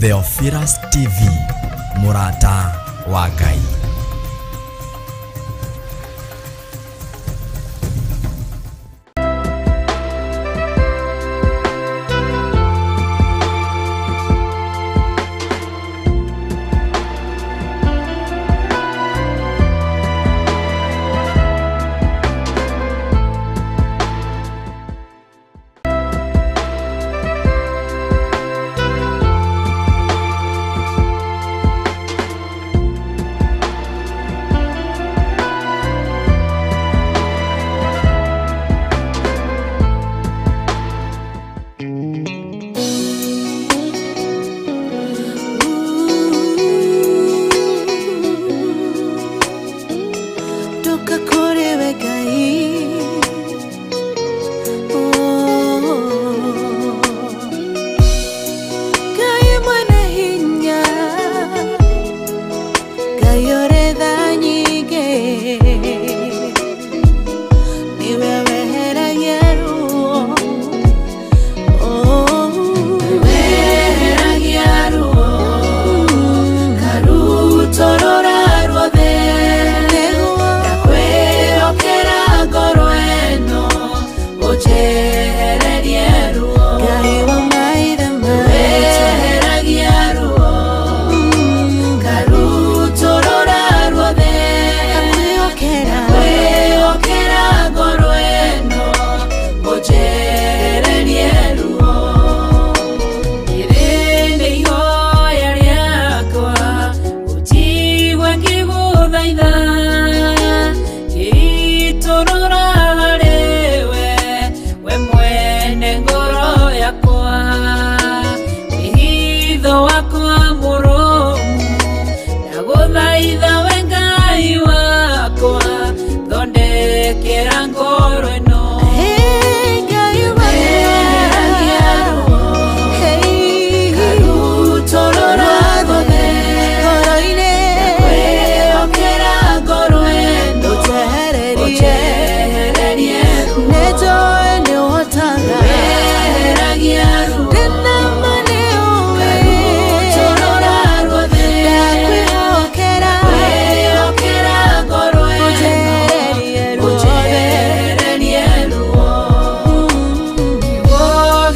Theophilus TV, mũrata wa Ngai. Ndoka kũrĩ we Ngai. Oh. Ngai mwene hinya, Ngai ũrĩ tha nyingĩ, nĩwe weheragia ruo. Oh. Weheragia ruo karutorora ruothe. Nĩguo. Ndakwĩhokera ngoro ĩno ũnjehererie ruo. Ngai wa maithe maitũ. Weheragia ruo karutorora ruothe. Ndakwĩhokera. Ndakwĩhokera ngoro ĩno ũnjehererie ruo. Rĩrĩ nĩ ihoya rĩakwa ũnjigue ngĩgũthaitha, ngĩitũrũra harĩwe we mwene ngoro yakwa, wĩhitho wakwa mũrũmu, ndagũthaitha we Ngai wakwa, thondekera ngoro ĩno. Hey, Ngai wakwa. Weheragia ruo Hey. karutorora ruothe. Ngoro-inĩ. Ndakwĩhokera ngoro ĩno Ũnjehererie. ũnjehererie ruo. Nĩnjũĩ nĩũhotaga. Weheragia ruo Ndĩna ma nĩũĩ. karutorora ruothe. Ndakwĩhokera. Ndakwĩhokera ngoro ĩno Ũnjehererie ruothe. ũnjehererie ruo. Kiugo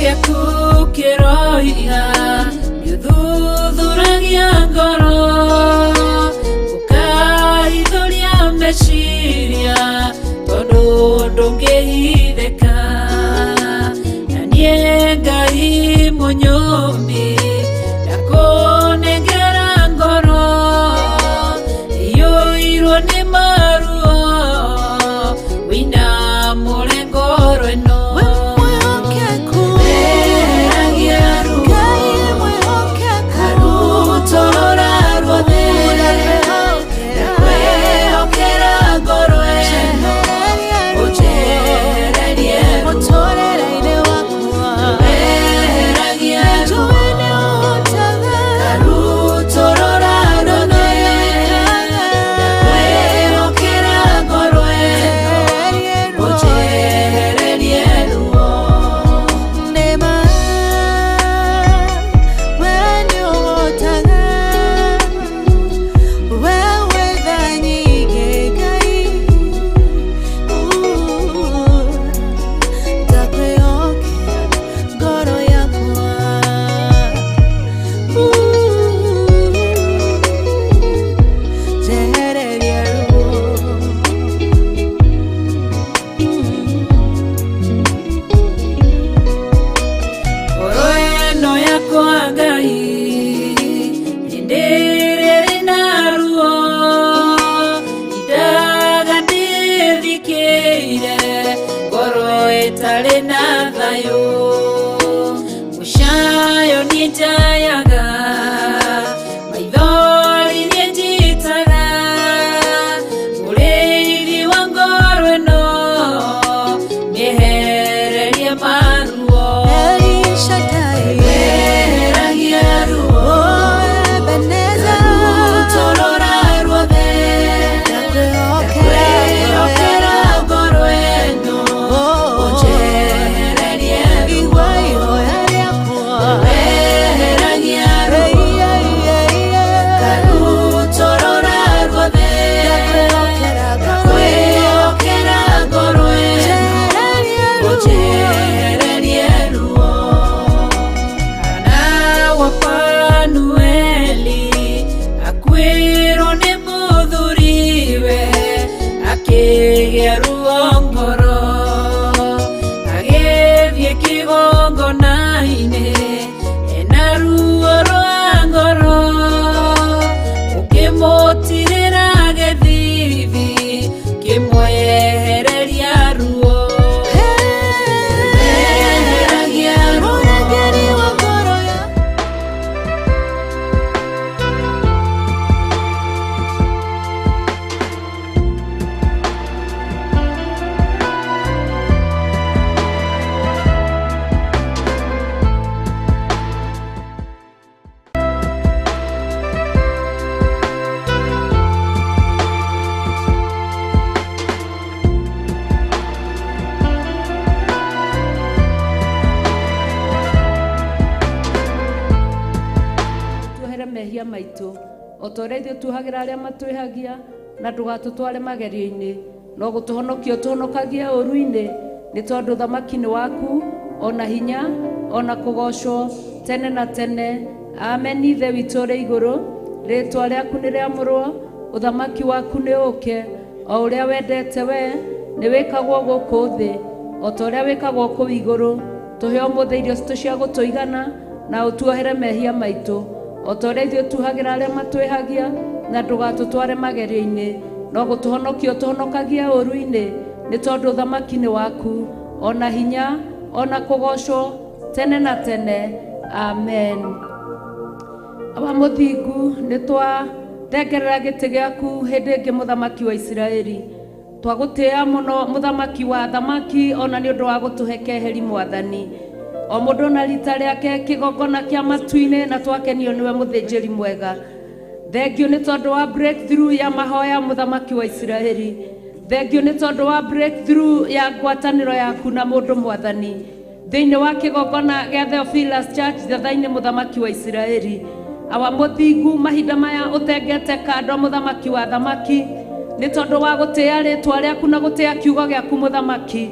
gĩaku kĩroiga nĩũthuthuragia ngoro, ũkahithũria meciria, tondũ ndũngĩhithĩka. Na niĩ Ngai mũnyũmbi ndakũnengera ngoro iyũirwo nĩ maruo, wĩinamũre ngoro ĩno. We mwĩhokeku. Weheragia ruo Ngai mwĩhokeku. karutorora ruothe. Ndakwĩhokera. Ndakwĩhokera ngoro ĩno Njehererie ruo. ũnjehererie ruo. Mũtũũrĩre-inĩ wakwa. Weheragia ruo Nĩnjũĩ nĩũhotaga. karutorora ruothe. Ndakwĩhokera ngoro ĩno Njehererie ruo. ũnjehererie ruo. Nĩma, we nĩũhotaga. We wĩ tha nyingĩ, Ngai. Ndakwĩhokera ngoro yakwa. Njehererie ruo. Ngoro ĩno yakwa Ngai hĩndĩ ĩrĩa ĩrĩ na ruo, indaga ndĩthikĩire ngoro ĩtarĩ na thayũ. Mũcayo niĩ njayaga, maithori niĩ njitaga, mũrĩithi wa ngoro ĩno mĩehererie maruo. El Shaddai. Weheragia ruo Oh, Ebenezer. karutorora ruothe. Ndakwĩhokera. Ndakwĩhokera ngoro ĩno Oh, ũnjehererie ruo. Igua ihoya rĩakwa. Weheragia Mehia maitũ o ta ũrĩa ithuĩ tuohagĩra arĩa matwĩhagia, na ndũgatũtware magerio-inĩ, no gũtũhonokia ũtũhonokagie ũũru-inĩ, nĩ tondũ ũthamaki nĩ waku, ona hinya, ona kũgoocwo tene na tene. Amen. Ithe witũ ũrĩ igũrũ, rĩtwa rĩaku nĩ rĩamũrwo, ũthamaki waku nĩ ũũke, o ũrĩa wendete we nĩ wĩkagwo gũkũ thĩ o ta ũrĩa wĩkagwo kũu igũrũ. Tũhe ũmũthĩ irio citũ cia gũtũigana, na ũtuohere mehia maitũ o ta ũrĩa ithuĩ tuohagĩra arĩa matwĩhagia, na ndũgatũtware magerio-inĩ, no gũtũhonokia ũtũhonokagie ũũru-inĩ, nĩ tondũ ũthamaki nĩ waku, ona hinya, ona kũgoocwo tene na tene. Amen. Awa mũthingu, nĩ twathengerera gĩtĩ gĩaku hĩndĩ ĩngĩ, mũthamaki wa Isiraeli. Twagũtĩĩa mũno, mũthamaki wa thamaki, ona nĩ ũndũ wa gũtũhe keheri, mwathani, o mũndũ na rita rĩake kĩgongona kĩa matu-inĩ, na twakenio nĩwe, mũthĩnjĩri mwega. Thengio nĩ tondũ wa breakthrough ya mahoya, mũthamaki wa Isiraeli. Thengio nĩ tondũ wa breakthrough ya ngwatanĩro yaku na mũndũ, mwathani, thĩinĩ wa kĩgongona gĩa Theophilus Church Thatha-inĩ, mũthamaki wa Isiraeli. Awa mũthingu, mahinda maya ũtengete kando, mũthamaki wa thamaki, nĩ tondũ wa gũtĩĩa rĩtwa rĩaku na gũtĩĩa kiugo gĩaku, mũthamaki.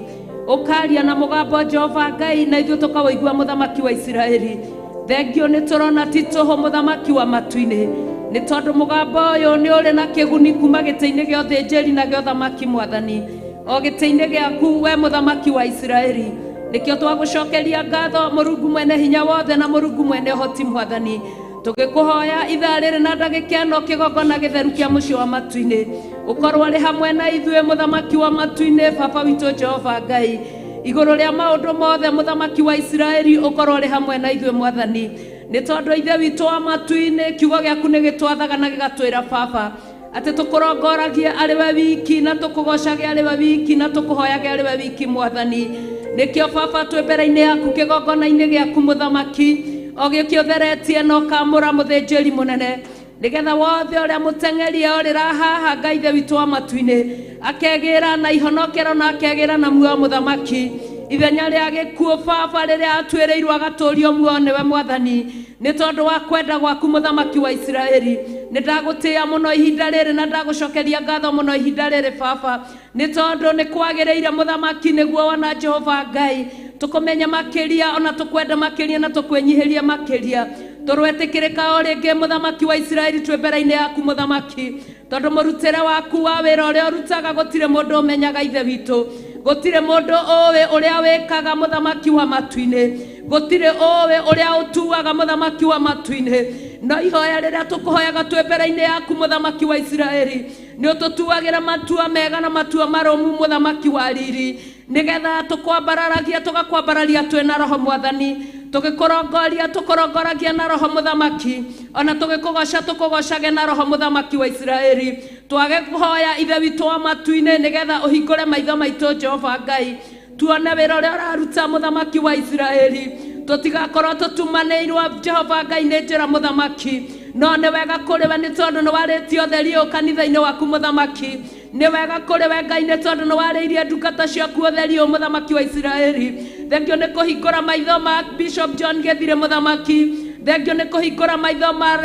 Ũkaria na mũgambo, Jehova Ngai, na ithuĩ tũkawĩigua, mũthamaki wa Isiraeli. Thengio nĩ tũrona ti tũhũ, mũthamaki wa matu-inĩ, nĩ tondũ mũgambo ũyũ nĩ ũrĩ na kĩguni kuma gĩtĩ-inĩ gĩa ũthĩnjĩri na gĩa ũthamaki, mwathani, o gĩtĩ-inĩ gĩaku we, mũthamaki wa Isiraeli. Nĩkĩo twagũcokeria ngatho, Mũrungu mwene hinya wothe na Mũrungu mwene ũhoti, mwathani. Tũgĩkũhoya ithaa rĩrĩ na ndagĩka ĩno, kĩgongona gĩtheru kĩa mũciĩ wa matu-inĩ, ũkorwo arĩ hamwe na ithuĩ, mũthamaki wa matu-inĩ, baba witũ Jehova Ngai. Igũrũ rĩa maũndũ mothe, mũthamaki wa Isiraeli, ũkorwo ũrĩ hamwe na ithuĩ, mwathani, nĩ tondũ Ithe witũ wa matu-inĩ, kiugo gĩaku nĩ gĩtwathaga na gĩgatwĩra, baba, atĩ tũkũrongoragie arĩ we wiki, na tũkũgocage arĩ we wiki, na tũkũhoyage arĩ we wiki, mwathani. Nĩkĩo, baba, twĩ mbere-inĩ yaku, kĩgongona-inĩ gĩaku, mũthamaki, o gĩkĩ ũtheretie na ũkamũra mũthĩnjĩri mũnene, nĩgetha wothe ũrĩa mũteng'erie orĩra haha, Ngai Ithe witũ wa matu-inĩ, akegĩra na ihonokero na akegĩra na muoyo, mũthamaki, ithenya rĩa gĩkuũ, baba, rĩrĩa atuĩrĩirwo, agatũrio muoyo nĩwe, mwathani, nĩ tondũ wa kwenda gwaku, mũthamaki wa Isiraeli. Nĩ ndagũtĩĩa mũno ihinda rĩrĩ na ndagũcokeria ngatho mũno ihinda rĩrĩ, baba, nĩ tondũ nĩ kwagĩrĩire, mũthamaki, nĩguo wona Jehova Ngai tũkũmenya makĩria, ona tũkwenda makĩria, na tũkwĩnyihĩria makĩria. Tũrwetĩkĩrĩka o rĩngĩ, mũthamaki wa Isiraeli, twĩ mbere-inĩ yaku, mũthamaki, tondũ mũrutĩre waku wa wĩra ũrĩa ũrutaga gũtirĩ mũndũ ũmenyaga. Ithe witũ, gũtirĩ mũndũ ũĩ ũrĩa wĩkaga, mũthamaki wa matu-inĩ. Gũtirĩ ũĩ ũrĩa ũtuaga, mũthamaki wa matu-inĩ. No ihoya rĩrĩa tũkũhoyaga twĩ mbere-inĩ yaku, mũthamaki wa Isiraeli, nĩ ũtũtuagĩra matua mega na matua marũmu, mũthamaki wa riri, nĩgetha tũkwambararagia, tũgakwambararia twĩ na roho, mwathani, tũgĩkũrongoria, tũkũrongoragia na roho, mũthamaki, ona tũgĩkũgoca, tũkũgocage na roho, mũthamaki wa Isiraeli. Twage kũhoya, Ithe witũ wa matu-inĩ, nĩgetha ũhingũre maitho maitũ, Jehova Ngai, tuone wĩra ũrĩa ũraruta, mũthamaki wa Isiraeli. Tũtigakorwo tũtumanĩirwo, Jehova Ngai, nĩ njĩra, mũthamaki, no nĩ wega kũrĩ we, nĩ tondũ nĩ warĩtie ũtheri ũyũ kanitha-inĩ waku, mũthamaki. Nĩ wega kũrĩ we, Ngai, nĩ tondũ nĩ warĩirie ndungata ciaku ũtheri ũyũ, mũthamaki wa Isiraeli. Thengio nĩ kũhingũra maitho ma Bishop John Gĩthirĩ, mũthamaki. Thengio nĩ kũhingũra maitho ma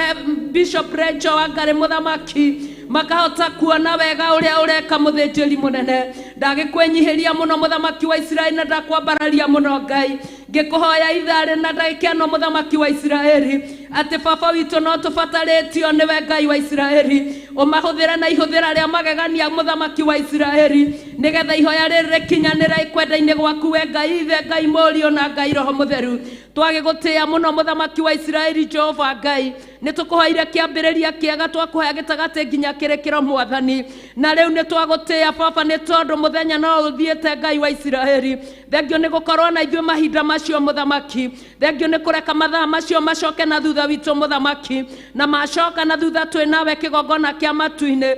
Bishop Rachel Wangari, mũthamaki, makahota kuona wega ũrĩa ũreka, mũthĩnjĩri mũnene. Ndagĩkwĩnyihĩria mũno, mũthamaki wa Isiraeli, na ndakwambararia mũno, Ngai, ngĩkũhoya ithaa rĩ na ndagĩka ĩno, mũthamaki wa Isiraeli, atĩ baba witũ, no tũbatarĩtio nĩwe, Ngai wa Isiraeli, ũmahũthĩre na ihũthĩra rĩa magegania, mũthamaki wa Isiraeli, nĩgetha ihoya rĩrĩ rĩkinyanĩre kwenda-inĩ gwaku we, Ngai Ithe, Ngai Mũriũ, na Ngai Roho Mũtheru. Twagĩgũtĩĩa mũno, mũthamaki wa Isiraeli. Jehova Ngai, nĩ tũkũhoire kĩambĩrĩria kĩega, twakũhoya gĩtagatĩ nginya kĩrĩkĩro, mwathani, na rĩu nĩ twagũtĩĩa, baba, nĩ tondũ mũthenya no ũthiĩte. Ngai wa Isiraeli, thengio nĩ gũkorwo na ithuĩ mahinda macio, mũthamaki. Thengio nĩ kũreka mathaa macio macoke na thutha witũ, mũthamaki, na macoka na thutha twĩ nawe kĩgongona kĩa matu-inĩ.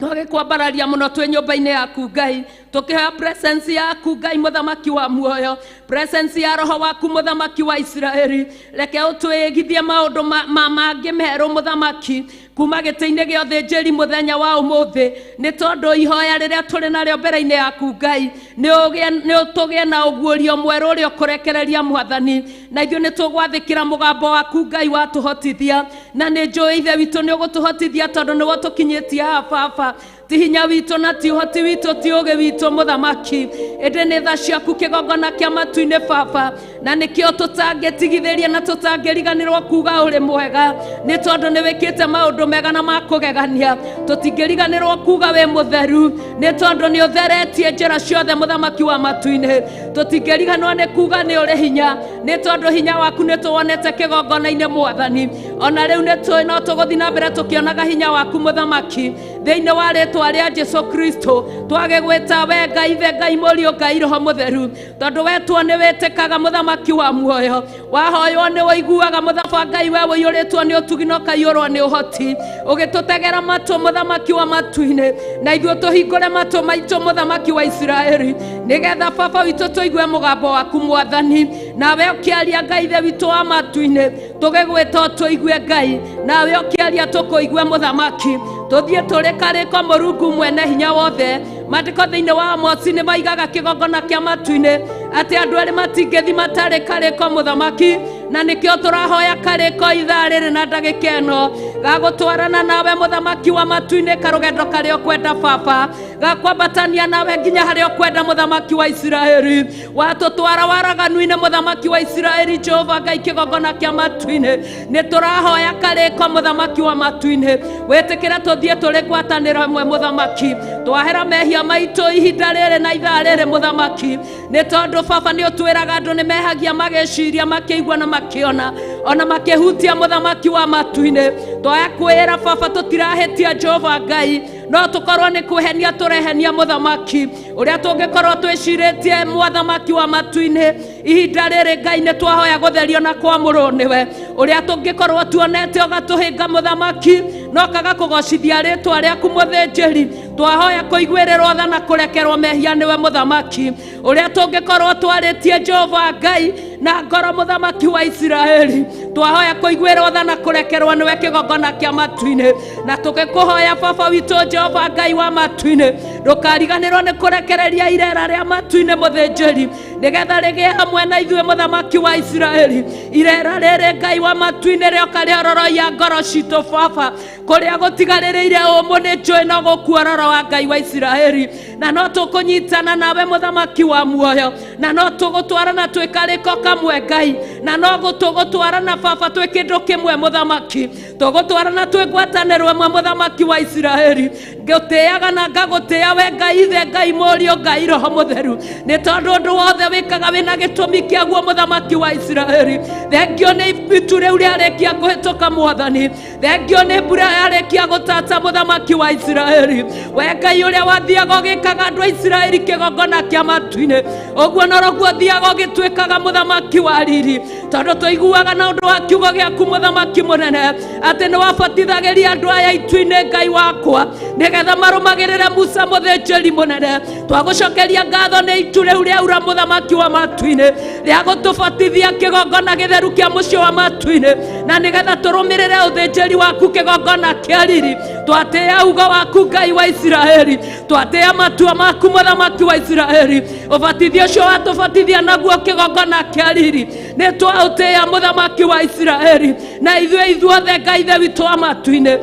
Twagĩkwambararia mũno twĩ nyũmba-inĩ yaku, Ngai, tũkĩhoya presence yaku, Ngai mũthamaki wa muoyo, presence ya roho waku, mũthamaki wa Isiraeli. Reke ũtwĩgithie maũndũ mangĩ merũ, mũthamaki, kuma gĩtĩ-inĩ gĩa ũthĩnjĩri mũthenya wa ũmũthĩ, nĩ tondũ ihoya rĩrĩa tũrĩ narĩo mbere-inĩ yaku, Ngai, nĩ ũtũgĩe na ũguũrio mwerũ ũrĩa ũkũrekereria, mwathani, na ithuĩ nĩ tũgwathĩkĩra mũgambo waku, Ngai, watũhotithia. Na nĩ njũĩ Ithe witũ nĩ ũgũtũhotithia tondũ nĩwe ũtũkinyĩtie haha baba. Ti hinya witũ na ti ũhoti witũ, ti ũgĩ witũ mũthamaki, ĩndĩ nĩ tha ciaku kĩgongona kĩa matu-inĩ baba. Na nĩkĩo tũtangĩtigithĩria na tũtangĩriganĩrwo kuga ũrĩ mwega, nĩ tondũ nĩ wĩkĩte maũndũ mega na ma kũgegania. Tũtingĩriganĩrwo kuga wĩ mũtheru, nĩ tondũ nĩ ũtheretie njĩra ciothe mũthamaki wa matu-inĩ. Tũtingĩriganĩrwo nĩ kuga nĩ ũrĩ hinya, nĩ tondũ hinya waku nĩ tũwonete kĩgongona-inĩ mwathani. Ona rĩu nĩ tũĩ no tũgũthiĩ na mbere tũkĩonaga hinya waku mũthamaki, thĩinĩ wa rĩtwa rĩa Jesu Kristo. Twagĩgwĩta we Ngai Ithe, Ngai Mũriũ, Ngai Roho Mũtheru, tondũ wetwo nĩ wĩtĩkaga mũthamaki wa muoyo, wahoywo nĩ ũiguaga mũthaba Ngai, we ũiyũrĩtwo nĩ ũtugi na ũkaiyũrwo nĩ ũhoti, ũgĩtũtegera matũ mũthamaki wa matu-inĩ, na ithuĩ tũhingũre matũ maitũ mũthamaki wa Isiraeli, nĩgetha baba witũ tũigue mũgambo waku mwathani. Nawe ũkĩaria Ngai Ithe witũ wa matu-inĩ, tũgĩgwĩta tũigue Ngai, nawe ũkĩaria tũkũigue mũthamaki. Tũthiĩ tũrĩ karĩko Mũrungu mwene hinya wothe. Maandĩko thĩinĩ wa Amosi nĩ maigaga kĩgongona kĩa matu-inĩ atĩ andũ erĩ matingĩthi matarĩ karĩko mũthamaki, na nĩkĩo tũrahoya karĩko ithaa rĩrĩ na ndagĩka ĩno gagũtwarana nawe mũthamaki wa matu-inĩ, karũgendo karĩa ũkwenda baba, gakwambatania nawe nginya harĩa ũkwenda mũthamaki wa Isiraeli. Watũtwara waraganu-inĩ mũthamaki wa Isiraeli, Jehova Ngai kĩgongona kĩa matu-inĩ, nĩ tũrahoya karĩko mũthamaki wa matu-inĩ, wĩtĩkĩre tũthiĩ tũrĩ ngwatanĩro ĩmwe mũthamaki. Twahera mehia maitũ ihinda rĩrĩ na ithaa rĩrĩ mũthamaki, nĩ tondũ baba nĩ ũtwĩraga andũ nĩ mehagia magĩciria, makĩigua na makĩona, ona makĩhutia mũthamaki wa matu-inĩ. Twaya kwĩra baba tũtirahĩtia Jehova Ngai, no tũkorwo nĩ kwĩhenia tũrehenia mũthamaki, ũrĩa tũngĩkorwo twĩcirĩtie mwathamaki wa matu-inĩ ihinda rĩrĩ Ngai nĩ twahoya gũtherio na kwamũrwo nĩwe, ũrĩa tũngĩkorwo tuonete ũgatũhĩnga mũthamaki, no kaga kũgocithia rĩtwa rĩaku mũthĩnjĩri. Twahoya kũiguĩrĩrwo tha na kũrekerwo mehia nĩwe mũthamaki, ũrĩa tũngĩkorwo twarĩtie Jehova Ngai na ngoro mũthamaki wa Isiraeli. Twahoya kũiguĩrwo tha na kũrekerwo nĩwe kĩgongona kĩa matu-inĩ, na tũgĩkũhoya baba witũ Jehova Ngai wa matu-inĩ, ndũkariganĩrwo nĩ kũrekereria irera rĩa matu-inĩ mũthĩnjĩri, nĩgetha rĩgĩe hamwe na ithuĩ mũthamaki wa Isiraeli. Irera rĩrĩ Ngai wa matu-inĩ rĩoka rĩororoia ngoro citũ baba, kũrĩa gũtigarĩrĩire ũmũ nĩ njũĩ no gũkuororo wa Ngai wa Isiraeli, na no tũkũnyitana nawe mũthamaki wa muoyo, na no tũgũtwarana twĩ karĩko kamwe Ngai, na no tũgũtwarana baba twĩ kĩndũ kĩmwe mũthamaki, tũgũtwarana twĩ ngwatanĩro ĩmwe mũthamaki wa Isiraeli. Ngũtĩaga na ngagũtĩa we Ngai Ithe, Ngai Mũriũ, Ngai Roho Mũtheru, nĩ tondũ ũndũ wothe wĩkaga wĩna gĩtũmi kĩaguo mũthamaki wa Isiraeli. Thengio nĩ itu rĩu rĩarĩkia kũhĩtũka mwathani, thengio nĩ mbura yarĩkia gũtata mũthamaki wa Isiraeli. We Ngai ũrĩa wathiaga ũgĩkaga andũ a Isiraeli kĩgongona kĩa matu-inĩ, ũguo noguo ũthiaga ũgĩtuĩkaga mũthamaki wa riri, tondũ tũiguaga na ũndũ wa kiugo gĩaku mũthamaki mũnene atĩ nĩ wabatithagĩria andũ aya itu-inĩ Ngai wakwa, nĩgetha marũmagĩrĩre Musa mũthĩnjĩri mũnene. Twagũcokeria ngatho nĩ itu rĩu rĩaura mũthamaki wa matu-inĩ, rĩa gũtũbatithia kĩgongona gĩtheru kĩa mũciĩ wa matu-inĩ, na nĩgetha tũrũmĩrĩre ũthĩnjĩri waku kĩgongona kĩa riri. Twatĩĩa ugo waku Ngai wa Isiraeli, twatĩĩa matua maku mũthamaki wa Isiraeli. Ũbatithio ũcio watũbatithia naguo kĩgongona kĩa riri, nĩ twaũtĩĩa mũthamaki wa Isiraeli, na ithuĩ ithuothe Ngai Ithe witũ wa matu-inĩ.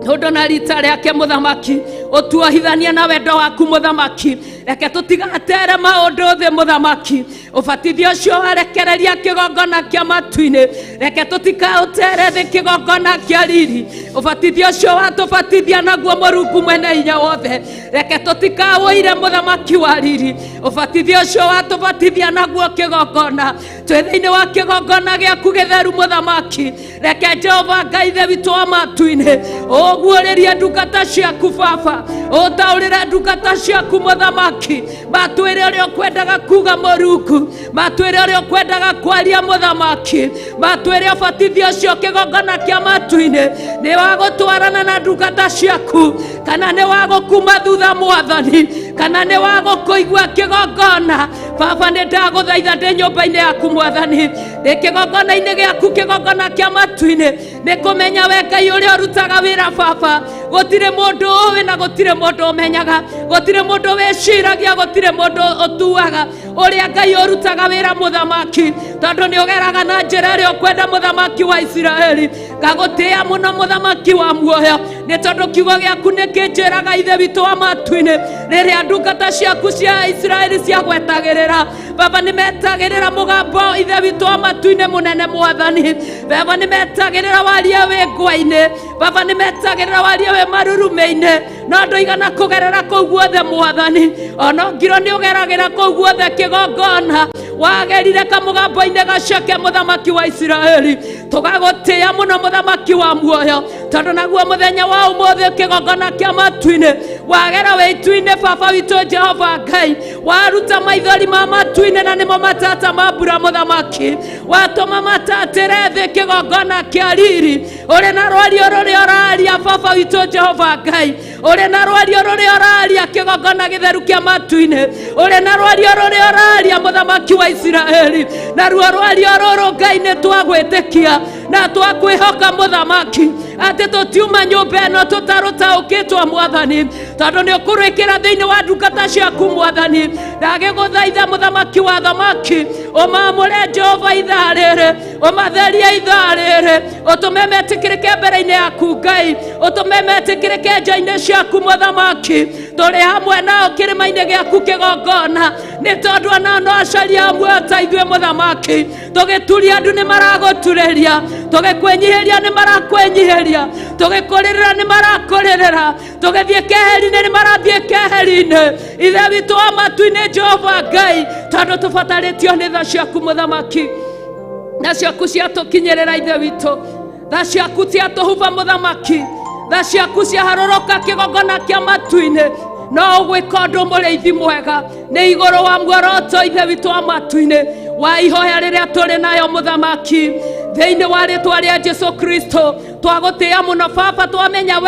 Tondũ na rita rĩake mũthamaki ũtuohithania na wendo waku mũthamaki, reke tũtigatere maũndũ thĩ mũthamaki. Ũbatithio ũcio warekereria kĩgongona kĩa matu-inĩ, reke tũtikaũtere thĩ kĩgongona kĩa riri. Ũbatithio ũcio watũbatithia naguo Mũrungu mwene hinya wothe, reke tũtikaũire mũthamaki wa riri. Ũbatithio ũcio watũbatithia naguo kĩgongona, twĩ thĩinĩ wa kĩgongona gĩaku gĩtheru mũthamaki, reke Jehova Ngai Ithe witũ wa matu-inĩ ũguũrĩrie ndungata ciaku baba, ũtaũrĩre ndungata ciaku mũthamaki, matwĩre ũrĩa ũkwendaga kuga Mũrungu, matwĩre ũrĩa ũkwendaga kwaria mũthamaki, matwĩre ũbatithio ũcio kĩgongona kĩa matu-inĩ nĩ wa gũtwarana na ndungata ciaku, kana nĩ wa gũkuma thutha mwathani, kana nĩ wa gũkũigua kĩgongona. Baba nĩ ndagũthaitha ndĩ nyũmba-inĩ yaku mwathani, ndĩ kĩgongona-inĩ gĩaku kĩgongona kĩa matu-inĩ, nĩ kũmenya we Ngai ũrĩa ũrutaga wĩra baba. Gũtirĩ mũndũ ũĩ na gũtirĩ mũndũ ũmenyaga, gũtirĩ mũndũ wĩciragia, gũtirĩ mũndũ ũtuaga ũrĩa Ngai ũrutaga wĩra mũthamaki, tondũ nĩ ũgeraga na njĩra ĩrĩa ũkwenda mũthamaki wa Isiraeli. Ngagũtĩĩa mũno mũthamaki wa muoyo, nĩ tondũ kiugo gĩaku nĩ kĩnjĩraga Ithe witũ wa matu-inĩ, rĩrĩa ndungata ciaku cia Isiraeli ciagwetagĩrĩra, Baba nĩ metagĩrĩra mũgambo Ithe witũ wa matu-inĩ mũnene mwathani. Baba nĩ metagĩrĩra warie wĩ ngwa-inĩ, Baba nĩ metagĩrĩra warie wĩ marurumĩ-inĩ, no ndũigana kũgerera kũu guothe mwathani. Ona ngiro nĩ ũgeragĩra kũu guothe kĩgongona wagerire kamũgambo-inĩ gaceke mũthamaki wa Isiraeli. Tũgagũtĩĩa mũno mũthamaki wa muoyo, tondũ naguo mũthenya wa ũmũthĩ kĩgongona kĩa matu-inĩ wagera wĩ itu-inĩ Baba witũ Jehova Ngai, waruta maithori ma matu-inĩ na nĩmo matata ma mbura mũthamaki, watũma matatĩre thĩ kĩgongona kĩa riri. Ũrĩ na rwario rũrĩa ũraria Baba witũ Jehova Ngai, ũrĩ na rwario rũrĩa ũraria kĩgongona gĩtheru kĩa matu-inĩ, ũrĩ na rwario rũrĩa ũraria mũthamaki wa Isiraeli. Naruo rwario rũrũ Ngai nĩ twagwĩtĩkia na twakwĩhoka mũthamaki, atĩ tũtiuma nyũmba ĩno tũtarũtaũkĩtwo mwathani, tondũ nĩ ũkũrwĩkĩra thĩinĩ wa ndungata ciaku mwathani. Ndagĩgũthaitha mũthamaki wa thamaki, ũmamũre Jehova ithaa rĩrĩ, ũmatherie ithaa rĩrĩ, ũtũme metĩkĩrĩke mbere-inĩ yaku Ngai, ũtũme metĩkĩrĩke nja-inĩ ciaku mũthamaki. Tũrĩ hamwe nao kĩrĩma-inĩ gĩaku kĩgongona, nĩ tondũ onao no acaria muoyo ta ithuĩ mũthamaki. Tũgĩturia andũ nĩ maragũturĩria, tũgĩkwĩnyihĩria nĩ marakwĩnyihĩria, tũgĩkũrĩrĩra nĩ marakũrĩrĩra, tũgĩthiĩ keheri-inĩ nĩ marathiĩ keheri-inĩ. Ithe witũ wa matu-inĩ Jehova Ngai, tondũ tũbatarĩtio nĩ tha ciaku mũthamaki, na ciaku ciatũkinyĩrĩra Ithe witũ, tha ciaku ciatũhuba mũthamaki, tha ciaku ciaharũrũka kĩgongona kĩa matu-inĩ. No ũgwĩka ũndũ mũrĩithi mwega nĩ igũrũ wa muoroto Ithe witũ wa matu-inĩ wa ihoya rĩrĩa tũrĩ nayo mũthamaki, thĩinĩ wa rĩtwa rĩa Jesu Kristo. Twagũtĩĩa mũno Baba, twamenya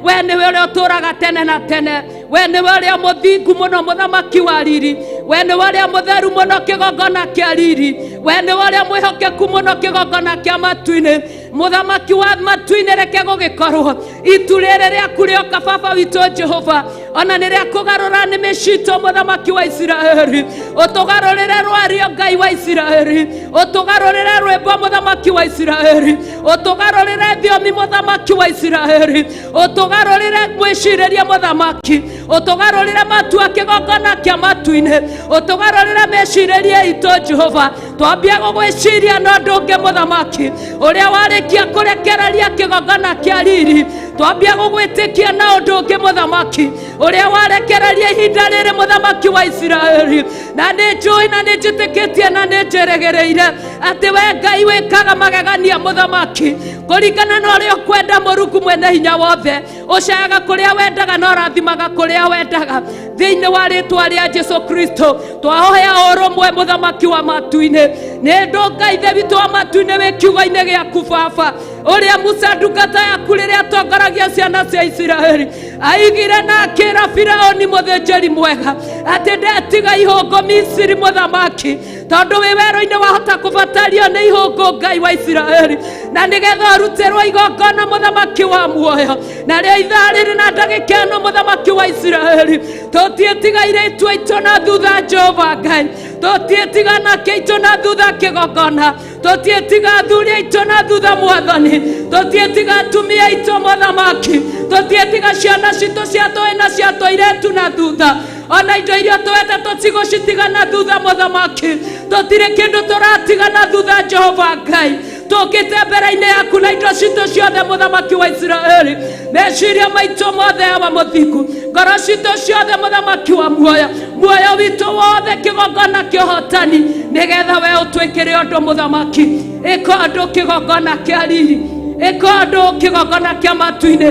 we nĩwe ũrĩa ũtũũraga tene na tene, we nĩwe ũrĩa mũthingu mũno mũthamaki wa riri, we nĩwe ũrĩa mũtheru mũno kĩgongona kĩa riri, we nĩwe ũrĩa mwĩhokeku mũno kĩgongona kĩa matu-inĩ. Mũthamaki wa matu-inĩ, reke gũgĩkorwo itu rĩrĩ rĩaku rĩoka Baba witũ Jehova, ona nĩ rĩa kũgarũra nĩmĩ citũ mũthamaki wa Isiraeli. Ũtũgarũrĩre rwario Ngai wa Isiraeli, ũtũgarũrĩre rwĩmbo mũthamaki wa Isiraeli, ũtũgarũrĩre thiomi mũthamaki wa Isiraeli, ũtũgarũrĩre mwĩcirĩrie mũthamaki, ũtũgarũrĩre matua kĩgongona kĩa matu-inĩ, ũtũgarũrĩre mĩcirĩrie itũ Jehova. Twambia gũgwĩciria na ũndũ ũngĩ mũthamaki, ũrĩa warĩkia kũrekereria kĩgongona kĩa riri. Twambia gũgwĩtĩkia na ũndũ ũngĩ mũthamaki, ũrĩa warekereria ihinda rĩrĩ mũthamaki wa Isiraeli. Na nĩ njũĩ na nĩ njĩtĩkĩtie na nĩ njĩrĩgĩrĩire atĩ we Ngai wĩkaga magegania mũthamaki, kũringana na ũrĩa ũkwenda. Mũrungu mwene hinya wothe, ũcayaga kũrĩa wendaga na ũrathimaga kũrĩa wendaga. Thĩinĩ wa rĩtwa rĩa Jesu Kristo twahoya ũrũmwe mũthamaki wa matu-inĩ. Nĩ ndũnga Ithe witũ wa matu-inĩ wĩ kiugo-inĩ gĩaku Baba, ũrĩa Musa ndungata yaku rĩrĩa atongoragia ciana cia Isiraeli aigire na akĩra Firaũni mũthĩnjĩri mwega atĩ ndetiga ihũngũ Misiri mũthamaki, tondũ wĩ werũ-inĩ wahota kũbatario nĩ ihũngũ Ngai wa Isiraeli, na nĩgetha ũrutĩrwo igongona mũthamaki wa muoyo. Na rĩo ithaa rĩrĩ na ndagĩka ĩno mũthamaki wa Isiraeli, tũtiĩtigaire itua itũ na thutha Jehova Ngai, tũtiĩtiga nake itũ na thutha kĩgongona, tũtiĩtiga athuri aitũ na thutha mwathani, tũtiĩtiga atumia aitũ mũthamaki, tũtiĩtiga ciana citũ cia tũĩ na cia tũirĩtu na thutha, ona indo iria twete tũtigũcitiga na thutha mũthamaki. Tũtirĩ kĩndũ tũratiga na thutha Jehova Ngai, tũkĩte mbere-inĩ yaku na indo citũ ciothe mũthamaki wa Isiraeli, meciria maitũ mothe awa mũthingu, ngoro citũ ciothe mũthamaki wa muoyo, muoyo witũ wothe kĩgongona kĩa ũhotani, nĩgetha we ũtwĩkĩre ũndũ mũthamaki. Ĩka ũndũ kĩgongona kĩa riri, ĩka ũndũ kĩgongona kĩa matu-inĩ,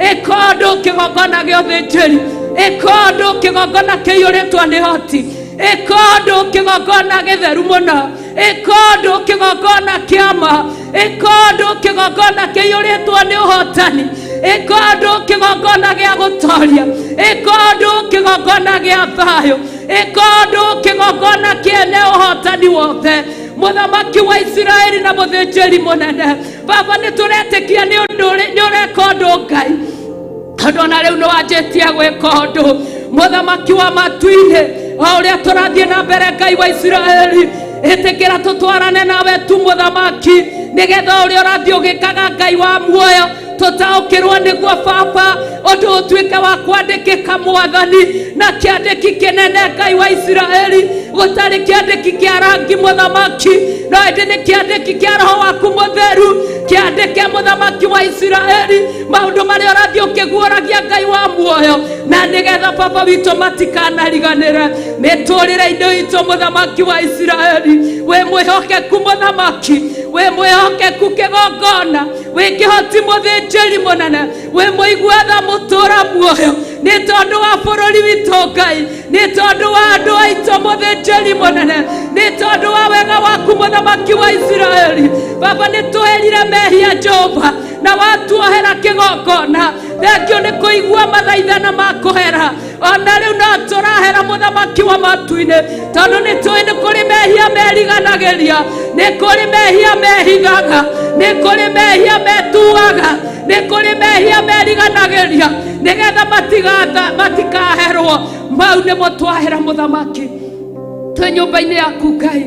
ĩka ũndũ kĩgongona gĩa ũthĩnjĩri, ĩka ũndũ kĩgongona kĩiyũrĩtwo nĩ hoti, ĩka ũndũ kĩgongona gĩtheru mũno, ĩka ũndũ kĩgongona kĩama, ĩka ũndũ kĩgongona kĩiyũrĩtwo nĩ ũhotani, ĩka ũndũ kĩgongona gĩa gũtoria, ĩka ũndũ kĩgongona gĩa thayũ, ĩka ũndũ kĩgongona kĩene ũhotani wothe mũthamaki wa Isiraeli na mũthĩnjĩri mũnene. Baba, nĩ tũretĩkia nĩ ũndũ nĩ ũreka ũndũ Ngai, tondũ ona rĩu nĩ wanjĩtie gwĩka ũndũ mũthamaki wa matu-inĩ. O ũrĩa tũrathiĩ na mbere Ngai wa Isiraeli, Ĩtĩkĩra tũtwarane nawe tu mũthamaki, nĩgetha ũrĩa ũrathiĩ ũgĩkaga Ngai wa muoyo tũtaũkĩrwo nĩguo baba, ũndũ ũtuĩke wa kwandĩkĩka mwathani na kĩandĩki kĩnene Ngai wa Isiraeli. Gũtarĩ kĩandĩki kĩa rangi mũthamaki, no ĩndĩ nĩ kĩandĩki kĩa roho waku mũtheru. Kĩandĩke mũthamaki wa Isiraeli maũndũ marĩa ũrathiĩ ũkĩguũragia Ngai wa muoyo, na nĩgetha baba witũ matikanariganĩre mĩtũrĩre-inĩ itũ mũthamaki wa Isiraeli. Wĩ mwĩhokeku mũthamaki, wĩ mwĩhokeku kĩgongona, wĩ kĩhoti mũthĩnjĩri mũnene, wĩ mũigua tha mũtũra muoyo. Nĩ tondũ wa bũrũri witũ Ngai, nĩ tondũ wa andũ aitũ mũthĩnjĩri mũnene, nĩ tondũ wa wega waku mũthamaki wa Isiraeli. Baba nĩ tũherire mehia Jehova, na watuohera kĩgongona. Thengio nĩ kũigua mathaithana ma kũhera. Ona rĩu no tũrahera mũthamaki wa matu-inĩ, tondũ nĩ tũĩ nĩ kũrĩ mehia meriganagĩria, nĩ kũrĩ mehia mehithaga, nĩ kũrĩ mehia metuaga, nĩ kũrĩ mehia meriganagĩria, nĩgetha matikaherwo. Mau nĩmo twahera mũthamaki. Twĩ nyũmba-inĩ yaku Ngai,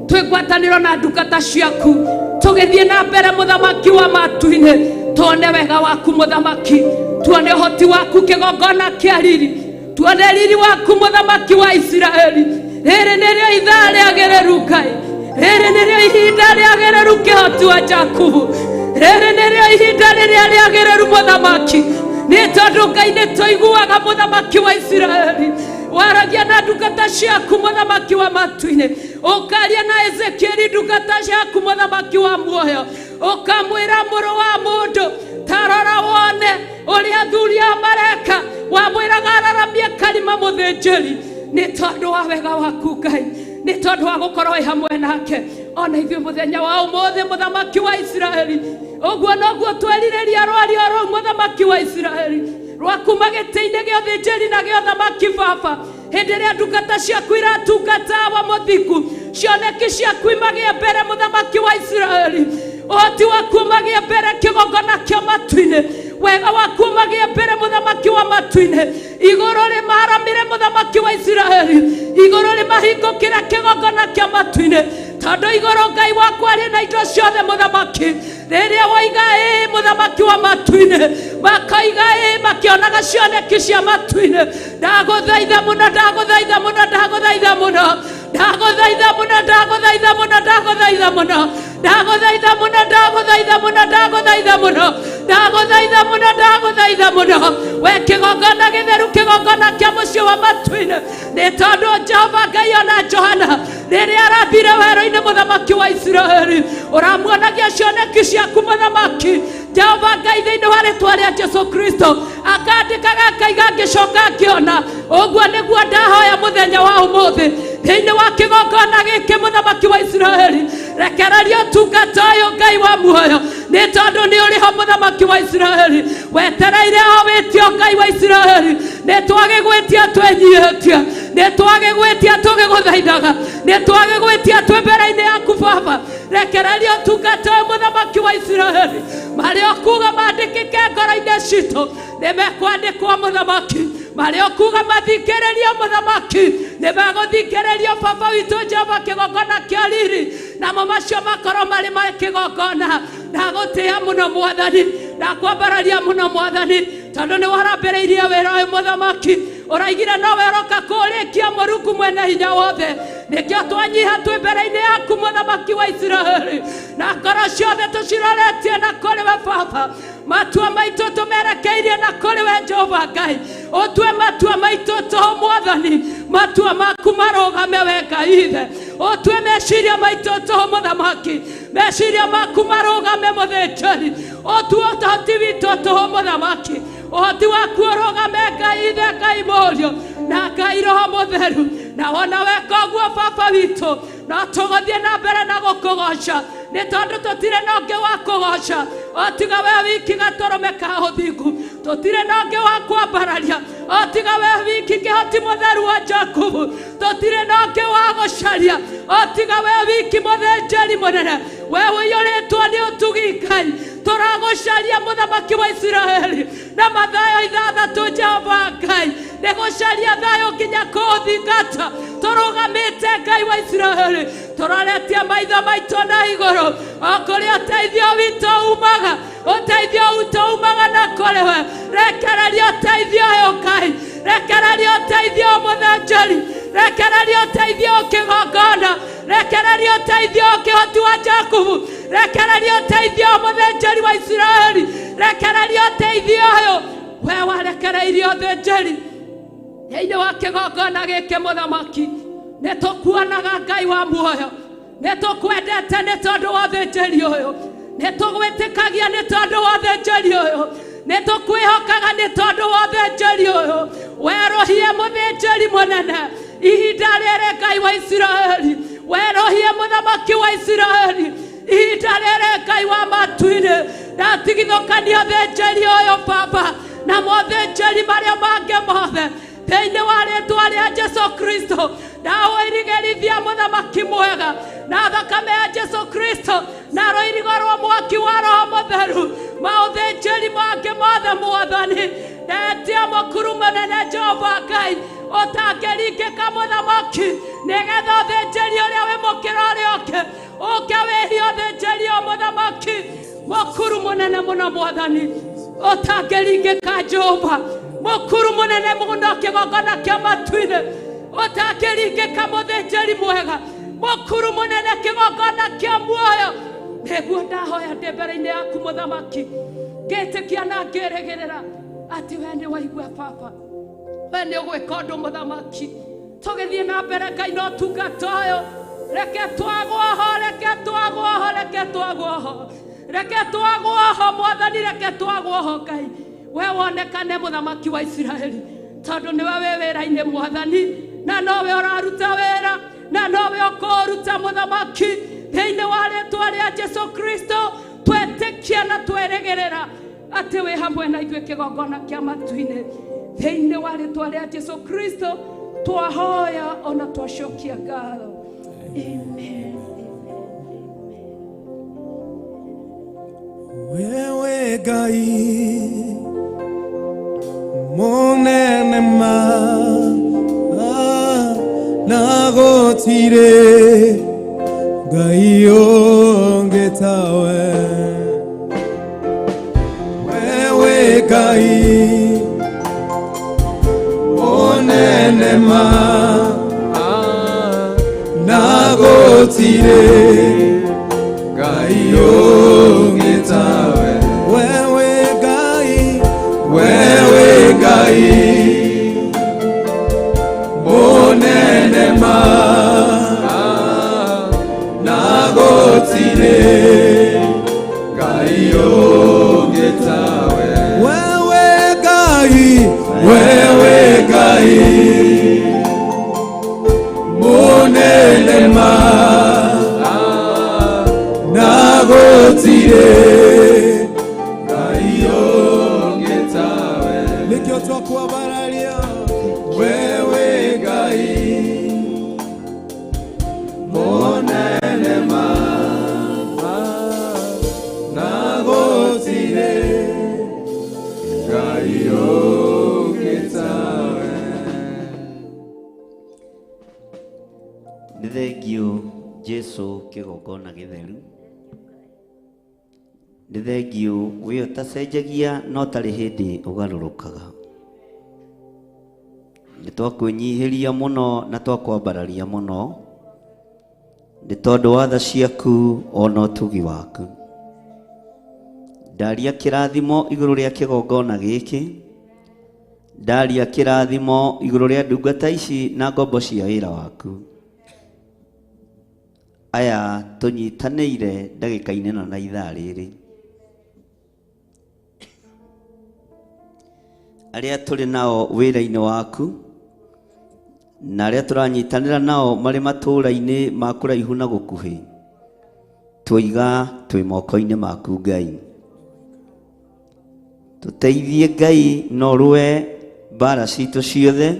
twĩ ngwatanĩro na ndungata ciaku, tũgĩthiĩ na mbere mũthamaki wa matu-inĩ, tuone wega waku mũthamaki, tuone ũhoti waku kĩgongona kĩa riri, tuone riri waku mũthamaki wa Isiraeli. Rĩrĩ nĩrĩo ithaa rĩagĩrĩru Ngai, rĩrĩ nĩrĩo ihinda rĩagĩrĩru kĩhoti wa Jakubu, rĩrĩ nĩrĩo ihinda rĩrĩa rĩagĩrĩru mũthamaki. Nĩ tondũ Ngai nĩ tũiguaga mũthamaki wa Isiraeli waragia na ndungata ciaku mũthamaki wa matu-inĩ, ũkaria na Ezekieli ndungata ciaku mũthamaki wa muoyo, ũkamwĩra mũrũ wa mũndũ tarora wone ũrĩa athuri aya mareka. Wamwĩraga araramie karima mũthĩnjĩri. Nĩ tondũ wa wega waku Ngai, nĩ tondũ wa gũkorwo wĩ hamwe nake ona ithuĩ mũthenya wa ũmũthĩ mũthamaki wa Isiraeli. Ũguo noguo twerirĩria rwario rũu mũthamaki wa Isiraeli, rwa kuma gĩtĩ-inĩ gĩa ũthĩnjĩri na gĩa ũthamaki baba. Hĩndĩ ĩrĩa ndungata ciaku iratungata wa mũthingu, cioneki ciaku imagĩe mbere mũthamaki wa Isiraeli, ũhoti waku ũmagĩe mbere kĩgongona kĩa matu-inĩ, wega waku ũmagĩe mbere mũthamaki wa matu-inĩ. Igũrũ rĩmaramire mũthamaki wa Isiraeli, igũrũ rĩmahingũkĩre kĩgongona kĩa matu-inĩ, tondũ igũrũ Ngai wakwa arĩ na indo ciothe mũthamaki. Rĩrĩa waiga ĩ mũthamaki wa matu-inĩ, makoiga ĩ makĩonaga cioneki cia matu-inĩ. Ndagũthaitha mũno, ndagũthaitha mũno, ndagũthaitha mũno, ndagũthaitha mũno, ndagũthaitha mũno, ndagũthaitha mũno, ndagũthaitha mũno, ndagũthaitha mũno, ndagũthaitha mũno, ndagũthaitha mũno, ndagũthaitha mũno. We kĩgongona gĩtheru, kĩgongona kĩa mũciĩ wa matu-inĩ, nĩ tondũ Jehova Ngai ona Johana rĩrĩa arathire werũ-inĩ mũthamaki wa Isiraeli, ũramuonagia cioneki ciaku mũthamaki Jehova Ngai thĩinĩ wa rĩtwa rĩa Jesu Kristo, akandĩkaga akaiga ngĩcoka ngĩona. Ũguo nĩguo ndahoya mũthenya wa ũmũthĩ thĩinĩ wa kĩgongona gĩkĩ mũthamaki wa Isiraeli. Rekereria ũtungata ũyũ Ngai wa muoyo, nĩ tondũ nĩ ũrĩ ho mũthamaki wa Isiraeli. Wetereire o wĩtio Ngai wa Isiraeli, nĩ twagĩgwĩtia twĩnyihĩtie, nĩ twagĩgwĩtia tũgĩgũthaithaga, nĩ twagĩgwĩtia twĩ mbere-inĩ yaku baba. Rekereria ũtungata ũyũ mũthamaki wa Isiraeli, marĩa ũkuga mandĩkĩke ngoro-inĩ citũ nĩ mekwandĩkwo mũthamaki, marĩa ũkuga mathikĩrĩrio mũthamaki nĩ megũthikĩrĩrio baba witũ Jehova kĩgongona kĩa riri, namo macio makorwo marĩ ma kĩgongona. Ndagũtĩĩa mũno mwathani, ndakwambararia mũno mwathani, tondũ nĩ warambĩrĩirie wĩra ũyũ mũthamaki, ũraigire nowe ũroka kũũrĩkia Mũrungu mwene hinya wothe. Nĩkĩo twanyiha twĩ mbere-inĩ yaku mũthamaki wa Isiraeli, na ngoro ciothe tũciroretie na kũrĩ we baba. Matua maitũ tũmerekeirie na kũrĩ we Jehova Ngai, ũtue matua maitũ tũhũ mwathani, matua maku marũgame we Ngai ithe. Ũtue meciria maitũ tũhũ mũthamaki, meciria maku marũgame mũthĩnjĩri. Ũtue ũhoti witũ tũhũ mũthamaki, ũhoti waku ũrũgame Ngai ithe, Ngai mũriũ na Ngai roho mũtheru. Na wona weka ũguo baba witũ, no tũgũthiĩ na mbere na gũkũgoca, nĩ tondũ tũtirĩ na ũngĩ wa kũgoca o tiga we wiki gatũrũme ka ũthingu, tũtirĩ na ũngĩ wa kwambararia o tiga we wiki kĩhoti mũtheru wa Jakubu, tũtirĩ na ũngĩ wa gũcaria o tiga we wiki mũthĩnjĩri mũnene. We ũiyũrĩtwo nĩ ũtugi Ngai, tũragũcaria mũthamaki wa Isiraeli na mathayo ithathatũ Jehova Ngai, nĩ gũcaria thayũ nginya kũũthingata. Tũrũgamĩte Ngai wa Isiraeli, tũroretie maitho maitũ na igũrũ, o kũrĩa ũteithio witũ umaga, ũteithio witũ umaga na kũrĩ we. Rekereria ũteithio ũyũ Ngai, rekereria ũteithio mũthĩnjĩri, rekereria ũteithio kĩgongona, rekereria ũteithio kĩhoti wa Jakubu, rekereria ũteithio mũthĩnjĩri wa Isiraeli, rekereria ũteithio ũyũ we warekereirie ũthĩnjĩri thĩinĩ wa kĩgongona gĩkĩ. Mũthamaki, nĩ tũkuonaga Ngai wa muoyo, nĩ tũkwendete nĩ tondũ wa ũthĩnjĩri ũyũ, nĩ tũgwĩtĩkagia nĩ tondũ wa ũthĩnjĩri ũyũ, nĩ tũkwĩhokaga nĩ tondũ wa ũthĩnjĩri ũyũ. Werũhie mũthĩnjĩri mũnene ihinda rĩrĩ, Ngai wa Isiraeli, werũhie mũthamaki wa Isiraeli ihinda rĩrĩ, Ngai wa matu-inĩ. Ndatigithũkania ũthĩnjĩri ũyũ Baba na mothĩnjĩri marĩa mangĩ mothe thĩinĩ wa rĩtwa rĩa Jesu Kristo. Ndaũirigerithia mũthamaki mwega na thakame ya Jesu Kristo na rũirigo rwa mwaki wa Roho Mũtheru. Maũthĩnjĩri mangĩ mothe Mwathani, ndetia mũkuru mũnene Jehova Ngai ũtangĩringĩka mũthamaki, nĩgetha ũthĩnjĩri ũrĩa wĩ mũkĩra ũrĩa ũngĩ ũke wĩhie ũthĩnjĩri o mũthamaki mũkuru mũnene mũno Mwathani ũtangĩringĩka Jehova, mũkuru mũnene mũno kĩgongona kĩa matu-inĩ ũtangĩringĩka, mũthĩnjĩri mwega, mũkuru mũnene kĩgongona kĩa muoyo. Nĩguo ndahoya ndĩ mbere-inĩ yaku mũthamaki, ngĩtĩkia na ngĩrĩgĩrĩra atĩ we nĩ waigua Baba, we nĩ ũgwĩka ũndũ mũthamaki. Tũgĩthiĩ na mbere Ngai na ũtungata ũyũ, reke twagwo ho, reke twagwo ho, reke twagwo ho, reke twagwo ho Mwathani, reke twagwo ho Ngai, we wonekane mũthamaki wa Isiraeli, tondũ nĩwe wĩ wĩra-inĩ Mwathani, na nowe ũraruta wĩra na nowe ũkũruta mũthamaki. Thĩinĩ wa rĩtwa rĩa Jesu Kristo twetĩkia na twerĩgĩrĩra atĩ wĩ hamwe na ithuĩ kĩgongona kĩa matu-inĩ. Thĩinĩ wa rĩtwa rĩa Jesu Kristo twahoya ona twacokia ngatho, amen. Wewe Ngai munene ma na gũtirĩ Ngai ũngĩ tawe. Wewe Ngai munene ma na gũtirĩ Ngai ũngĩ tawe. Wewe Ngai, wewe Ngai munene ma na gũtirĩ Ngai ũngĩ tawe. Wewe Ngai, wewe Ngai munene ma na gũtirĩ Ngai ũngĩ tawe. Nĩkĩo twakwambararia wewe Ngai munene ma na gũtirĩ Ngai ũngĩ tawe. Nĩ thengiũ Jesu kĩgongona gĩtheru, nĩ thengiũ wĩ ũtacenjagia no tarĩ hĩndĩ ũgarũrũkaga. Nĩ twakwĩnyihĩria mũno na twakwambararia mũno nĩ tondũ wa tha ciaku ona ũtugi waku. Ndaria kĩrathimo igũrũ rĩa kĩgongona gĩkĩ, ndaria kĩrathimo igũrũ rĩa ndungata ici na ngombo cia wĩra waku aya tũnyitanĩire ndagĩka-inĩ ĩno na ithaa rĩrĩ, arĩa tũrĩ nao wĩra-inĩ waku na arĩa tũranyitanĩra nao marĩ matũũra-inĩ ma kũraihu na gũkuhĩ, tũiga twĩ moko-inĩ maku Ngai. Tũteithie Ngai na ũrũe mbara citũ ciothe,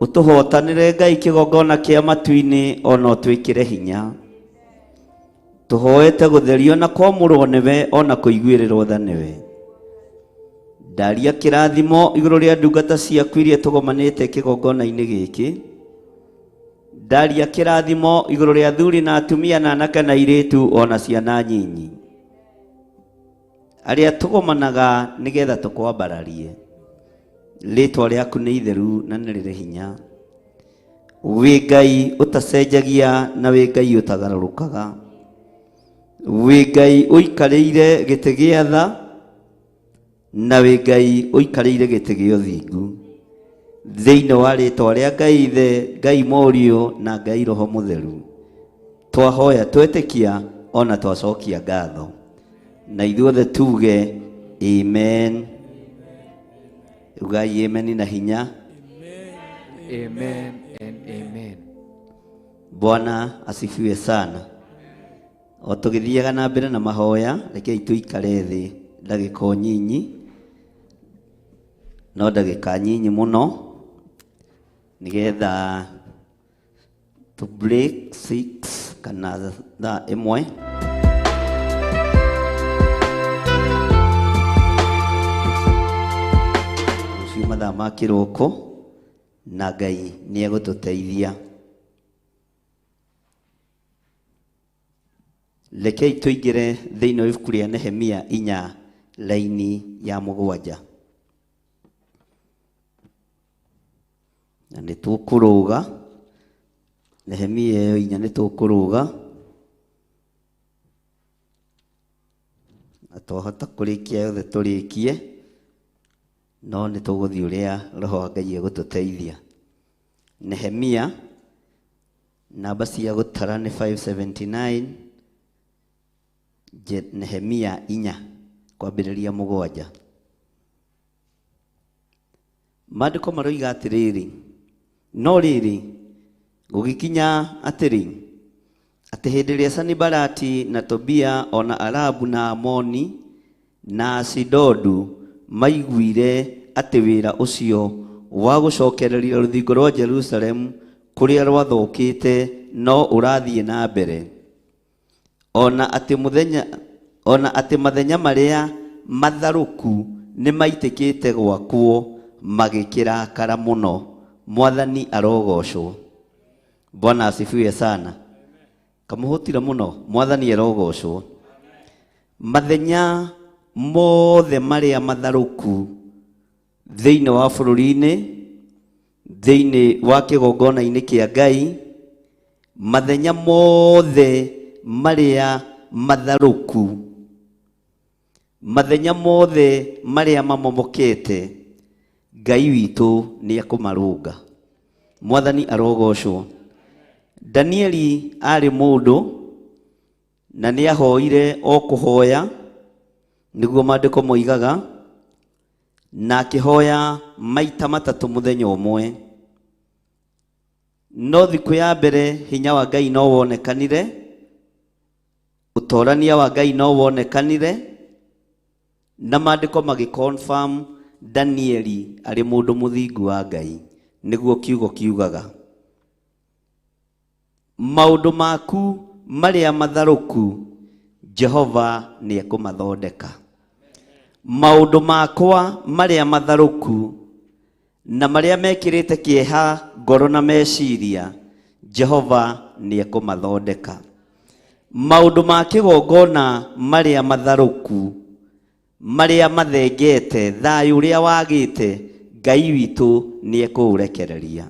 ũtũhotanĩre Ngai kĩgongona kĩa matu-inĩ ona ũtwĩkĩre hinya. Tũhoete gũtherio na kwamũrwo nĩwe ona kũiguĩrĩrwo tha nĩwe. Ndaria kĩrathimo igũrũ rĩa ndungata ciaku iria tũgomanĩte kĩgongona-inĩ gĩkĩ. Ndaria kĩrathimo igũrũ rĩa athuri na atumia na anake na airĩtu ona ciana nyinyi arĩa tũgomanaga nĩgetha tũkwambararie. Rĩtwa rĩaku nĩ itheru na nĩ rĩrĩ hinya. Wĩ Ngai ũtacenjagia na wĩ Ngai ũtagarũrũkaga. Wĩ Ngai ũikarĩire gĩtĩ gĩa tha na wĩ Ngai ũikarĩire gĩtĩ gĩa ũthingu. Thĩinĩ wa rĩtwa rĩa Ngai Ithe, Ngai Mũriũ na Ngai Roho Mũtheru, twahoya twetĩkia ona twacokia ngatho, na ithuothe tuge amen. Ugai amen na hinya. Amen and amen. Bwana asifiwe sana. O tũgĩthiaga na mbere na mahoya, rekei tũikare thĩ ndagĩka o nyinyi, no ndagĩka nyinyi mũno, nĩgetha to break 6 kana thaa ĩmwe. Rũciũ mathaa ma kĩroko, na Ngai nĩ egũtũteithia. Rekei tũingĩre thĩinĩ wa ibuku rĩa Nehemia 4 raini ya 7. Na nĩ tũkũrũga Nehemia ĩyo 4 nĩ tũkũrũga, na twahota kũrĩkia yothe tũrĩkie, no nĩ tũgũthiĩ ũrĩa Roho wa Ngai egũtũteithia. Nehemia namba cia gũtara nĩ 579, Nehemia 4 kwambĩrĩria 7. Maandĩko maroiga atĩrĩrĩ, no rĩrĩ gũgĩkinya atĩrĩ, atĩ hĩndĩ ĩrĩa Sanibalati na Tobia ona Arabu na Amoni na Ashidodu maiguire atĩ wĩra ũcio wa gũcokereria rũthingo rwa Jerusalemu kũrĩa rwathũkĩte no ũrathiĩ na mbere, ona atĩ mathenya marĩa matharũku nĩ maitĩkĩte gwakwo, magĩkĩrakara mũno. Mwathani arogocwo. Bwana asifiwe sana. Kamũhũtire mũno. Mwathani arogocwo. Mathenya mothe marĩa matharũku thĩinĩ wa bũrũri-inĩ, thĩinĩ wa kĩgongona-inĩ kĩa Ngai, mathenya mothe marĩa matharũku, mathenya mothe marĩa mamomokete, Ngai witũ nĩ ekũmarũnga. Mwathani arogocwo. Danieli arĩ mũndũ na nĩ ahoire o kũhoya, nĩguo maandĩko moigaga, na akĩhoya maita matatũ mũthenya ũmwe. No thikũ ya mbere hinya wa Ngai no wonekanire, ũtorania wa Ngai no wonekanire, na maandĩko magĩconfirm Danieli arĩ mũndũ mũthingu wa Ngai, nĩguo kiugo kiugaga. Maũndũ maku marĩa matharũku Jehova nĩ ekũmathondeka. Maũndũ makwa marĩa matharũku na marĩa mekĩrĩte kĩeha ngoro na meciria, Jehova nĩ ekũmathondeka. Maũndũ ma kĩgongona marĩa matharũku, marĩa mathengete, thayũ ũrĩa wagĩte, Ngai witũ nĩ ekũũrekereria.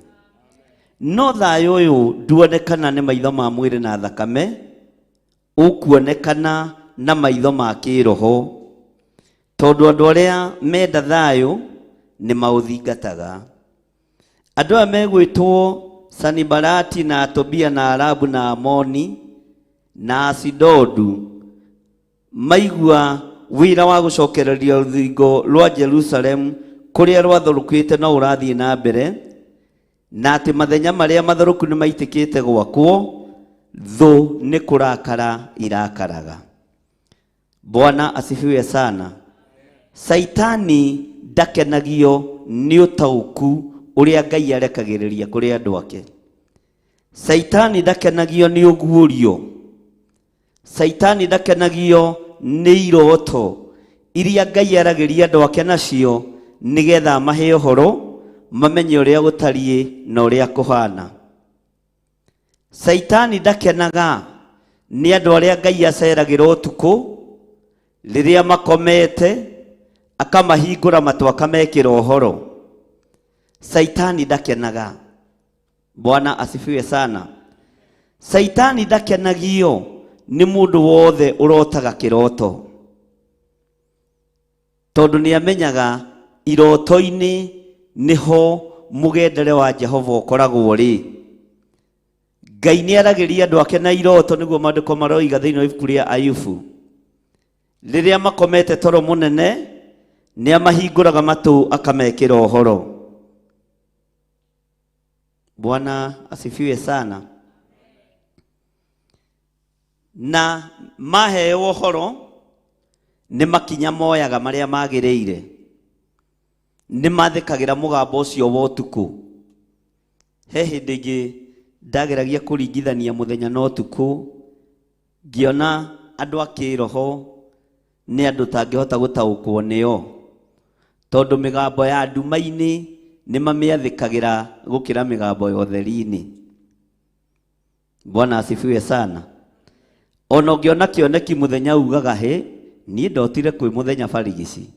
No thayũ ũyũ nduonekana nĩ maitho ma mwĩrĩ na thakame, ũkuonekana na maitho ma kĩroho, tondũ andũ arĩa menda thayũ nĩ maũthingataga. Andũ aya megwĩtwo Sanibalati na Tobia na Arabu na Amoni na Asidodu maigua wĩra wa gũcokereria rũthingo rwa Jerusalemu kũrĩa rwathũrũkĩte no ũrathiĩ na mbere, na atĩ mathenya marĩa matharũku nĩ maitĩkĩte gwakwo, thũ nĩ kũrakara irakaraga. Bwana asifiwe sana. Saitani ndakenagio nĩ ũtaũku ũrĩa Ngai arekagĩrĩria kũrĩ andũ ake. Saitani ndakenagio nĩ ũguũrio. Saitani ndakenagio nĩ iroto iria Ngai aragĩria andũ ake nacio, nĩgetha amahe ũhoro mamenye ũrĩa gũtariĩ na ũrĩa kũhana. Caitani ndakenaga nĩ andũ arĩa Ngai aceragĩra ũtukũ rĩrĩa makomete, akamahingũra matũ akamekĩra ũhoro. Caitani ndakenaga. Bwana asifiwe sana. Caitani ndakenagio nĩ mũndũ wothe ũrotaga kĩroto, tondũ nĩ amenyaga iroto-inĩ nĩho mũgendere wa Jehova ũkoragwo rĩ. Ngai nĩ aragĩria andũ ake na iroto, nĩguo maandĩko maroiga thĩinĩ wa ibuku rĩa Ayubu. Rĩrĩa makomete toro mũnene, nĩ amahingũraga matũ akamekĩra ũhoro. Bwana asifiwe sana. Na maheo ũhoro nĩ makinya moyaga marĩa magĩrĩire, nĩ mathĩkagĩra mũgambo ũcio wa ũtukũ. He hĩndĩ ĩngĩ ndageragia kũringithania mũthenya na ũtukũ, ngĩona andũ a kĩroho nĩ andũ tangĩhota gũtaũkwo nĩo, tondũ mĩgambo ya nduma-inĩ nĩ mamĩathĩkagĩra gũkĩra mĩgambo ya ũtheri-inĩ. Bwana asifiwe sana. Ona ũngĩona kĩoneki mũthenya ugaga hĩ, niĩ ndotire kwĩ mũthenya barigici,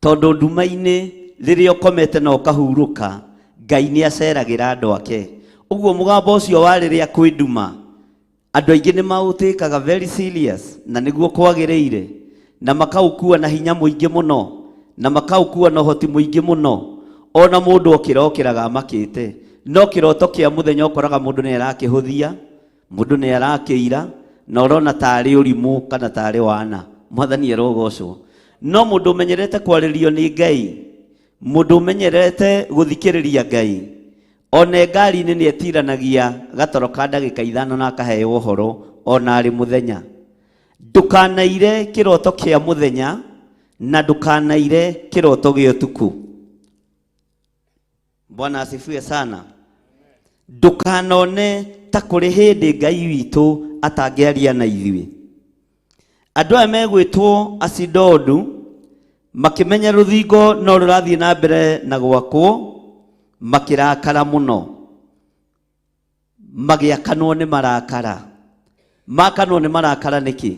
tondũ nduma-inĩ rĩrĩa ũkomete na ũkahurũka, Ngai nĩ aceragĩra andũ ake. Ũguo mũgambo ũcio wa rĩrĩa kwĩ nduma, andũ aingĩ nĩ maũtĩkaga very serious, na nĩguo kwagĩrĩire, na makaũkua na hinya mũingĩ mũno, na makaũkua na ũhoti mũingĩ mũno. Ona mũndũ okĩra okĩraga amakĩte, no kĩroto kĩa mũthenya ũkoraga mũndũ nĩ arakĩhũthia, mũndũ nĩ arakĩira, na ũrona tarĩ ũrimũ kana tarĩ wana. Mwathani arogocwo. No mũndũ ũmenyerete kwarĩrio nĩ Ngai, mũndũ ũmenyerete gũthikĩrĩria Ngai, one ngari-inĩ nĩ etiranagia gatoro ka ndagĩka 5 na akaheo ũhoro ona arĩ mũthenya. Ndũkanaire kĩroto kĩa mũthenya na ndũkanaire kĩroto gĩa ũtukũ. Bwana asifiwe sana. Ndũkanone ta kũrĩ hĩndĩ Ngai witũ atangĩaria na ithuĩ. Andũ aya megwĩtwo Asidodu makĩmenya rũthingo no rũrathiĩ na mbere na gwakwo, makĩrakara mũno, magĩakanwo nĩ marakara. Makanwo nĩ marakara nĩkĩ?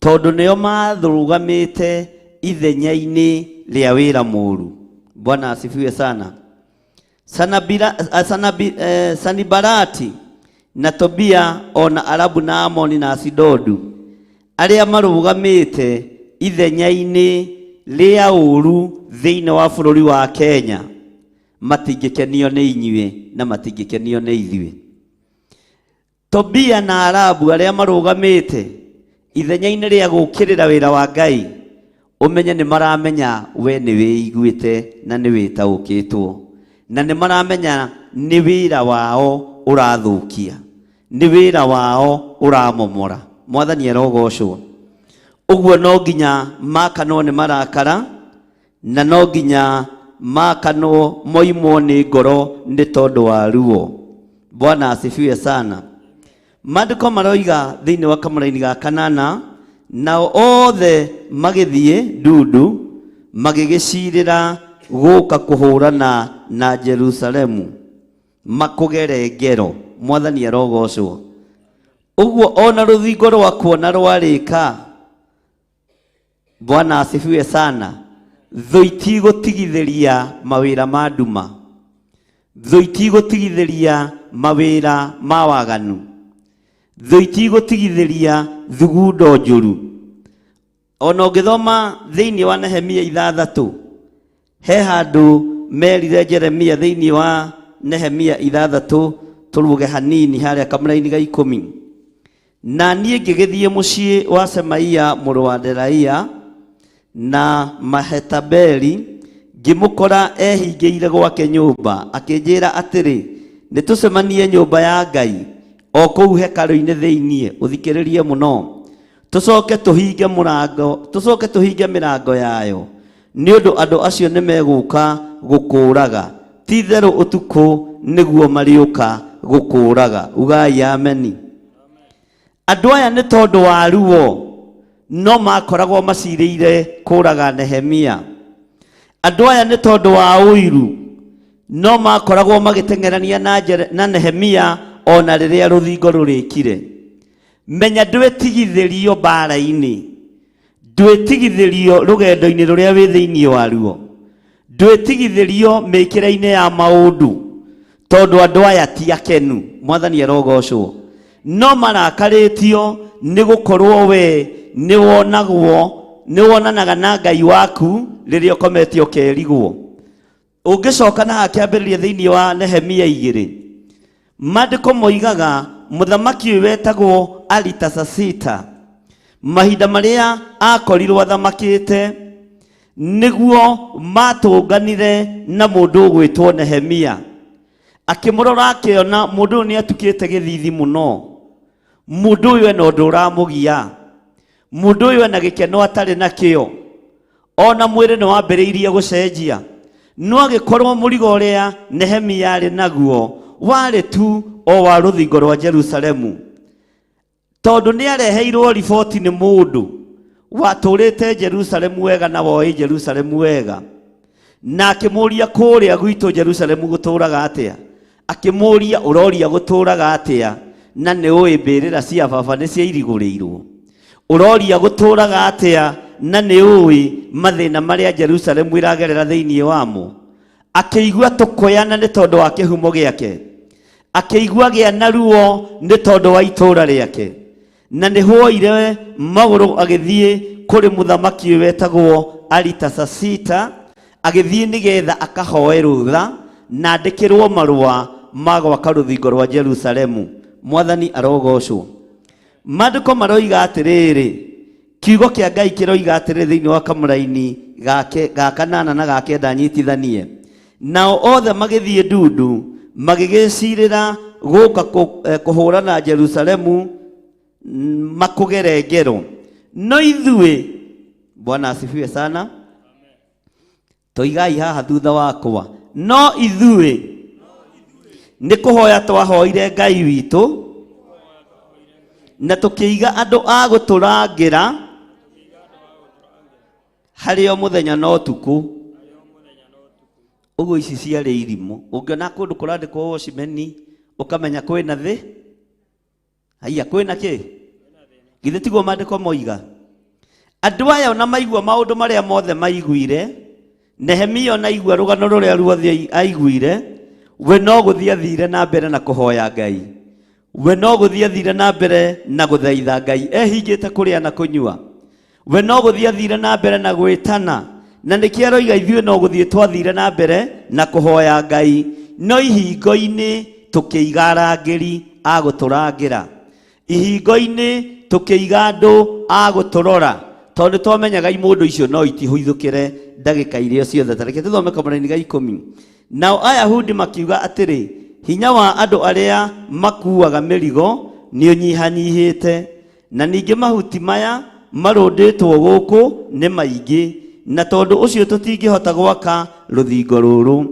Tondũ nĩo mathũgamĩte ithenya-inĩ rĩa wĩra mũru. Bwana asifiwe sana. Sanibalati na Tobia ona Arabu na Amoni na Asidodu arĩa marũgamĩte ithenya-inĩ rĩa ũru thĩinĩ wa bũrũri wa Kenya matingĩkenio nĩ inyuĩ na matingĩkenio nĩ ithuĩ. Tobia na Arabu arĩa marũgamĩte ithenya-inĩ rĩa gũũkĩrĩra wĩra wa Ngai, ũmenye nĩ maramenya we nĩ wĩiguĩte na nĩ wĩtaũkĩtwo, na nĩ maramenya nĩ wĩra wao ũrathũkia, nĩ wĩra wao ũramomora. Mwathani arogocwo. Ũguo no nginya makanwo nĩ marakara, na no nginya makanwo moimwo nĩ ngoro nĩ tondũ wa ruo. Bwana asifiwe sana. Maandĩko maroiga thĩinĩ wa kamũraini ga 8, nao othe magĩthiĩ ndundu magĩgĩcirĩra gũka kũhũrana na Jerusalemu makũgere ngero. Mwathani arogocwo. Ũguo ona rũthingo rwakwo na rwarĩka, Bwana asifiwe sana, thũ itigũtigithĩria mawĩra ma nduma, thũ itigũtigithĩria mawĩra ma waganu, thũ itigũtigithĩria thugundo njũru. Ona ũngĩthoma thĩinĩ wa Nehemia 6, he handũ merire Jeremia thĩinĩ wa Nehemia 6, tũruge hanini harĩa kamũraini ga 10. Na niĩ ngĩgĩthiĩ mũciĩ wa Semaia mũrũ wa Delaia na Mahetabeli, ngĩmũkora ehingĩire gwake nyũmba, akĩnjĩra atĩrĩ, nĩ tũcemanie nyũmba ya Ngai o kũu hekarũ-inĩ thĩinĩ, ũthikĩrĩrie mũno, tũcoke tũhinge mũrango, tũcoke tũhinge mĩrango yayo, nĩ ũndũ andũ acio nĩ megũka gũkũũraga, ti itherũ ũtukũ nĩguo marĩũka gũkũũraga. Ugai ameni. Andũ aya nĩ tondũ wa ruo no makoragwo macirĩire kũraga Nehemia. Andũ aya nĩ tondũ wa ũiru no makoragwo magĩteng'erania na Nehemia ona rĩrĩa rũthingo rũrĩkire. Menya ndwĩtigithĩrio mbara-inĩ, ndwĩtigithĩrio rũgendo-inĩ rũrĩa wĩ thĩinĩ waruo, ndwĩtigithĩrio mĩkĩre-inĩ ya maũndũ, tondũ andũ aya ti akenu. Mwathani arogocwo. No marakarĩtio nĩ gũkorwo we nĩ wonagwo, nĩ wonanaga na Ngai waku rĩrĩa ũkomete ũkerigwo. Ũngĩcoka na hakĩambĩrĩria thĩinĩ wa Nehemia 2, maandĩko moigaga mũthamaki ũyũ wetagwo Aritasasita, mahinda marĩa akorirwo athamakĩte nĩguo matũnganire na mũndũ ũgwĩtwo Nehemia. Akĩmũrora akĩona mũndũ ũyũ nĩ atukĩte gĩthithi mũno, mũndũ ũyũ ena ũndũ ũramũgia, mũndũ ũyũ ena gĩkeno atarĩ nakĩo, ona mwĩrĩ nĩ wambĩrĩirie gũcenjia. No agĩkorwo mũrigo ũrĩa Nehemia arĩ naguo warĩ tu o wa rũthingo rwa Jerusalemu, tondũ nĩ areheirwo riboti nĩ mũndũ watũrĩte Jerusalemu wega na woĩ Jerusalemu wega, na akĩmũria kũrĩa gwitũ Jerusalemu gũtũraga atĩa, akĩmũria ũroria gũtũraga atĩa, na nĩ ũĩ mbĩrĩra cia baba nĩ ciairigũrĩirwo, ũroria gũtũraga atĩa, na nĩ ũĩ mathĩna marĩa Jerusalemu ĩragerera thĩinĩ wamo. Akĩigua tũkũyana nĩ tondũ wa kĩhumo gĩake, akĩigua gĩa na ruo nĩ tondũ wa itũũra rĩake, na nĩ hwoire magũrũ agĩthiĩ kũrĩ mũthamaki ũyũ wetagwo Aritasasita, agĩthiĩ nĩgetha akahoe rũtha na andĩkĩrwo marũa ma gwaka rũthingo rwa Jerusalemu. Mwathani arogocwo. Maandĩko maroiga atĩrĩrĩ, kiugo kĩa Ngai kĩroiga atĩrĩrĩ thĩinĩ wa kamũraini ga 8 na ga 9 nyitithanie. Nao othe magĩthiĩ ndundu magĩgĩcirĩra gũka kũhũrana Jerusalemu makũgere ngero. No ithuĩ, Bwana asifiwe sana, toigai haha thutha wakwa, no ithuĩ nĩ kũhoya twahoire Ngai witũ na tũkĩiga andũ a gũtũrangĩra harĩ o mũthenya na ũtukũ. Ũguo ici ciarĩ irimũ. Ũngĩona kũndũ kũrandĩkwo watchman ũkamenya kwĩna thĩ, haiya kwĩna kĩ, githĩ tiguo maandĩko moiga? Andũ aya ona maigua maũndũ marĩa mothe maiguire, Nehemia ona aigua rũgano rũrĩa ruothe aiguire, we no gũthiĩ athire na mbere na kũhoya Ngai, we no gũthiĩ athire na mbere na gũthaitha Ngai ehingĩte kũrĩa na kũnyua, we no gũthiĩ athire na mbere na gwĩtana, na nĩkĩo aroiga ithuĩ no gũthiĩ twathire na mbere na kũhoya Ngai, no ihingo-inĩ tũkĩiga arangĩri a gũtũrangĩra, ihingo-inĩ tũkĩiga andũ a gũtũrora, tondũ twamenyaga imũndũ icio no itihũithũkĩre ndagĩka iria ciothe. Ta reke tũthome kamũraini ga 10. Nao Ayahudi makiuga atĩrĩ, hinya wa andũ arĩa makuaga mĩrigo nĩ ũnyihanyihĩte, na ningĩ mahuti maya marũndĩtwo gũkũ nĩ maingĩ, na tondũ ũcio tũtingĩhota gwaka rũthingo rũrũ.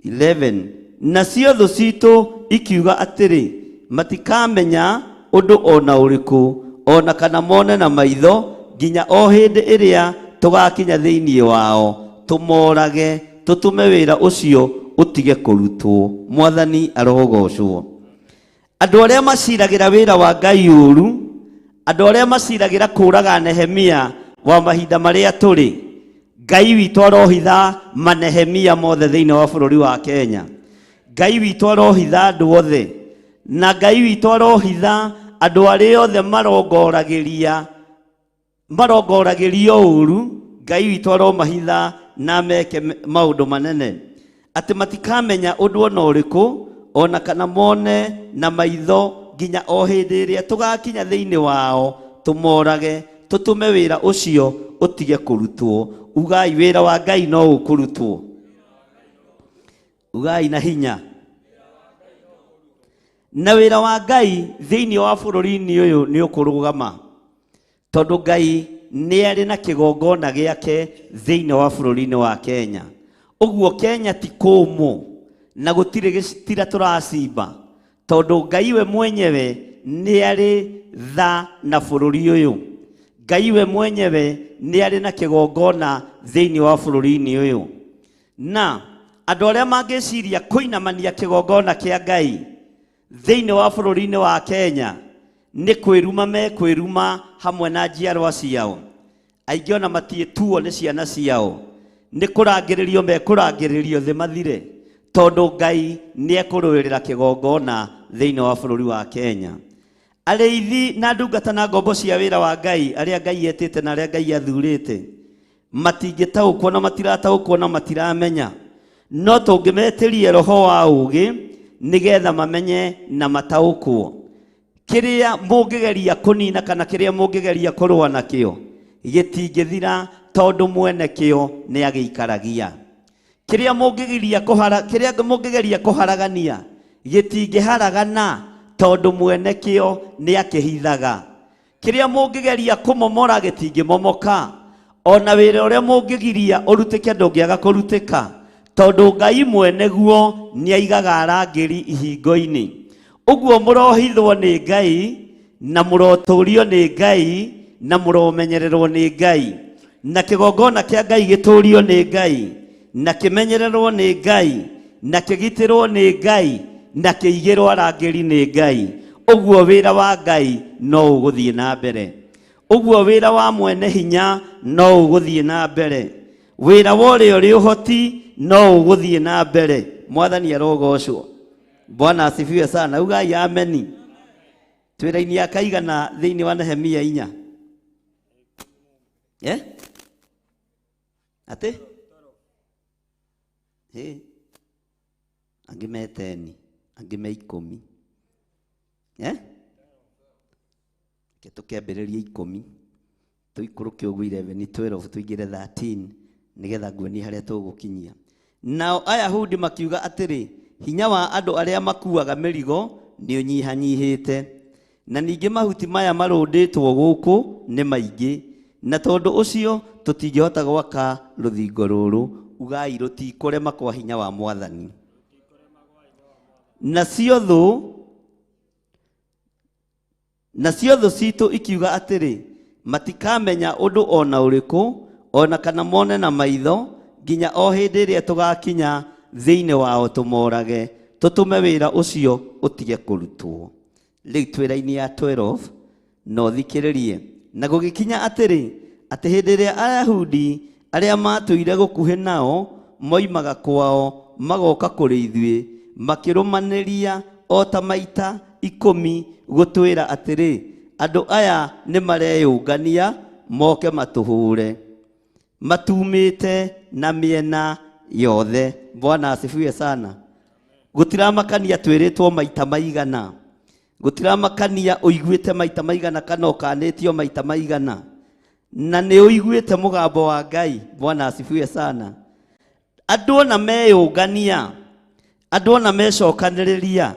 11. Nacio thũ citũ ikiuga atĩrĩ, matikamenya ũndũ ona ũrĩkũ, ona kana mone na maitho, nginya o hĩndĩ ĩrĩa tũgakinya thĩinĩ wao tũmorage, tũtũme wĩra ũcio ũtige kũrutwo. Mwathani arogocwo. Andũ arĩa maciragĩra wĩra wa Ngai ũru, andũ arĩa maciragĩra kũraga Nehemia wa mahinda marĩa tũrĩ, Ngai witũ arohitha manehemia mothe thĩinĩ wa bũrũri wa Kenya. Ngai witũ arohitha andũ othe, na Ngai witũ arohitha andũ arĩa othe marongoragĩrio ũru. Ngai witũ aromahitha na meke maũndũ manene, atĩ matikamenya ũndũ ona ũrĩkũ, ona kana mone na maitho, nginya o hĩndĩ ĩrĩa tũgakinya thĩinĩ wao tũmorage, tũtũme wĩra ũcio ũtige kũrutwo. Ugai wĩra wa Ngai no ũkũrutwo. Ugai na hinya. Na wĩra wa Ngai thĩinĩ wa bũrũri-inĩ ũyũ nĩ ũkũrũgama, tondũ Ngai nĩ arĩ na kĩgongona gĩake thĩinĩ wa bũrũri-inĩ wa Kenya. Ũguo Kenya ti kũmũ na gũtirĩ gĩcitira tũracimba, tondũ Ngai we mwenyewe nĩ arĩ tha na bũrũri ũyũ. Ngai we mwenyewe nĩ arĩ na kĩgongona thĩinĩ wa bũrũri-inĩ ũyũ. Na andũ arĩa mangĩciria kũinamania kĩgongona kĩa Ngai Thĩinĩ wa bũrũri-inĩ wa Kenya nĩ kwĩruma mekwĩruma hamwe na njiarwa ciao. Aingĩ ona matiĩtuo nĩ ciana ciao, nĩ kũrangĩrĩrio mekũrangĩrĩrio thĩ mathire, tondũ Ngai nĩ ekũrũĩrĩra kĩgongona thĩinĩ wa bũrũri wa Kenya. Arĩithi na ndungata na ngombo cia wĩra wa Ngai arĩa Ngai etĩte na arĩa Ngai athurĩte matingĩtaũkwo na matirataũkwo na matiramenya, no tũngĩmetĩrie roho wa ũũgĩ nĩgetha mamenye na mataũkwo. Kĩrĩa mũngĩgeria kũnina kana kĩrĩa mũngĩgeria kũrũa nakĩo gĩtingĩthira, tondũ mwene kĩo nĩ agĩikaragia. Kĩrĩa mũngĩgeria kũhara, kĩrĩa mũngĩgeria kũharagania gĩtingĩharagana, tondũ mwene kĩo nĩ akĩhithaga. Kĩrĩa mũngĩgeria kũmomora gĩtingĩmomoka, ona wĩra ũrĩa mũngĩgiria ũrutĩke ndũngĩaga kũrutĩka, tondũ Ngai mwene guo nĩ aigaga arangĩri ihingo-inĩ. Ũguo mũrohithwo nĩ Ngai na mũrotũrio nĩ Ngai na mũromenyererwo nĩ Ngai, na kĩgongona kĩa Ngai gĩtũrio nĩ Ngai na kĩmenyererwo nĩ Ngai na kĩgitĩrwo nĩ Ngai na kĩigĩrwo arangĩri nĩ Ngai. Ũguo wĩra wa Ngai no ũgũthiĩ na mbere, ũguo wĩra wa mwene hinya no ũgũthiĩ na mbere, wĩra wa ũrĩa ũrĩ ũhoti no ũgũthiĩ na mbere. Mwathani arogocwo. Bwana asifiwe sana. Ugai ameni. Twĩra-inĩ ya kaigana thĩinĩ wa Nehemia 4? Eh? Atĩ? Ĩ. Angĩ me 10, angĩ me 10. Eh? Reke tũkĩambĩrĩrie 10. Tũikũrũke ũguo 11, 12, tũingĩre 13 nĩgetha nguonie harĩa tũgũkinyia. Nao Ayahudi makiuga atĩrĩ, hinya wa andũ arĩa makuaga mĩrigo nĩ ũnyihanyihĩte, na ningĩ mahuti maya marũndĩtwo gũkũ nĩ maingĩ, na tondũ ũcio tũtingĩhota gwaka rũthingo rũrũ. Ugai rũtikũrema kwa hinya wa Mwathani. Nacio thũ citũ ikiuga atĩrĩ, matikamenya ũndũ ona ũrĩkũ, ona kana mone na maitho, nginya o hĩndĩ ĩrĩa tũgakinya thĩinĩ wao tũmorage, tũtũme wĩra ũcio ũtige kũrutwo. Rĩu twĩra-inĩ ya 12 no thikĩrĩrie. Na gũgĩkinya atĩrĩ, atĩ hĩndĩ ĩrĩa Ayahudi arĩa matũire gũkuhĩ nao moimaga kwao magoka kũrĩ ithuĩ, makĩrũmanĩria o ta maita 10 gũtwĩra atĩrĩ, andũ aya nĩ mareyũngania moke matũhũre, matumĩte na mĩena yothe. Bwana asifiwe sana. Gũtiramakania twĩrĩtwo maita maigana, gũtiramakania ũiguĩte maita maigana kana ũkanĩtio maita maigana, na nĩ ũiguĩte mũgambo wa Ngai. Bwana asifiwe sana. Andũ ona meyũngania, andũ ona mecokanĩrĩria,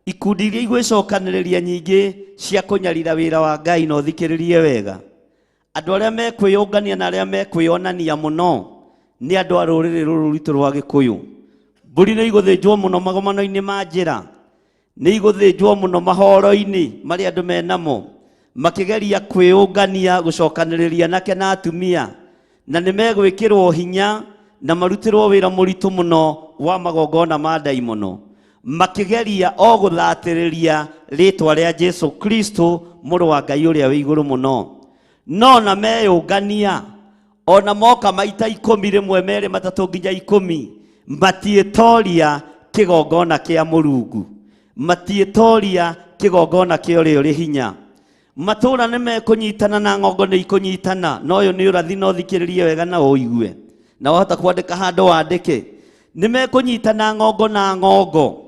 ikundi iria igwĩcokanĩrĩria nyingĩ cia kũnyarira wĩra wa Ngai, no thikĩrĩrie wega. Andũ arĩa mekwĩyũngania na arĩa mekwĩyonania mũno nĩ andũ a rũrĩrĩ rũrũ rwitũ rwa Gĩkũyũ. Mbũri nĩ igũthĩnjwo mũno magomano-inĩ ma njĩra, nĩ igũthĩnjwo mũno mahoro-inĩ marĩa andũ menamo, makĩgeria kwĩyũngania gũcokanĩrĩria anake na atumia, na nĩ megwĩkĩrwo hinya na marutĩrwo wĩra mũritũ mũno wa magongona ma ndaimono, makĩgeria o gũthatĩrĩria rĩtwa rĩa Jesu Kristo mũrũ wa Ngai ũrĩa wĩ igũrũ mũno. No na meyũngania, ona moka maita 10 rĩmwe merĩ matatũ nginya 10, matiĩtoria kĩgongona kĩa Mũrungu, matiĩtoria kĩgongona kĩa ũrĩa ũrĩ hinya. Matũra nĩ mekũnyitana na ng'ongo nĩ ikũnyitana, na ũyũ nĩ ũrathi, no thikĩrĩrie wega na ũigue, na wahota kwandĩka handũ wandĩke. Nĩ mekũnyitana ng'ongo na ng'ongo,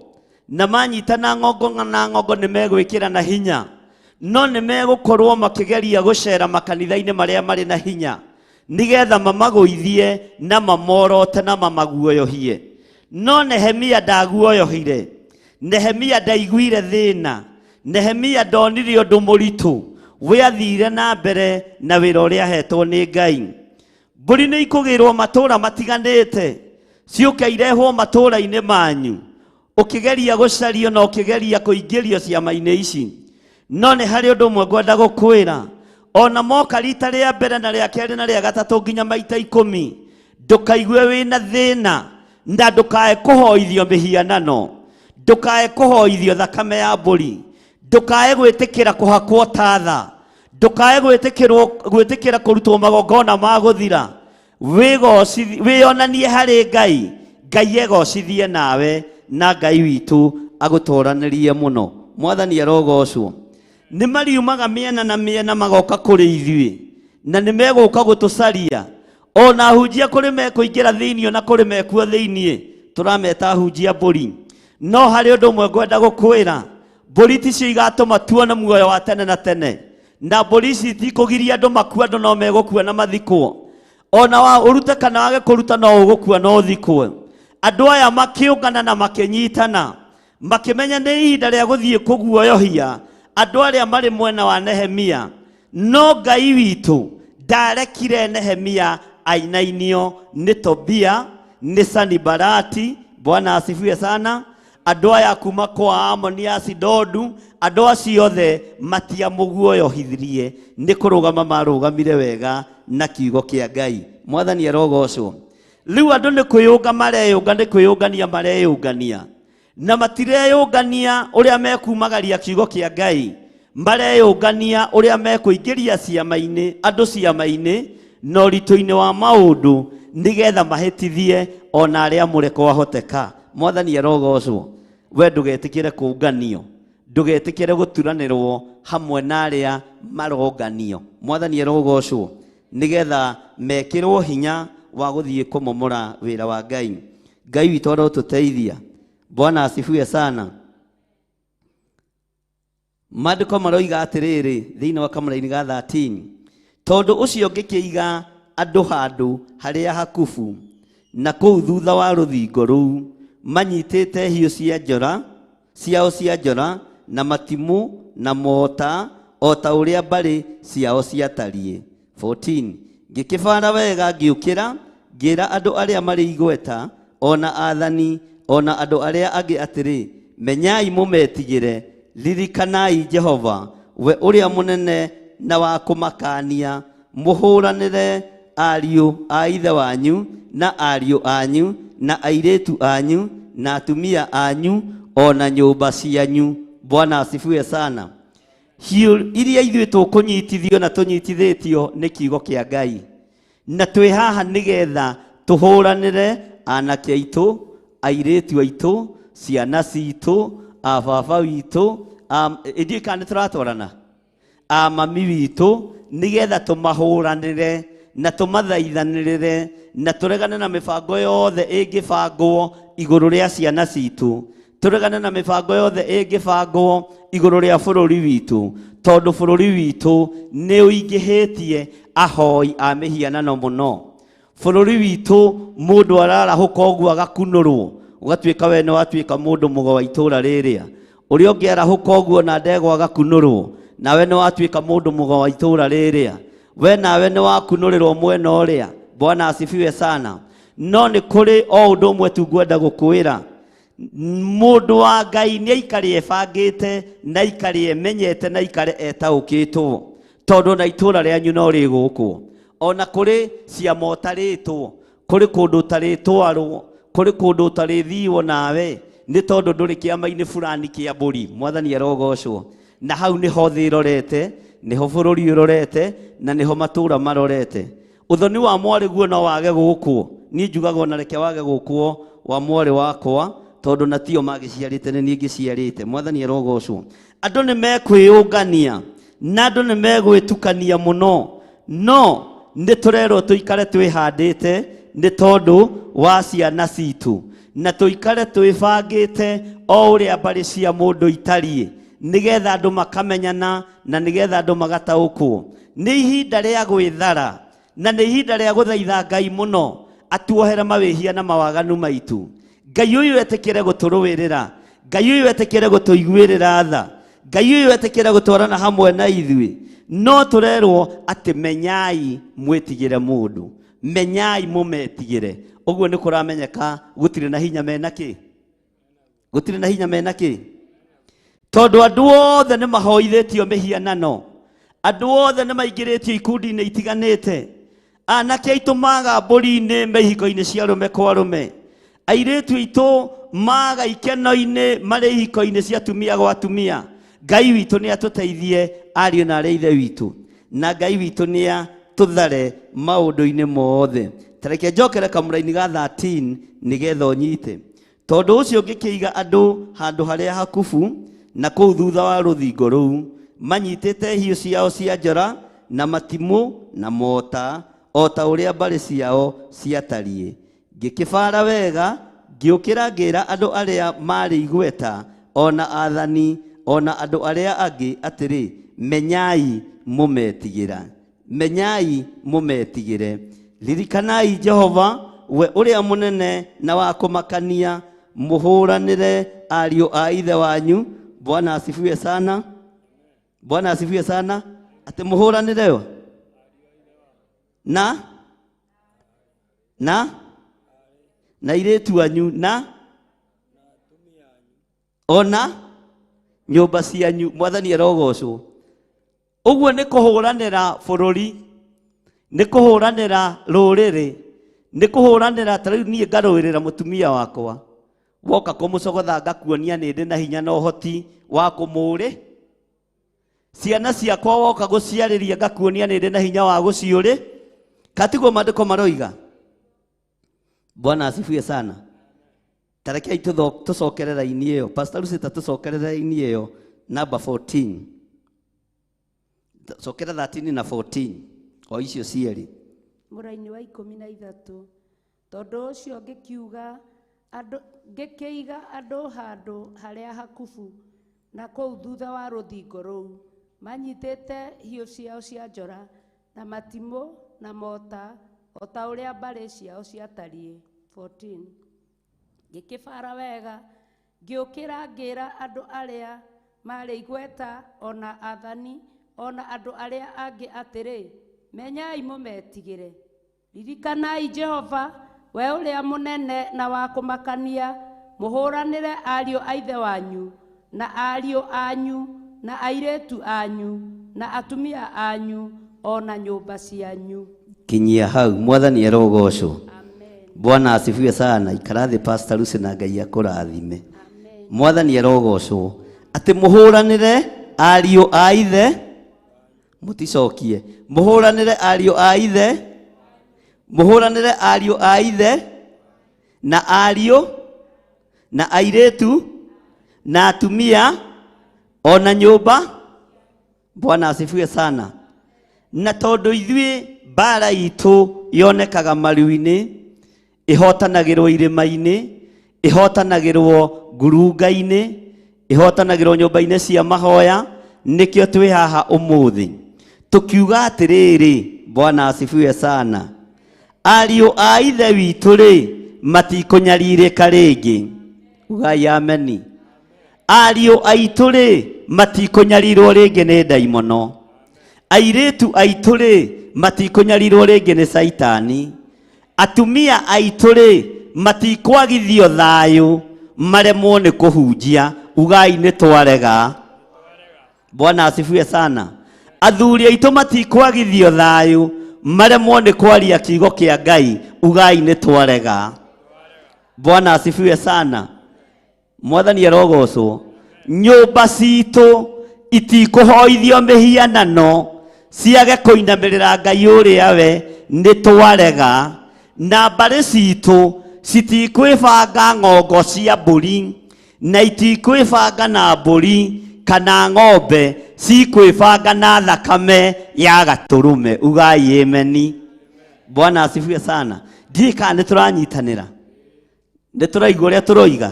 na manyitana ng'ongo na ng'ongo nĩ megwĩkĩra na hinya, no nĩ megũkorwo makĩgeria gũcera makanitha-inĩ marĩa marĩ na hinya, nĩgetha mamagũithie na mamorote na mamaguoyohie. No Nehemia ndaguoyohire, Nehemia ndaiguire thĩna, Nehemia ndonire ũndũ mũritũ, we athire na mbere na wĩra ũrĩa ahetwo nĩ Ngai. Mbũri nĩ ikũgĩrwo matũũra matiganĩte, ciũke irehwo matũũra-inĩ manyu, ũkĩgeria gũcario na ũkĩgeria kũingĩrio ciama-inĩ ici. No nĩ harĩ ũndũ ũmwe ngwenda gũkwĩra, ona moka rita rĩa mbere na rĩa kerĩ na rĩa gatatũ nginya maita 10, ndũkaigue wĩna thĩna na ndũkae kũhoithio mĩhianano, Ndũkae kũhoithio thakame ya mbũri, ndũkae gwĩtĩkĩra kũhakwo tatha, ndũkae gwĩtĩkĩra kũrutwo magongona ma gũthira. Wĩyonanie harĩ Ngai, Ngai egocithie nawe, na Ngai witũ agũtoranĩrie mũno. Mwathani arogocwo. Nĩ mariumaga mĩena na mĩena magoka kũrĩ ithuĩ, na nĩ megũka gũtũcaria. Ona ahunjia kũrĩ mekũingĩra thĩinĩ, ona kũrĩ mekuo thĩinĩ, tũrameta ahunjia mbũri. No harĩ ũndũ ũmwe ngwenda gũkwĩra, mbũri ticio igatũma tuone muoyo wa tene na tene, na mbũri ici itikũgiria andũ makue, andũ no megũkua na mathikwo. Ona wa ũrute kana wage kũruta, no ũgũkua no ũthikwo. Andũ aya makĩũngana na makĩnyitana, makĩmenya nĩ ihinda rĩa gũthiĩ kũguoyohia andũ arĩa marĩ mwena wa Nehemia. No Ngai witũ ndarekire Nehemia ainainio nĩ Tobia, nĩ Sanibalati. Bwana asifiwe sana. Andũ aya kuma kwa Amoni, Asidodu, andũ acio othe matiamũguoyohithirie, nĩ kũrũgama marũgamire wega na kiugo kĩa Ngai. Mwathani arogocwo. Rĩu andũ nĩ kwĩyũnga mareyũnga, nĩ kwĩyũngania mareyũngania, na matireyũngania ũrĩa mekumagaria kiugo kĩa Ngai, mareyũngania ũrĩa mekũingĩria ciama-inĩ, andũ ciama-inĩ na ũritũ-inĩ wa maũndũ, nĩgetha mahĩtithie ona arĩa amũre kwahoteka. Mwathani arogocwo. We ndũgetĩkĩre kũnganio, ndũgetĩkĩre gũturanĩrwo hamwe na arĩa maronganio. Mwathani arogocwo, nĩgetha mekĩrwo hinya wa gũthiĩ kũmomora wĩra wa Ngai. Ngai witũ arotũteithia. Bwana asifiwe sana. Maandĩko maroiga atĩrĩrĩ thĩinĩ wa kamũraini ga 13, tondũ ũcio ngĩkĩiga andũ handũ harĩa hakubu na kũu thutha wa rũthingo rũu, manyitĩte hiũ cia njora ciao cia njora na matimũ na mota, o ta ũrĩa mbarĩ ciao ciatariĩ. 14 ngĩkĩbara wega, ngĩũkĩra, ngĩĩra andũ arĩa marĩ igweta, ona athani, ona andũ arĩa angĩ atĩrĩ, menyai mũmetigĩre, ririkanai Jehova, we ũrĩa mũnene na wa kũmakania, mũhũranĩre ariũ a ithe wanyu na ariũ anyu na airĩtu anyu na atumia anyu ona nyũmba cianyu. Bwana asifiwe sana. Hiũ iria ithuĩ tũkũnyitithio na tũnyitithĩtio nĩ kiugo kĩa Ngai, na twĩ haha nĩgetha tũhũranĩre anake aitũ, airĩtu aitũ, ciana citũ, a baba witũ, ithuĩ kana nĩ tũratwarana, a mami witũ, nĩgetha tũmahũranĩre na tũmathaithanĩrĩre na tũregane na mĩbango yothe ĩngĩbangwo igũrũ rĩa ciana citũ, tũregane na mĩbango yothe ĩngĩbangwo igũrũ rĩa bũrũri witũ, tondũ bũrũri witũ nĩ ũingĩhĩtie ahoi a mĩhianano mũno. Bũrũri witũ mũndũ ararahũka ũguo agakunũrwo, ũgatuĩka we nĩ watuĩka mũndũ mũgo wa itũũra rĩrĩa. Ũrĩa ũngĩ arahũka ũguo na ndegwa agakunũrwo, nawe nĩ watuĩka mũndũ mũgo wa itũũra rĩrĩa. We nawe nĩ wakunũrĩrwo mwena ũrĩa. Bwana asifiwe sana. No nĩ kũrĩ o ũndũ ũmwe tu ngwenda gũkwĩra, mũndũ wa Ngai nĩ aikare ebangĩte, na aikare emenyete, na aikare etaũkĩtwo, tondũ na itũũra rĩanyu no rĩgũkwo. Ona kũrĩ ciama ũtarĩtwo, kũrĩ kũndũ ũtarĩtwarwo, kũrĩ kũndũ ũtarĩthiwo nawe, nĩ tondũ ndũrĩ kĩama-inĩ fulani kĩa mbũri. Mwathani arogocwo. Na hau nĩho thĩ ĩrorete, nĩho bũrũri ũrorete, na nĩho matũũra marorete. Ũthoni wa mwarĩ guo no wage gũkwo, niĩ njugaga ona reke wage gũkwo wa mwarĩ wakwa, tondũ na tio magĩciarĩte, nĩ niĩ ngĩciarĩte. Mwathani arogocwo. Andũ nĩ mekwĩyũngania na andũ nĩ megwĩtukania mũno, no nĩ tũrerwo tũikare twĩhandĩte nĩ tondũ wa ciana citũ, na tũikare twĩbangĩte o ũrĩa mbarĩ cia mũndũ itariĩ, nĩgetha andũ makamenyana na nĩgetha andũ magataũkwo. Nĩ ihinda rĩa gwĩthara na nĩ ihinda rĩa gũthaitha Ngai mũno atuohere mawĩhia na mawaganu maitũ. Ngai ũyũ etĩkĩre gũtũrũĩrĩra, Ngai ũyũ etĩkĩre gũtũiguĩrĩra tha, Ngai ũyũ etĩkĩre gũtwarana hamwe na ithuĩ. No tũrerwo atĩ menyai mwĩtigĩre mũndũ, menyai mũmetigĩre. Ũguo nĩ kũramenyeka gũtirĩ na hinya mena kĩ, gũtirĩ na hinya mena kĩ, tondũ andũ othe nĩ mahoithĩtio mĩhianano, andũ othe nĩ maingĩrĩtio ikundi-inĩ itiganĩte. Anake aitũ maga mbũri-inĩ me ihiko-inĩ cia arũme kwa arũme, Airĩtu aitũ maga ikeno-inĩ marĩ ihiko-inĩ cia atumia gwa atumia. Ngai witũ nĩ atũteithie ariũ na arĩ ithe witũ, na Ngai witũ nĩ atũthare maũndũ-inĩ mothe. Tareke njokere kamũraini ga 13 nĩgetha ũnyite. Tondũ ũcio ngĩkĩiga andũ handũ harĩa hakubu na kũu thutha wa rũthingo rũu, manyitĩte hiũ ciao cia njora na matimũ na mota, o ta ũrĩa mbarĩ ciao ciatariĩ. Ngĩkĩbaara wega, ngĩũkĩra ngĩĩra andũ arĩa maarĩ igweta, o na aathani, o na andũ arĩa angĩ atĩrĩ, menyai mũmetigĩra. Menyai mũmetigĩre. Ririkanai Jehova, we ũrĩa mũnene na wa kũmakania, mũhũranĩre ariũ a ithe wanyu. Bwana asifiwe sana. Bwana asifiwe sana. Atĩ mũhũranĩre o na na na airĩtu anyu na ona nyũmba cianyu. Mwathani arogocwo. Ũguo nĩ kũhũranĩra bũrũri, nĩ kũhũranĩra rũrĩrĩ, nĩ kũhũranĩra. Ta rĩu niĩ ngarũĩrĩra mũtumia wakwa, woka kũmũcogotha ngakuonia nĩ ndĩ na hinya na ũhoti wa kũmũrĩ. Ciana ciakwa woka gũciarĩria ngakuonia nĩ ndĩ na hinya wa gũciũrĩ. Katiguo maandĩko maroiga? Bwana asifiwe sana. Tarekei tũcokere raini ĩyo. Pastor Lucy, ta tũcokere raini ĩyo namba 14. Cokera 13 na 14 o icio cierĩ. Mũraini wa 13. Tondũ ũcio ngĩkiuga andũ, ngĩkĩiga andũ handũ harĩa hakubu na kũu thutha wa rũthingo rũu, manyitĩte hiũ ciao cia njora na matimũ na mota, o ta ũrĩa mbarĩ ciao ciatariĩ. 14. Ngĩkĩbaara wega, ngĩũkĩra ngĩĩra andũ arĩa maarĩ igweta, o na aathani, o na andũ arĩa angĩ atĩrĩ, menyai mũmetigĩre. Ririkanai Jehova, we ũrĩa mũnene na wa kũmakania, mũhũranĩre ariũ a ithe wanyu, na ariũ anyu, na airĩtu anyu, na atumia anyu, o na nyũmba cianyu. Kinyia hau. Mwathani arogocwo. Bwana asifiwe sana. Ikara thĩ, Pastor Lucy, na Ngai akũrathime. Mwathani arogocwo. Atĩ mũhũranĩre ariũ a ithe, mũticokie, mũhũranĩre ariũ a ithe, mũhũranĩre ariũ a ithe na ariũ na airĩtu na atumia ona nyũmba. Bwana asifiwe sana. Na tondũ ithuĩ mbara itũ yonekaga maru-inĩ, ĩhotanagĩrwo irĩma-inĩ, ĩhotanagĩrwo ngurunga-inĩ, ĩhotanagĩrwo nyũmba-inĩ cia mahoya, nĩkĩo twĩ haha ũmũthĩ tũkiuga atĩrĩrĩ, Bwana asifiwe sana, ariũ a ithe witũ rĩ matikũnyarirĩka rĩngĩ. Ugai ameni. Ariũ aitũ rĩ matikũnyarirwo rĩngĩ nĩ ndaimono. Airĩtu aitũ rĩ matikũnyarirwo rĩngĩ nĩ caitani. Atumia aitũ rĩ matikwagithio thayũ maremwo nĩ kũhunjia. Ugai nĩ twarega. Bwana asifiwe sana. Athuri aitũ matikwagithio thayũ maremwo nĩ kwaria kiugo kĩa Ngai. Ugai nĩ twarega. Bwana asifiwe sana. Mwathani arogocwo. Nyũmba citũ itikũhoithio mĩhianano ciage kũinamĩrĩra Ngai ũrĩa we, nĩ twarega. Na mbarĩ citũ citikwĩbanga ng'ongo cia mbũri na itikwĩbanga na mbũri kana ng'ombe, cikwĩbanga na thakame ya gatũrũme. Ugai ameni. Bwana asifiwe sana. Ndiũĩ kana nĩ tũranyitanĩra, nĩ tũraigua ũrĩa tũroiga,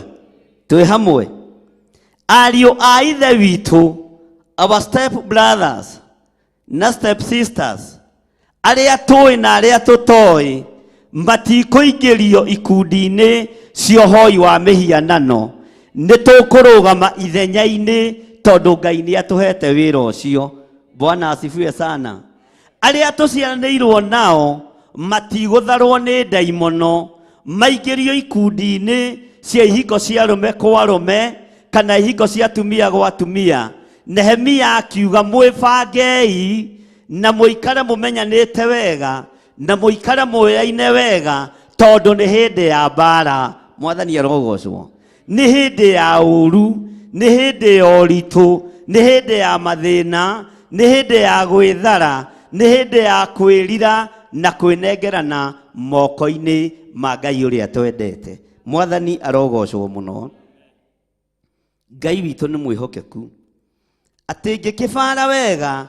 twĩ hamwe. Ariũ a ithe witũ, our step brothers na step sisters, arĩa tũĩ na arĩa tũtoĩ, matikũingĩrio ikundi-inĩ cia ũhoi wa mĩhianano. Nĩ tũkũrũgama ithenya-inĩ tondũ Ngai nĩ atũhete wĩra ũcio. Bwana asifiwe sana. Arĩa tũciaranĩirwo nao matigũtharwo nĩ ndaimono maingĩrio ikundi-inĩ cia ihiko cia arũme kwa arũme kana ihiko cia atumia gwa atumia. Nehemia akiuga mwĩbangei na mũikare mũmenyanĩte wega na mũikare mũyaine wega tondũ nĩ hĩndĩ ya mbara. Mwathani arogocwo. Nĩ hĩndĩ ya ũru, nĩ hĩndĩ ya ũritũ, nĩ hĩndĩ ya mathĩna, nĩ hĩndĩ ya gwĩthara, nĩ hĩndĩ ya kwĩrira na kwĩnengerana moko-inĩ ma Ngai ũrĩa twendete. Mwathani arogocwo mũno. Ngai witũ nĩ mwĩhokeku. Atĩ ngĩkĩbara wega,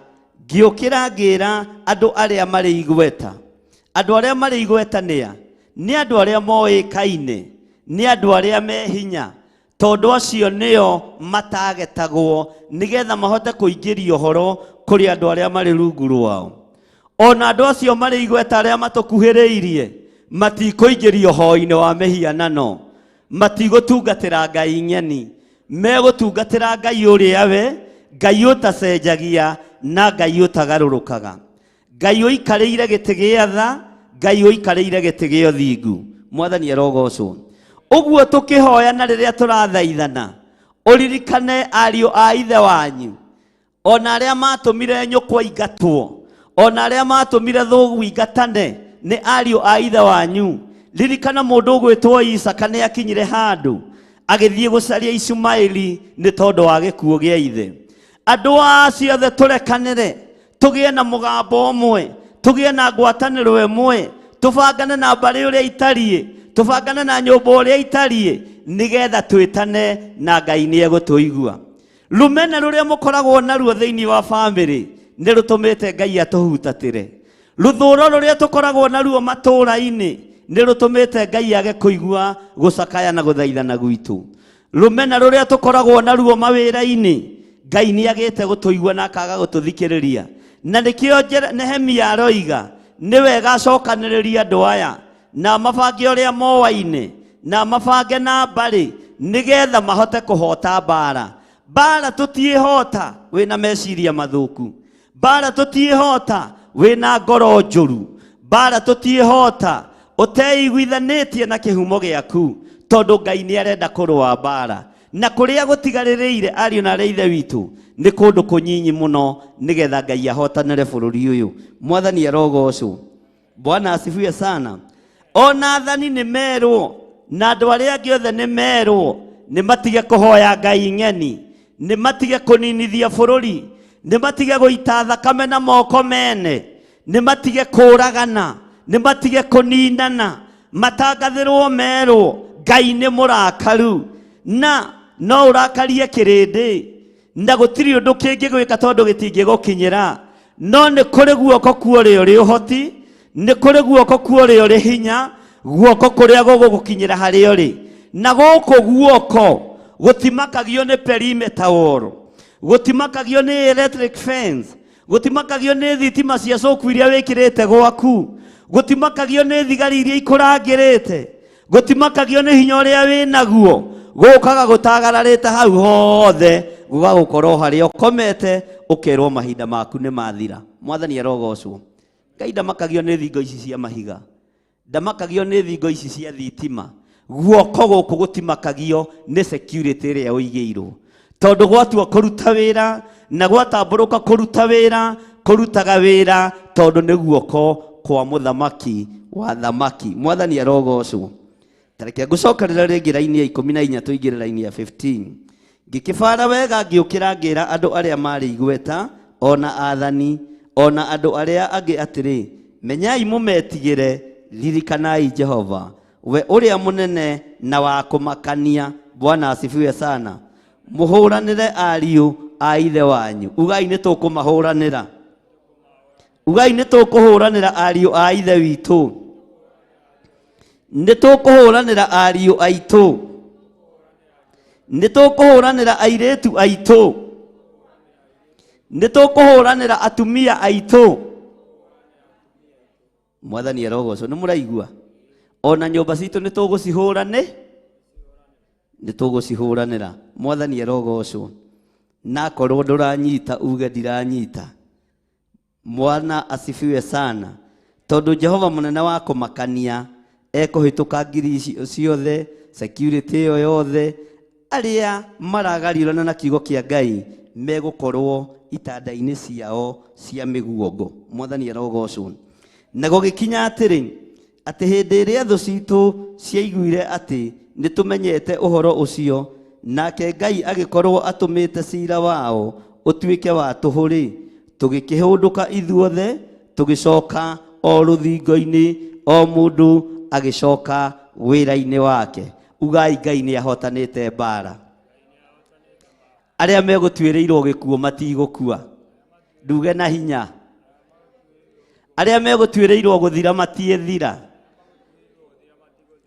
ngĩũkĩra ngĩra andũ arĩa marĩ igweta. Andũ arĩa marĩ igweta nĩa? Nĩ andũ arĩa moĩkaine, nĩ andũ arĩa me hinya, tondũ acio nĩo matagetagwo nĩgetha mahote kũingĩria ũhoro kũrĩ andũ arĩa marĩ rungu rwao. Ona andũ acio marĩ igweta arĩa matũkuhĩrĩirie matikũingĩrio ũhoi-inĩ wa mĩhianano, matigũtungatĩra ngai ng'eni, megũtungatĩra Ngai ũrĩa we, Ngai ũtacenjagia na Ngai ũtagarũrũkaga, Ngai ũikarĩire gĩtĩ gĩa tha, Ngai ũikarĩire gĩtĩ gĩa ũthingu. Mwathani arogocwo. Ũguo tũkĩhoya na rĩrĩa tũrathaithana, ũririkane ariũ a ithe wanyu, ona arĩa matũmire nyũkwa ingatwo, ona arĩa matũmire thũgũ ingatane, nĩ ariũ a ithe wanyu. Ririkana mũndũ ũgwĩtwo Isaka nĩ akinyire handũ agĩthiĩ gũcaria Ishumaeli nĩ tondũ wa gĩkuũ gĩa ithe. Andũ acio othe tũrekanĩre, tũgĩe na mũgambo ũmwe, tũgĩe na ngwatanĩro ĩmwe, tũbangane na mbarĩ ũrĩa itariĩ, tũbangane na nyũmba ũrĩa itariĩ, nĩgetha twĩtane na Ngai nĩ egũtũigua. Rũmena rũrĩa mũkoragwo naruo thĩinĩ wa bamĩrĩ nĩ rũtũmĩte Ngai atũhutatĩre. Rũthũro rũrĩa tũkoragwo naruo matũũra-inĩ nĩ rũtũmĩte Ngai age kũigua gũcakaya na gũthaithana gwitũ. Rũmena rũrĩa tũkoragwo naruo mawĩra-inĩ, Ngai nĩ agĩte gũtũigua na akaga gũtũthikĩrĩria. Na nĩkĩo Nehemia aroiga nĩ wega acokanĩrĩrie andũ aya na mabange ũrĩa moaine na mabange na mbarĩ nĩgetha mahote kũhota mbara. Mbara tũtiĩhota wĩna meciria mathũku, mbara tũtiĩhota wĩna ngoro njũru, mbara tũtiĩhota ũteiguithanĩtie na kĩhumo gĩaku, tondũ Ngai nĩ arenda kũrũa mbara. Na kũrĩa gũtigarĩrĩire ariũ na arĩa ithe witũ nĩ kũndũ kũnyinyi mũno nĩgetha Ngai ahotanĩre bũrũri ũyũ. Mwathani arogocwo. Bwana asifiwe sana. Ona athani nĩ merwo na andũ arĩa angĩ othe nĩ merwo nĩ matige kũhoya ngai ng'eni, nĩ matige kũninithia bũrũri, nĩ matige gũita thakame na moko mene, nĩ matige kũragana, nĩ matige kũninana, matangathĩrwo merwo Ngai nĩ mũrakaru na no ũrakarie kĩrĩndĩ na gũtirĩ ũndũ kĩngĩgwĩka tondũ gĩtingĩgũkinyĩra, no nĩ kũrĩ guoko kwa ũrĩa ũrĩ ũhoti, nĩ kũrĩ guoko kwa ũrĩa ũrĩ hinya, guoko kũrĩa gũgũgũkinyĩra harĩa ũrĩ. Na gũkũ guoko gũtimakagio nĩ perimeter wall, gũtimakagio nĩ electric fence, gũtimakagio nĩ thitima cia coku iria wĩkĩrĩte gwaku, gũtimakagio nĩ thigari iria ikũrangĩrĩte, gũtimakagio nĩ hinya ũrĩa wĩnaguo, gũkaga gũtagararĩte hau hothe, gũgagũkorwo harĩa ũkomete, ũkerwo mahinda maku nĩ mathira. Mwathani arogocwo. Ngai ndamakagio nĩ thingo ici cia mahiga, ndamakagio nĩ thingo ici cia thitima. Guoko gũkũ gũtimakagio nĩ security ĩrĩa ũigĩirwo, tondũ gwatua kũruta wĩra na gwatambũrũka kũruta wĩra, kũrutaga wĩra tondũ nĩ guoko kwa mũthamaki wa thamaki. Mwathani arogocwo. Tareke ngũcokerera rĩngĩ raini ya 14 tũingĩre raini ya 15. Ngĩkĩbara wega ngĩũkĩra ngĩra andũ arĩa marĩ igweta ona athani ona andũ arĩa angĩ atĩrĩ, menyai mũmetigĩre, ririkanai Jehova we ũrĩa mũnene na wa kũmakania. Bwana asifiwe sana. Mũhũranĩre ariũ a ithe wanyu. Ugai nĩ tũkũmahũranĩra. Ugai nĩ tũkũhũranĩra ariũ a ithe witũ. Nĩ tũkũhũranĩra ariũ aitũ. Nĩ tũkũhũranĩra airĩtu aitũ. Nĩ tũkũhũranĩra atumia aitũ. Mwathani arogocwo. Nĩ mũraigua? Ona nyũmba citũ nĩ tũgũcihũrane, nĩ tũgũcihũranĩra. Mwathani arogocwo. Na akorwo ndũranyita uge ndiranyita. Mwana asifiwe sana. Tondũ Jehova mũnene wa kũmakania ekũhĩtũka ngiri icio ciothe, security ĩyo yothe, arĩa maragariũrana na kiugo kĩa Ngai megũkorwo itanda-inĩ ciao cia mĩguongo. Mwathani arogocwo. Na gũgĩkinya atĩrĩ, atĩ hĩndĩ ĩrĩa thũ citũ ciaiguire atĩ Nĩ tũmenyete ũhoro ũcio, nake Ngai agĩkorwo atũmĩte cira wao ũtuĩke wa tũhũ-rĩ, tũgĩkĩhũndũka ithuothe tũgĩcoka o rũthingo-inĩ, o mũndũ agĩcoka wĩra-inĩ wake. Ugai Ngai nĩ ahotanĩte mbara. Arĩa megũtuĩrĩirwo gĩkuũ matigũkua, nduge na hinya. Arĩa megũtuĩrĩirwo gũthira matiĩthira.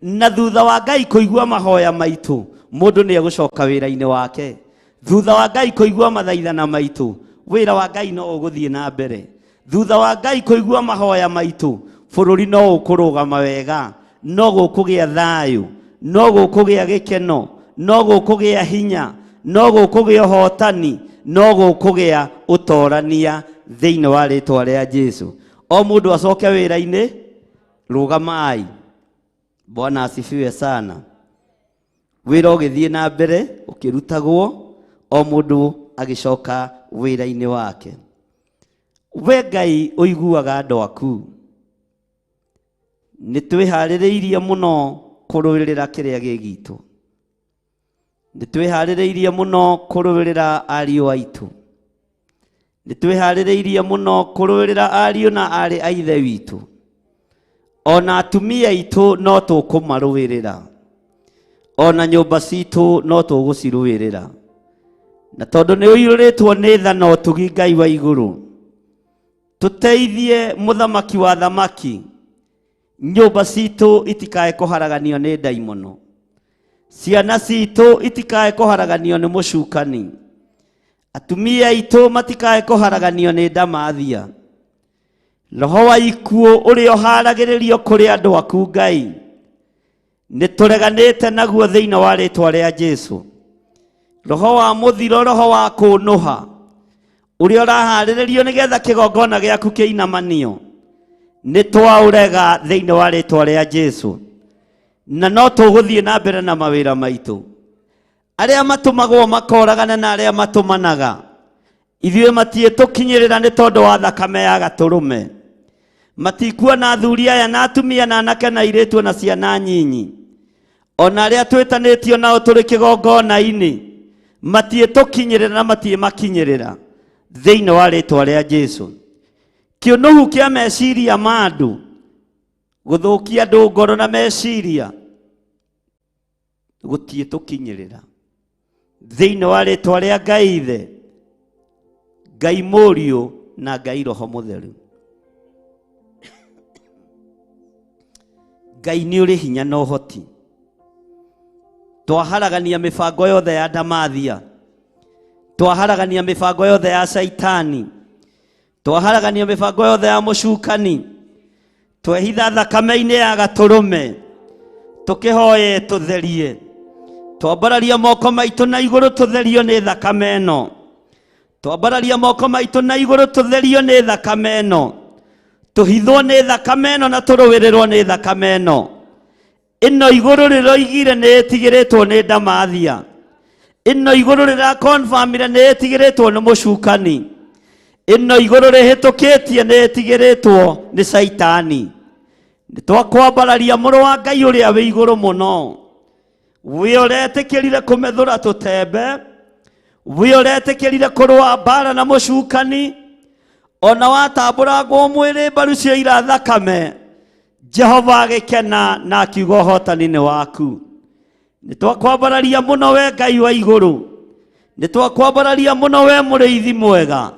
Na thutha wa Ngai kũigua mahoya maitũ, mũndũ nĩ egũcoka wĩra-inĩ wake. Thutha wa Ngai kũigua mathaithana maitũ, wĩra wa Ngai no ũgũthiĩ na mbere. Thutha wa Ngai kũigua mahoya maitũ, bũrũri no ũkũrũgama wega, no gũkũgĩa thayũ, no gũkũgĩa gĩkeno, no gũkũgĩa hinya, no gũkũgĩa ũhotani, no gũkũgĩa ũtorania thĩinĩ wa rĩtwa rĩa Jesu. O mũndũ acoke wĩra-inĩ, rũgamai. Bwana asifiwe sana. Wĩra ũgĩthiĩ na mbere ũkĩrutagwo, o mũndũ agĩcoka wĩra-inĩ wake. We Ngai ũiguaga andũ aku, nĩ twĩharĩrĩirie mũno kũrũĩrĩra kĩrĩa gĩ gitũ, nĩ twĩharĩrĩirie mũno kũrũĩrĩra ariũ aitũ, nĩ twĩharĩrĩirie mũno kũrũĩrĩra ariũ na aarĩ a ithe witũ, ona atumia aitũ no tũkũmarũĩrĩra, ona nyũmba citũ no tũgũcirũĩrĩra. Na tondũ nĩ ũiyũrĩtwo nĩ tha na ũtugi Ngai wa igũrũ, tũteithie mũthamaki wa thamaki, nyũmba citũ itikae kũharaganio nĩ ndaimono, ciana citũ itikae kũharaganio nĩ mũcukani, atumia aitũ matikae kũharaganio nĩ ndamathia. Roho wa ikuũ ũrĩa ũharagĩrĩrio kũrĩ andũ aku Ngai, nĩ tũreganĩte naguo thĩinĩ wa rĩtwa rĩa Jesu. Roho wa mũthiro, roho wa kũnũha ũrĩa ũraharĩrĩrio nĩgetha kĩgongona gĩaku kĩinamanio, nĩ twaũrega thĩinĩ wa rĩtwa rĩa Jesu. Na no tũgũthiĩ na mbere na mawĩra maitũ. Arĩa matũmagwo makoragana na arĩa matũmanaga, ithuĩ matiĩtũkinyĩrĩra nĩ tondũ wa thakame ya gatũrũme. Matikuona athuri aya na atumia na anake na airĩtu na ciana nyinyi, ona arĩa twĩtanĩtio nao tũrĩ kĩgongona-inĩ, matiĩtũkinyĩrĩra na matiĩmakinyĩrĩra thĩinĩ wa rĩtwa rĩa Jesu. Kĩũnũhu kĩa meciria ma andũ, gũthũkia andũ ngoro na meciria, gũtiĩtũkinyĩrĩra thĩinĩ wa rĩtwa rĩa Ngai Ithe, Ngai Mũriũ na Ngai Roho Mũtheru. Ngai nĩ ũrĩ hinya na ũhoti. Twaharagania mĩbango yothe ya ndamathia, twaharagania mĩbango yothe ya Shaitani, twaharagania mĩbango yothe ya mũcukani, twehitha thakame-inĩ ya gatũrũme, tũkĩhoye tũtherie, twambararia moko maitũ na igũrũ tũtherio nĩ thakame ĩno, twambararia moko maitũ na igũrũ tũtherio nĩ thakame ĩno, tũhithwo nĩ thakame ĩno na tũrũĩrĩrwo nĩ thakame ĩno. Ĩno igũrũ rĩroigire nĩ ĩtigĩrĩtwo nĩ ndamathia, ĩno igũrũ rĩrakonfamire nĩ ĩtigĩrĩtwo nĩ mũcukani, ĩno igũrũ rĩhĩtũkĩtie nĩ ĩtigĩrĩtwo nĩ Shaitani. Nĩ twakwambararia mũrũ wa Ngai ũrĩa wĩ igũrũ mũno, we ũretĩkĩrire kũmethũra tũtembe, we ũretĩkĩrire kũrũa mbara na mũcukani, ona watambũrangwo mwĩrĩ mbaru ciaira thakame, Jehova agĩkena na akiuga ũhotani nĩ waku. Nĩ twakwambararia mũno we Ngai wa igũrũ, nĩ twakwambararia mũno we mũrĩithi mwega,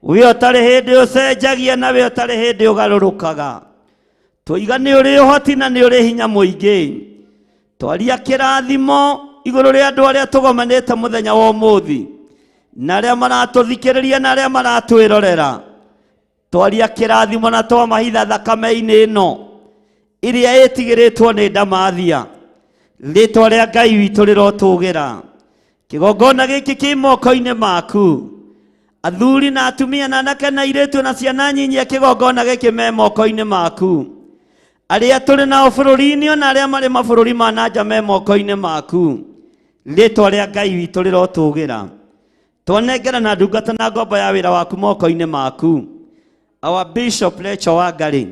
we ũtarĩ hĩndĩ ũcenjagia na we ũtarĩ hĩndĩ ũgarũrũkaga. Tũiga nĩ ũrĩ ũhoti na nĩ ũrĩ hinya mũingĩ. Twaria kĩrathimo igũrũ rĩa andũ arĩa tũgomanĩte mũthenya wa ũmũthĩ, na arĩa maratũthikĩrĩria na arĩa maratwĩrorera. Twaria kĩrathimo na twamahitha thakame-inĩ ĩno ĩrĩa ĩtigĩrĩtwo nĩ ndamathia. Rĩtwa rĩa Ngai witũ rĩrotũgĩra. Kĩgongona gĩkĩ kĩ moko-inĩ maku. Athuri na atumia na anake na airĩtu na ciana nyinyi a kĩgongona gĩkĩ me moko-inĩ maku. Arĩa tũrĩ nao bũrũri-inĩ ona arĩa marĩ mabũrũri ma na nja me moko-inĩ maku. Rĩtwa rĩa Ngai witũ rĩrotũgĩra. Twanengera na ndungata na ngombo ya wĩra waku moko-inĩ maku. Our Bishop Rachel Wangari,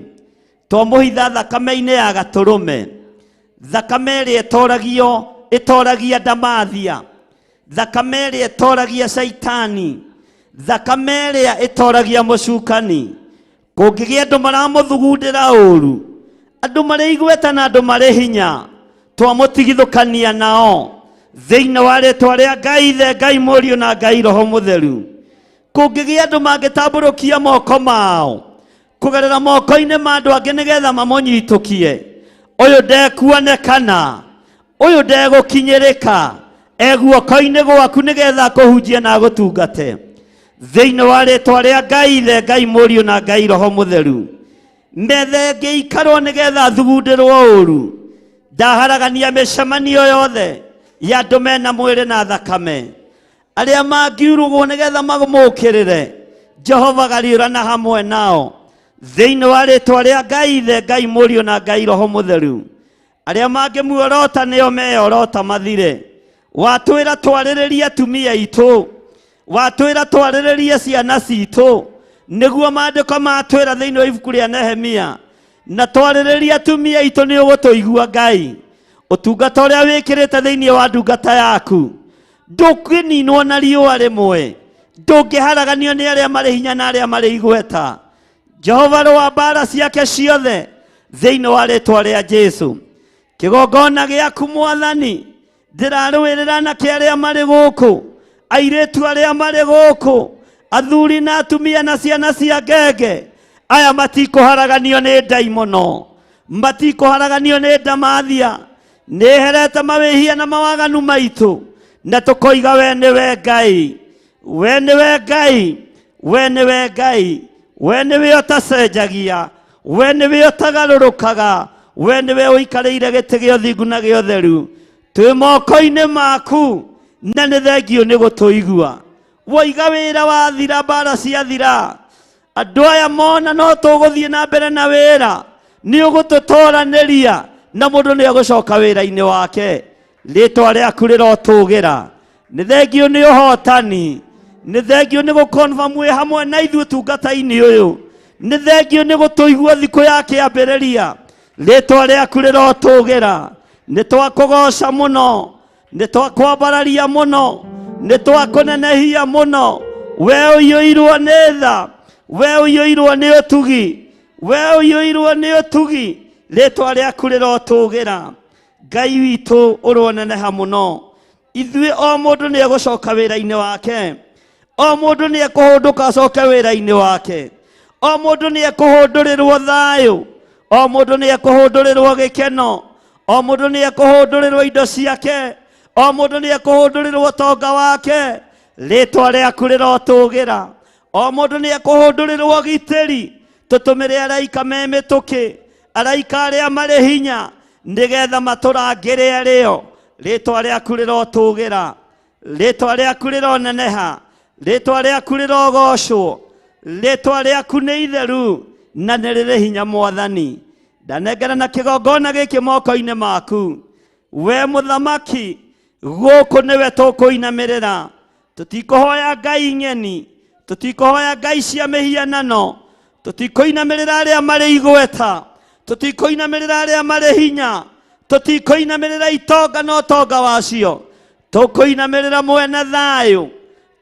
twamũhitha thakame-inĩ ya gatũrũme. Thakame ĩrĩa ĩtoragio ĩtoragia ndamathia, thakame ĩrĩa ĩtoragia caitani, thakame ĩrĩa ĩtoragia mũcukani. Kũngĩgĩa andũ maramũthugundĩra ũru, andũ marĩ igweta na andũ marĩ hinya, twamũtigithũkania nao thĩinĩ wa rĩtwa rĩa Ngai Ithe, Ngai Mũriũ na Ngai Roho Mũtheru. Kũngĩgĩa andũ mangĩtambũrũkia moko mao kũgerera moko-inĩ ma andũ angĩ nĩgetha mamũnyitũkie, ũyũ ndekuonekana, ũyũ ndegũkinyĩrĩka, e guoko-inĩ gwaku nĩgetha akũhunjie na agũtungate thĩinĩ wa rĩtwa rĩa Ngai Ithe, Ngai Mũriũ na Ngai Roho Mũtheru. Metha ĩngĩikarwo nĩgetha thugundĩrwo ũru, ndaharagania mĩcemanio yothe ya andũ mena mwĩrĩ na thakame, arĩa mangiurugwo nĩgetha mamũkĩrĩre, Jehova gariũrana hamwe nao thĩinĩ wa rĩtwa rĩa Ngai Ithe, Ngai Mũriũ na Ngai Roho Mũtheru. Arĩa mangĩmuorota nĩo meyorota mathire. Watwĩra twarĩrĩrie atumia aitũ, watwĩra twarĩrĩrie ciana citũ, nĩguo maandĩko matwĩra thĩinĩ wa ibuku rĩa Nehemia, na twarĩrĩrie atumia aitũ nĩ ũgũtũigua Ngai. Ũtungata ũrĩa wĩkĩrĩte thĩinĩ wa ndungata yaku ndũngĩninwo na riũa rĩmwe, ndũngĩharaganio nĩ arĩa marĩ hinya na arĩa marĩ igweta. Jehova rũa mbara ciake ciothe thĩinĩ wa rĩtwa rĩa Jesu. Kĩgongona gĩaku Mwathani ndĩrarũĩrĩra na kĩ arĩa marĩ gũkũ, airĩtu arĩa marĩ gũkũ, athuri na atumia na ciana cia ngenge. Aya matikũharaganio nĩ ndaimono, matikũharaganio nĩ ndamathia. Nĩherete mawĩhia na mawaganu maitũ, na tũkoiga we nĩwe Ngai, we nĩwe Ngai, we nĩwe Ngai, we nĩwe ũtacenjagia, we nĩwe ũtagarũrũkaga, we nĩwe ũikarĩire gĩtĩ gĩa ũthingu na gĩa ũtheru. Twĩ moko-inĩ maku na nĩ thengio nĩ gũtũigua. Woiga wĩra wathira, mbara ciathira, andũ aya mona no tũgũthiĩ na mbere na wĩra, nĩ ũgũtũtoranĩria na mũndũ nĩ egũcoka wĩra-inĩ wake. Rĩtwa rĩaku rĩrotũgĩra. Nĩ thengio nĩ ũhotani, nĩ thengio nĩ gũkonfirm wĩ hamwe na ithuĩ ũtungata-inĩ ũyũ, nĩ thengio nĩ gũtũigua thikũ ya kĩambĩrĩria. Rĩtwa rĩaku rĩrotũgĩra. Nĩ twakũgoca mũno, nĩ twakwambararia mũno, nĩ twakũnenehia mũno. We ũiyũirwo nĩ tha, we ũiyũirwo nĩ ũtugi, we ũiyũirwo nĩ ũtugi. Rĩtwa rĩaku rĩrotũgĩra. Ngai witũ ũroneneha mũno. Ithuĩ o mũndũ nĩ egũcoka wĩra-inĩ wake, o mũndũ nĩ ekũhũndũka acoke wĩra-inĩ wake, o mũndũ nĩ ekũhũndũrĩrwo thayũ, o mũndũ nĩ ekũhũndũrĩrwo gĩkeno, o mũndũ nĩ ekũhũndũrĩrwo indo ciake, o mũndũ nĩ ekũhũndũrĩrwo ũtonga wake. Rĩtwa rĩaku rĩrotũgĩra. O mũndũ nĩ ekũhũndũrĩrwo ũgitĩri. Tũtũmĩre araika me mĩtũkĩ, araika arĩa marĩ hinya, nĩgetha matũrangĩre arĩo. Rĩtwa rĩaku rĩrotũgĩra, rĩtwa rĩaku rĩroneneha, rĩtwa rĩaku rĩrogocwo, rĩtwa rĩaku nĩ itheru na nĩ rĩrĩ hinya. Mwathani, ndanengera na kĩgongona gĩkĩ moko-inĩ maku. We mũthamaki, gũkũ nĩwe tũkũinamĩrĩra. Tũtikũhoya ngai ng'eni, tũtikũhoya ngai cia mĩhianano, tũtikũinamĩrĩra arĩa marĩ igweta, tũtikũinamĩrĩra arĩa marĩ hinya, tũtikũinamĩrĩra itonga na ũtonga wacio. Tũkũinamĩrĩra mwene thayũ,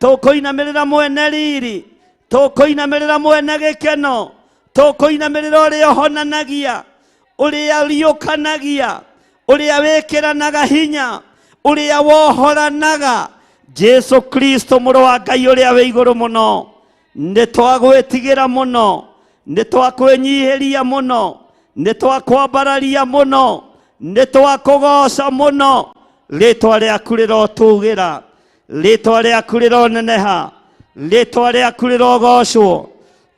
tũkũinamĩrĩra mwene riri, tũkũinamĩrĩra mwene gĩkeno, tũkũinamĩrĩra ũrĩa ũhonanagia, ũrĩa ũriũkanagia, ũrĩa wĩkĩranaga hinya, ũrĩa wohoranaga, Jesu Kristo mũrũ wa Ngai ũrĩa wĩ igũrũ mũno. Nĩ twagwĩtigĩra mũno, nĩ twakwĩnyihĩria mũno, nĩ twakwambararia mũno, nĩ twakũgoca mũno. Rĩtwa rĩaku rĩrotũgĩra, rĩtwa rĩaku rĩroneneha, rĩtwa rĩaku rĩrogocwo,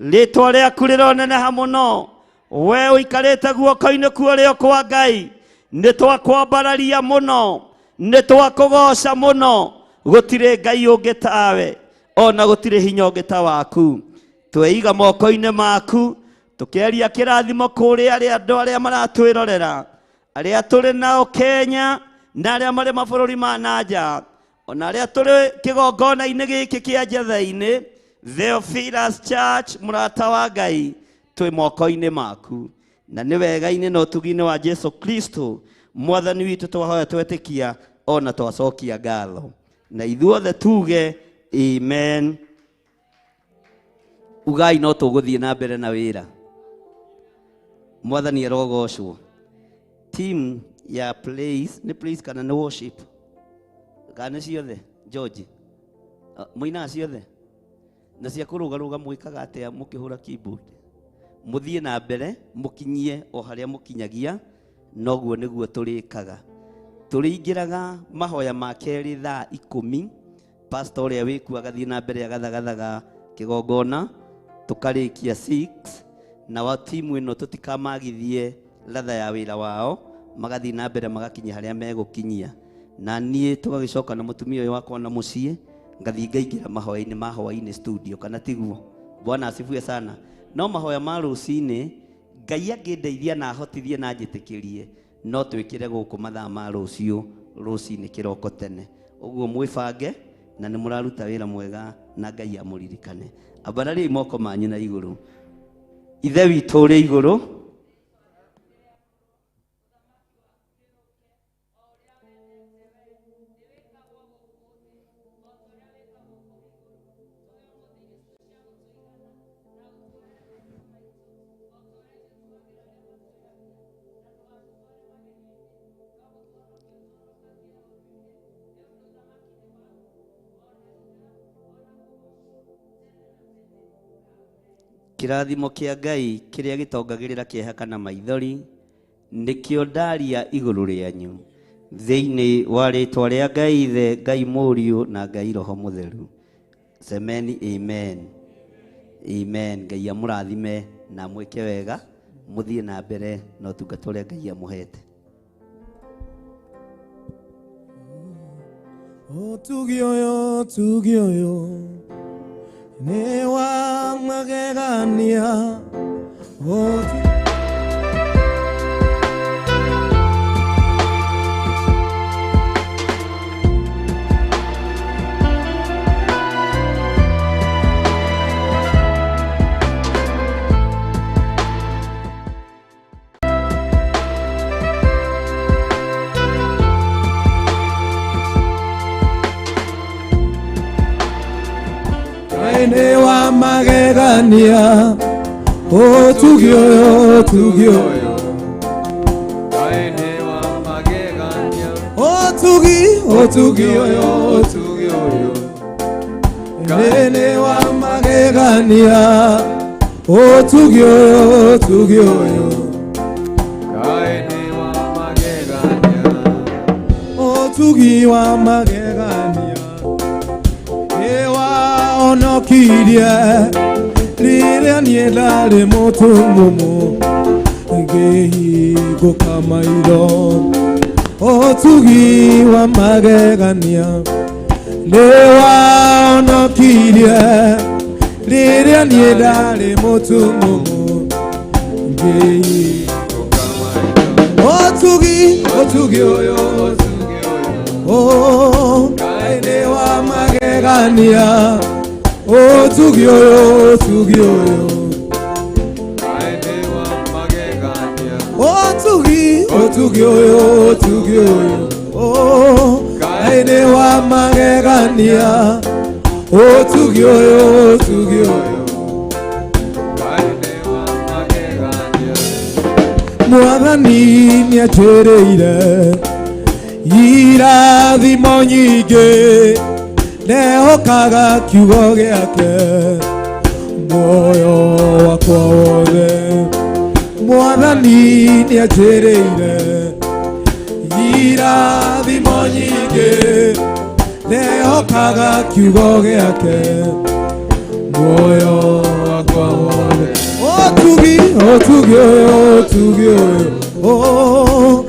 rĩtwa rĩaku rĩroneneha mũno. We ũikarĩte guoko-inĩ kwa ũrĩo kwa Ngai, nĩ twakwambararia mũno, nĩ twakũgoca mũno. Gũtirĩ Ngai ũngĩ tawe, ona gũtirĩ hinya ũngĩ ta waku. Tweiga moko-inĩ maku, tũkĩaria kĩrathimo kũrĩ arĩa andũ arĩa maratwĩrorera, arĩa tũrĩ nao Kenya na arĩa marĩ mabũrũri ma na nja, ona arĩa tũrĩ kĩgongona-inĩ gĩkĩ kĩa Njetha-inĩ, Theophilus Church, mũrata wa Ngai, twĩ moko-inĩ maku. Na nĩ wega-inĩ na ũtugi-inĩ wa Jesu Kristo. Mwathani witũ twahoya twetĩkia ona twacokia ngatho na ithuothe tuge amen. Ugai no tũgũthiĩ na mbere na wĩra. Mwathani arogocwo. Team ya praise, nĩ praise kana nĩ worship? Kana nĩ ciothe? George, mũinaga ciothe? Na cia kũrũgarũga mwĩkaga atĩa mũkĩhũra keyboard? Mũthiĩ na mbere mũkinyie o harĩa mũkinyagia, noguo nĩguo tũrĩkaga. Tũrĩingĩraga mahoya ma kerĩ thaa 10, pastor ũrĩa wĩkuo agathiĩ na mbere agathagathaga kĩgongona, tũkarĩkia 6, na wa timu ĩno tũtikamagithie latha ya wĩra wao, magathiĩ na mbere magakinyia harĩa megũkinyia. Na niĩ tũgagĩcoka na mũtumia ũyũ wakwa na mũciĩ, ngathiĩ ngaingĩra mahoya-inĩ ma hwaĩ-inĩ studio, kana tiguo? Bwana asifiwe sana. No mahoya ma rũcinĩ, Ngai angĩndeithia na ahotithie na anjĩtĩkĩrie, no twĩkĩre gũkũ mathaa ma rũciũ rũcinĩ kĩroko tene. Ũguo mwĩbange na nĩ mũraruta wĩra mwega na Ngai amũririkane. Ambarariai moko manyu na igũrũ. Ithe witũ ũrĩ igũrũ, kĩrathimo kĩa Ngai kĩrĩa gĩtongagĩrĩra kĩeha kana maithori nĩkĩo ndaria igũrũ rĩanyu thĩinĩ wa rĩtwa rĩa Ngai Ithe, Ngai Mũriũ na Ngai Roho Mũtheru. Semeni amen. Amen. Ngai amũrathime na amwĩke wega, mũthiĩ na mbere na ũtungata ũrĩa Ngai amũhete. Ũtugi ũyũ, ũtugi ũyũ nĩ wa magegania. Nĩ wa magegania, ũtugi ũyũ, ũtugi ũyũ, Nĩ wa magegania, ũtugi, ũtugi ũyũ, ũtugi ũyũ, nĩ wa magegania, ũtugi ũyũ, ũtugi ũyũ, nĩ wa magegania, ũtugi wa magegania, onokirie rĩrĩa niĩ ndarĩ mũtumumu ngĩhingũka maitho. Ũtugi wa magegania nĩ waonokirie rĩrĩa niĩ ndarĩ mũtumumu ngĩhingũka maitho. Ũtugi, ũtugi ũyũ, Ngai nĩ wa magegania, ũtugi ũyũ, ũtugi ũyũ, nĩ wa magegania, ũtugi, ũtugi ũyũ, ũtugi ũyũ, Ngai nĩ wa magegania, ũtugi ũyũ, ũtugi ũyũ, nĩ wa magegania, Mwathani nĩanjĩrĩire irathimo nyingĩ, ndehokaga kiugo gĩake muoyo wakwa wothe. Mwathani nĩanjĩrĩire irathimo nyingĩ, ndehokaga kiugo gĩake muoyo wakwa wothe. Ũtugi, ũtugi ũyũ, ũtugi ũyũ,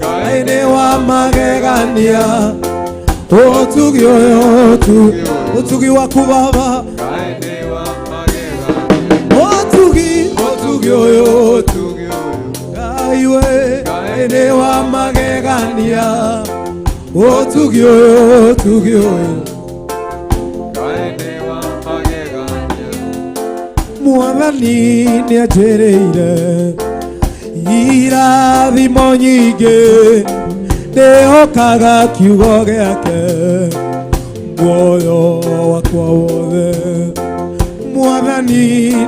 Ngai nĩ wa magegania, ũtugi ũyũ, ũtugi waku Baba, nĩ wa magegania, ũtugi, ũtugi ũyũ, ũtugi ũyũ, Ngai we, Ngai nĩ wa magegania, ũtugi ũyũ, ũtugi ũyũ, Ngai nĩ wa magegania, Mwathani nĩanjĩrĩire irathimo nyingĩ, Ndĩhokaga kiugo gĩake muoyo wakwa wothe. Mwathani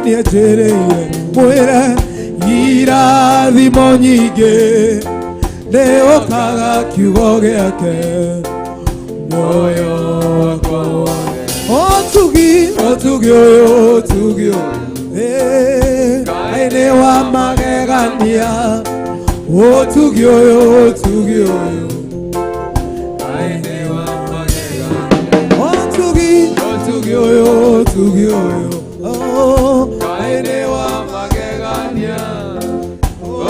nĩanjĩrĩire mwĩre irathimo nyingĩ, ndĩhokaga kiugo gĩake muoyo wakwa wothe. Ũtugi, ũtugi ũyũ, ũtugi ũyũ, Ngai nĩ wa magegania. Ũtugi ũyũ, ũtugi ũyũ, Ngai nĩ wa magegania. Ũtugi, ũtugi ũyũ, ũtugi ũyũ, oh, Ngai nĩ wa magegania.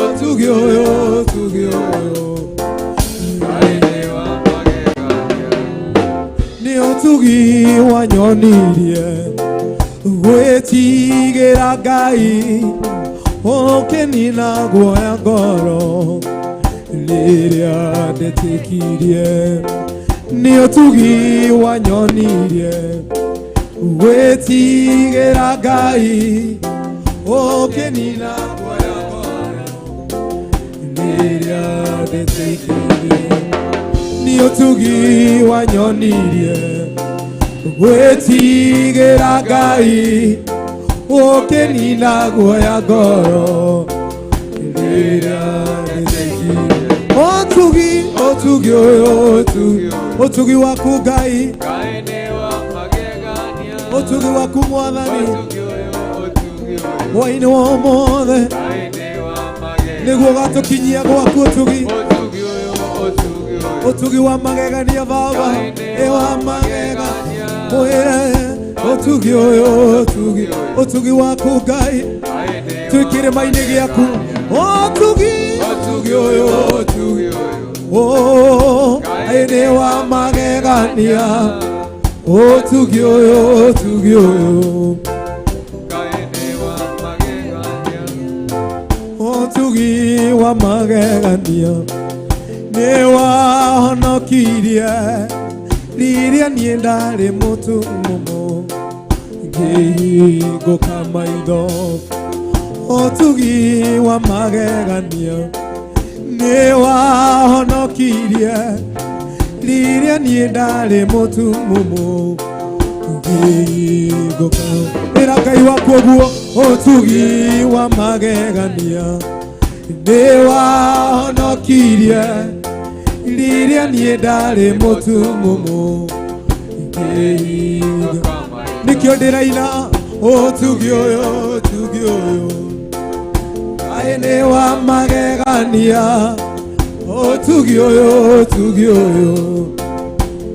Ũtugi ũyũ, ũtugi ũyũ, Ngai nĩ wa magegania. Nĩ ũtugi wanyonirie gwĩtigĩra Ngai, ũkĩnina guoya ngoro rĩrĩa ndetĩkirie. Nĩ ũtugi wanyonirie gwĩtigĩra Ngai, ũkĩnina guoya ngoro rĩrĩa ndetĩkirie. Nĩ ũtugi wanyonirie gwĩtigĩra Ngai, ũkĩnina guoya ngoro rĩrĩa ndetĩkirie. Ũtugi, ũtugi ũyũ, ũtugi, ũtugi waku Ngai, Ngai nĩ wa magegania. Ũtugi waku Mwathani, Ũtugi ũyũ, ũtugi ũyũ, hwainĩ wa ũmũthĩ, Ngai nĩ wa magegania. Nĩguo ũgatũkinyia gwaku ũtugi. Ũtugi ũyũ, ũtugi ũyũ, Ũtugi wa magegania Baba, ĩ wa magega mwĩre ũtugi ũyũ, ũtugi, ũtugi waku Ngai, Ngai nĩ twĩ kĩrĩma-inĩ gĩaku. Ũtugi, ũtugi ũyũ, ũtugi ũyũ, Oh, Ngai nĩ wa magegania. Ũtugi ũyũ, ũtugi ũyũ, Ngai nĩ wa magegania. Ũtugi wa magegania nĩ wahonokirie rĩrĩa niĩ ndarĩ mũtumumu ngĩhingũka maitho. Ũtugi wa magegania nĩ wahonokirie rĩrĩa niĩ ndarĩ mũtumumu ngĩhingũka. Ĩra Ngai waku ũguo, ũtugi wa magegania nĩ wahonokirie rĩrĩa niĩ ndarĩ mũtumumu ngĩhingũka. Nĩkĩo ndĩraina ũtugi ũyũ, ũtugi ũyũ, Ngai nĩ wa magegania. Ũtugi ũyũ, ũtugi ũyũ,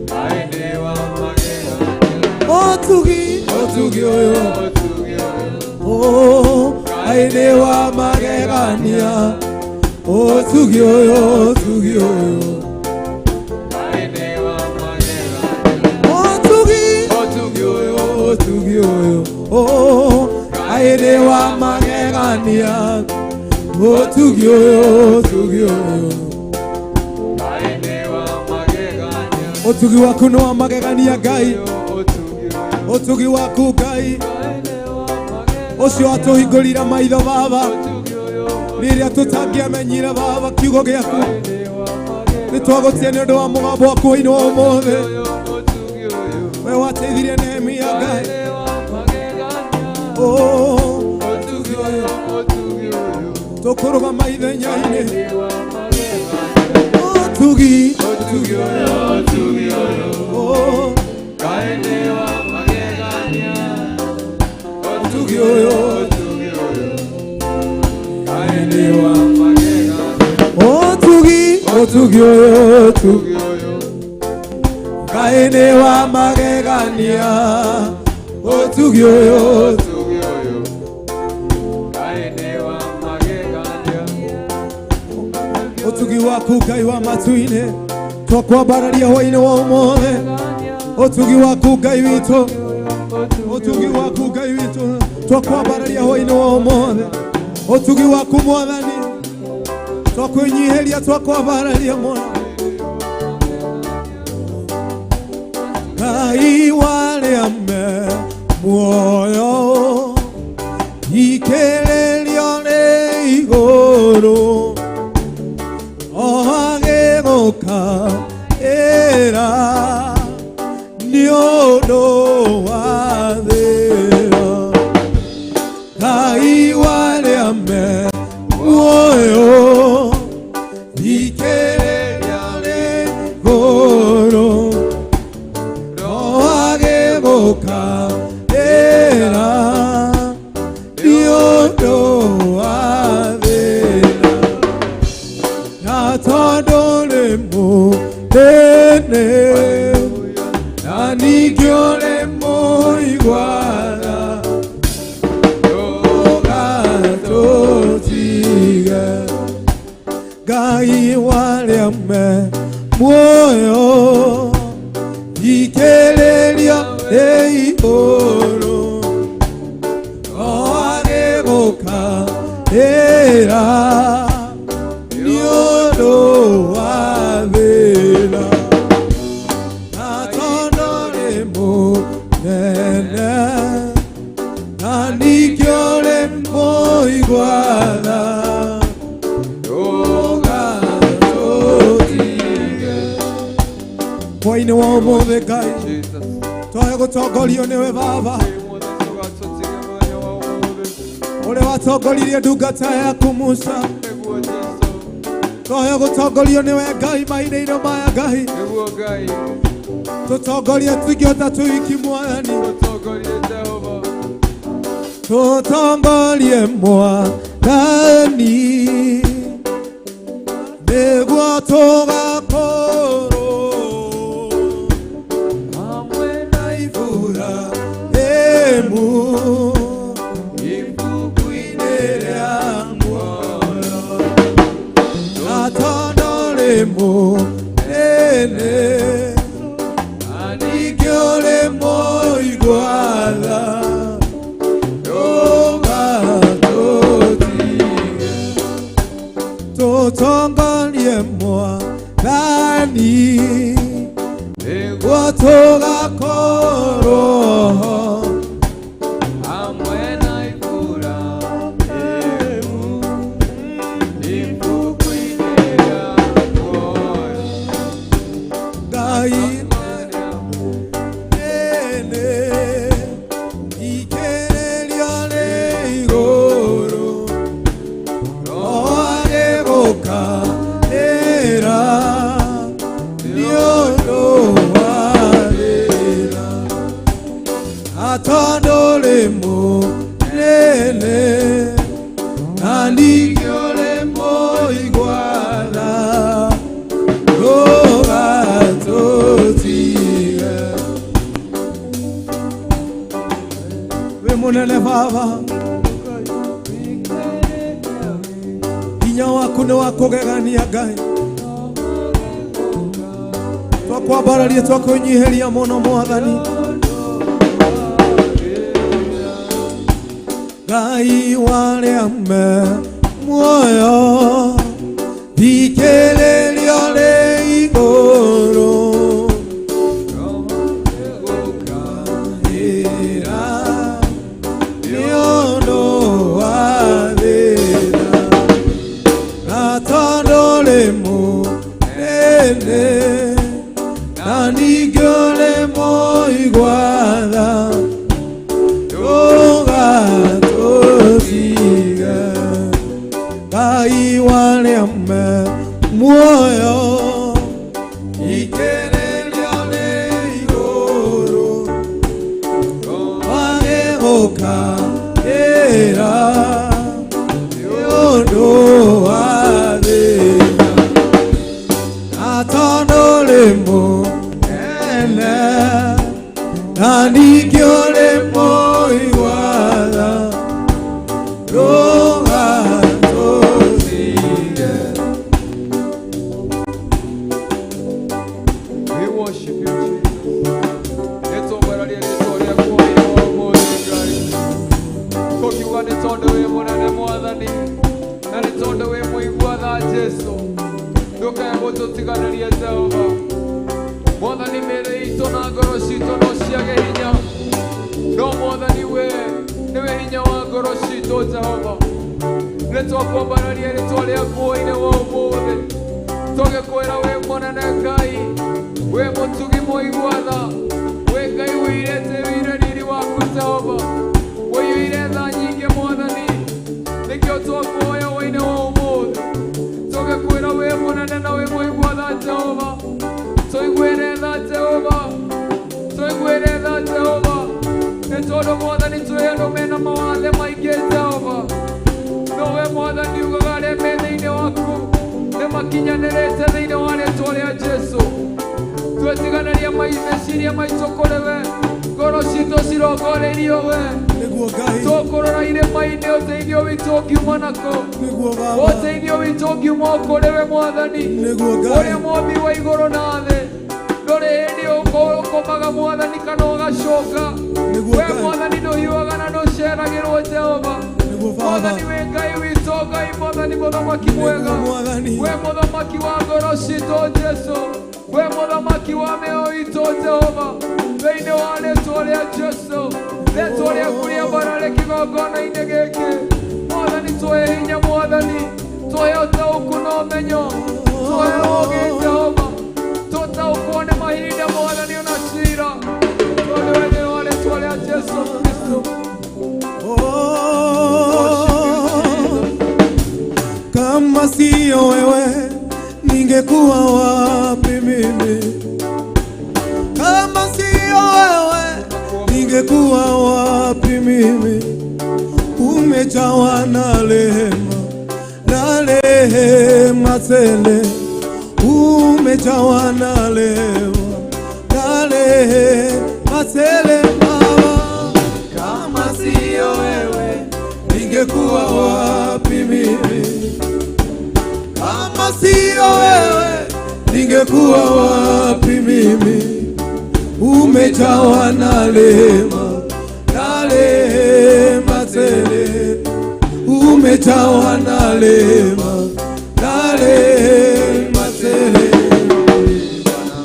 Ngai nĩ wa magegania. Ũtugi, ũtugi ũyũ, Ũtugi ũyũ, Oh, Ngai nĩ wa magegania. Ũtugi ũyũ, ũtugi ũyũ, Ngai nĩ wa magegania. Ũtugi, Ũtugi ũyũ, ũtugi ũyũ, Oh, Ngai nĩ wa magegania. Ũtugi ũyũ, ũtugi ũyũ, Ngai nĩ wa magegania. Ũtugi waku nĩ wa magegania Ngai, Ũtugi ũyũ, ũtugi waku Ngai, Ngai nĩ wa magegania. Ũcio watũhingũrire maitho Baba, Ũtugi ũyũ, rĩrĩa tũtangĩamenyire Baba kiugo gĩaku. Ngai nĩ wa magegania. Nĩ twagũtia nĩ ũndũ wa mũgambo waku hwainĩ wa ũmũthĩ. Ũtugi ũyũ, We wateithirie Nehemia Ngai. Ngai nĩ wa magegania. Oh, Ũtugi ũyũ, ũtugi ũyũ, tũkũrũgama ithenya-inĩ. nĩ wa magegania. Ũtugi, Ũtugi ũyũ, ũtugi ũyũ, oh, Ngai nĩ wa magegania. Ũtugi ũyũ, Ũtugi ũyũ, Ngai nĩ wa magegania. Ũtugi, ũtugi ũyũ, ũtugi, Ũtugi ũyũ, Ngai nĩ wa magegania. Ũtugi ũyũ, ũtugi ũyũ, Ngai nĩ wa magegania. Ũtugi waku Ngai wa matu-inĩ, twakwambararia hwainĩ wa ũmũthĩ. Ũtugi waku Ngai witũ, ũtugi waku Ngai witũ, twakwambararia hwainĩ wa ũmũthĩ. Ũtugi waku Mwathani, twakwĩnyihĩria, twakwambararia mũno. Ngai warĩa me muoyo ikĩrĩrio nĩ igũrũ o agĩgũka. Na tondũ nĩ mũnene na ningĩ ũrĩ mũiguana ndũgatũtige. Ngai warĩa me muoyo thikĩrĩria rĩ igũrũ agĩgũkaĩra nĩ ũndũ wa thĩna. Na tondũ nĩ mũnene na ningĩ ũrĩ mũiguana ndũgatũtige. Hwaĩ-inĩ wa ũmũthĩ Ngai Jesus. twahe gũtongorio nĩwe Baba Mwathani ndũgatũtige mũthenya wa ũmũthĩ. ũrĩa watongoririe ndungata yaku Musa. Nĩguo Jesũ. Twahe gũtongorio nĩwe Ngai mahinda-inĩ maya Ngai. Nĩguo Ngai. Tũtongorie tũingĩhota tũiki Mwathani. Tũtongorie Jehova. Tũtongorie Mwathani nĩguo tũgakorwo Hamwe na Iburahĩmu ibuku-inĩ rĩa muoyo. Na tondũ nĩ mũnene na ningĩ ũrĩ mũiguana ndũgatũtige. Tũtongorie Mwathani nĩguo nĩguo tũgakorwo hamwe na Iburahĩmu ibuku-inĩ rĩa muoyo. Ngai nene ikĩrĩria rĩ igũrũ agĩgũkaĩra nĩ ũndũ wa thĩna. Na tondũ rĩ mũnene na ningĩ ũrĩ mũiguana ndũgatũtige. Wĩ mũnene Baba, hinya waku nĩ wa kũgegania Ngai. Twakwambararia twakwĩnyihĩria mũno Mwathani. Ngai warĩa me muoyo thikĩrĩria rĩ igũrũ ĩra nĩ ũndũ wa thĩna. Na tondũ rĩ mũnene na ningĩ ũrĩ mũiguana ndũgatũtige. Ngai warĩa me muoyo ikĩrĩria rĩ igũrũ agĩgũkaĩra nĩ ũndũ wa thĩna. Na tondũ rĩ mũnene na ningĩ ũrĩ mũiguana ndũgatũtige. We worship you, Jesus. Nĩtwambararia rĩĩtwa rĩaku hwaĩ-inĩ wa ũmũthĩ, Ngai. Tũkiuga nĩ tondũ wĩ mũnene Mwathani, na nĩ tondũ wĩ mũigua tha Jesũ. Ndũkae gũtũtiganĩria Jehova. Mwathani, mĩĩrĩ itũ na ngoro citũ no ciage hinya, no Mwathani we nĩwe hinya wa ngoro citũ Jehova. Nĩ twakwambararia rĩĩtwa rĩaku hwaĩ-inĩ wa ũmũthĩ tũgĩkwĩra wĩ mũnene Ngai, wĩ mũtugi mũigua tha, wĩ Ngai wĩirĩte wĩire riri waku Jehova, wĩiyũire tha nyingĩ Mwathani. Nĩkĩo twakuoya hwaĩ-inĩ wa ũmũthĩ tũgĩkwĩra wĩ mũnene na wĩ mũigua tha Jehova. Tũiguĩre tha Jehova, tũiguĩre tha Jehova, nĩ tondũ Mwathani twĩ andũ mena mawathe maingĩ Jehova, no we Mwathani ugaga arĩa me thĩinĩ waku nĩ makinyanĩrĩte thĩinĩ wa rĩtwa rĩa Jesu. Twetiganĩria meciria maitũ kũrĩ we, ngoro citũ cirongoreirio we. Nĩguo Ngai. Tũkũrora irĩma-inĩ, ũteithio witũ ũngiuma nakũ? Nĩguo Baba. Ũteithio witũ ũngiuma o kũrĩ we Mwathani, Nĩguo Ngai. ũrĩa mwambi wa igũrũ na thĩ. Ndũrĩ hĩndĩ ũkomaga Mwathani kana ũgacoka. Nĩguo We Ngai. Mwathani ndũhiũhaga na ndũceragĩrwo Jehova. Nĩguo Baba. Mwathani wĩ Ngai witũ, Ngai Mwathani mũthamaki mwega. Nĩguo Mwathani. We mũthamaki wa ngoro citũ Jesu, we mũthamaki wa mĩoyo itũ Jehova, thĩinĩ wa rĩtwa rĩa Jesu, rĩtwa rĩaku rĩambarare kĩgongona-inĩ gĩkĩ. Mwathani tũhe hinya, Mwathani tũhe ũtaũku na ũmenyo, tũhe ũũgĩ Jehova, tũtaũkwo nĩ mahinda Mwathani ona cira, tondũ we nĩ wa rĩtwa rĩa Jesu Kristo. Oh, kama siyo wewe ningekuwa wapi mimi? Kama siyo wewe ningekuwa wapi mimi? Umejawa na rehema na rehema tele, umejawa na rehema na rehema tele Baba. Kama siyo wewe ningekuwa wapi mimi? Kama siyo wewe ningekuwa wapi mimi? Umejawa na rehema na rehema tele, umejawa na rehema na rehema tele.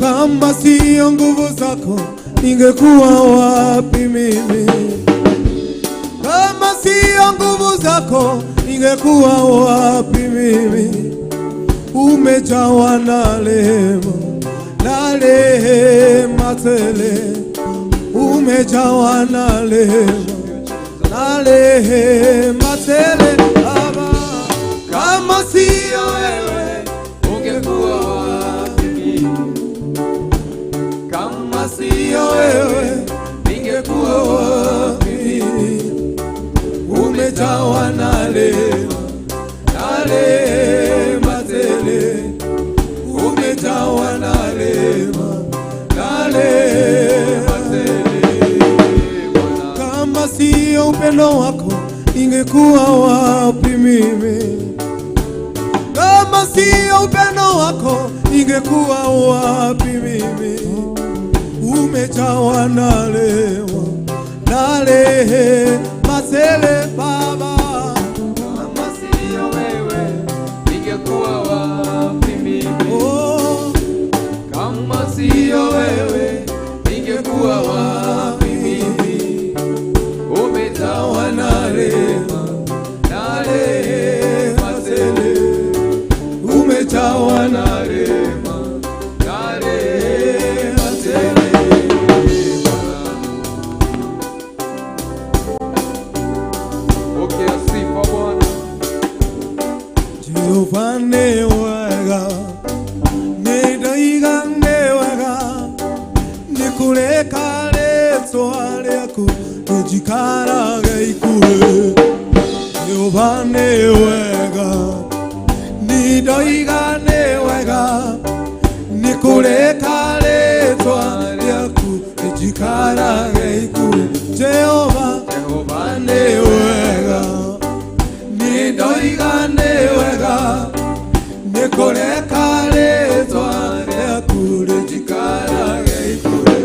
Kama siyo nguvu zako ningekuwa wapi mimi? Kama siyo nguvu zako ningekuwa wapi mimi? Umejawa na rehema na rehema tele, umejawa na rehema na rehema tele Baba. Kama siyo wewe Ungekuwa wapi mimi? Kama siyo wewe ningekuwa wapi mimi? Umejawa na rehema na rehema tele, umejawa na rehema na rehema tele. Kama siyo upendo wako ningekuwa wapi mimi? Kama siyo upendo wako ningekuwa wapi mimi? Umejawa na rehema na rehema tele Baba. Kama siyo wewe ningekuwa wapi mimi? Oh, Kama siyo wewe ningekuwa wapi mimi? Umejawa na rehema na rehema tele, umejawa na rehema na rehema tele. Pokea sifa Bwana. Jehova nĩ wega, nĩ ndoiga nĩ wega, nĩ kũreka rĩtwa rĩaku rĩnjikarage ikuhĩ. Jehova nĩ wega, nĩ ndoiga nĩ wega, nĩ kũreka rĩtwa rĩaku rĩnjikarage ikuhĩ. Jehova Jehova nĩ wega, nĩ ndoiga nĩ wega, nĩ kũreka rĩtwa rĩaku rĩnjikarage ikuhĩ.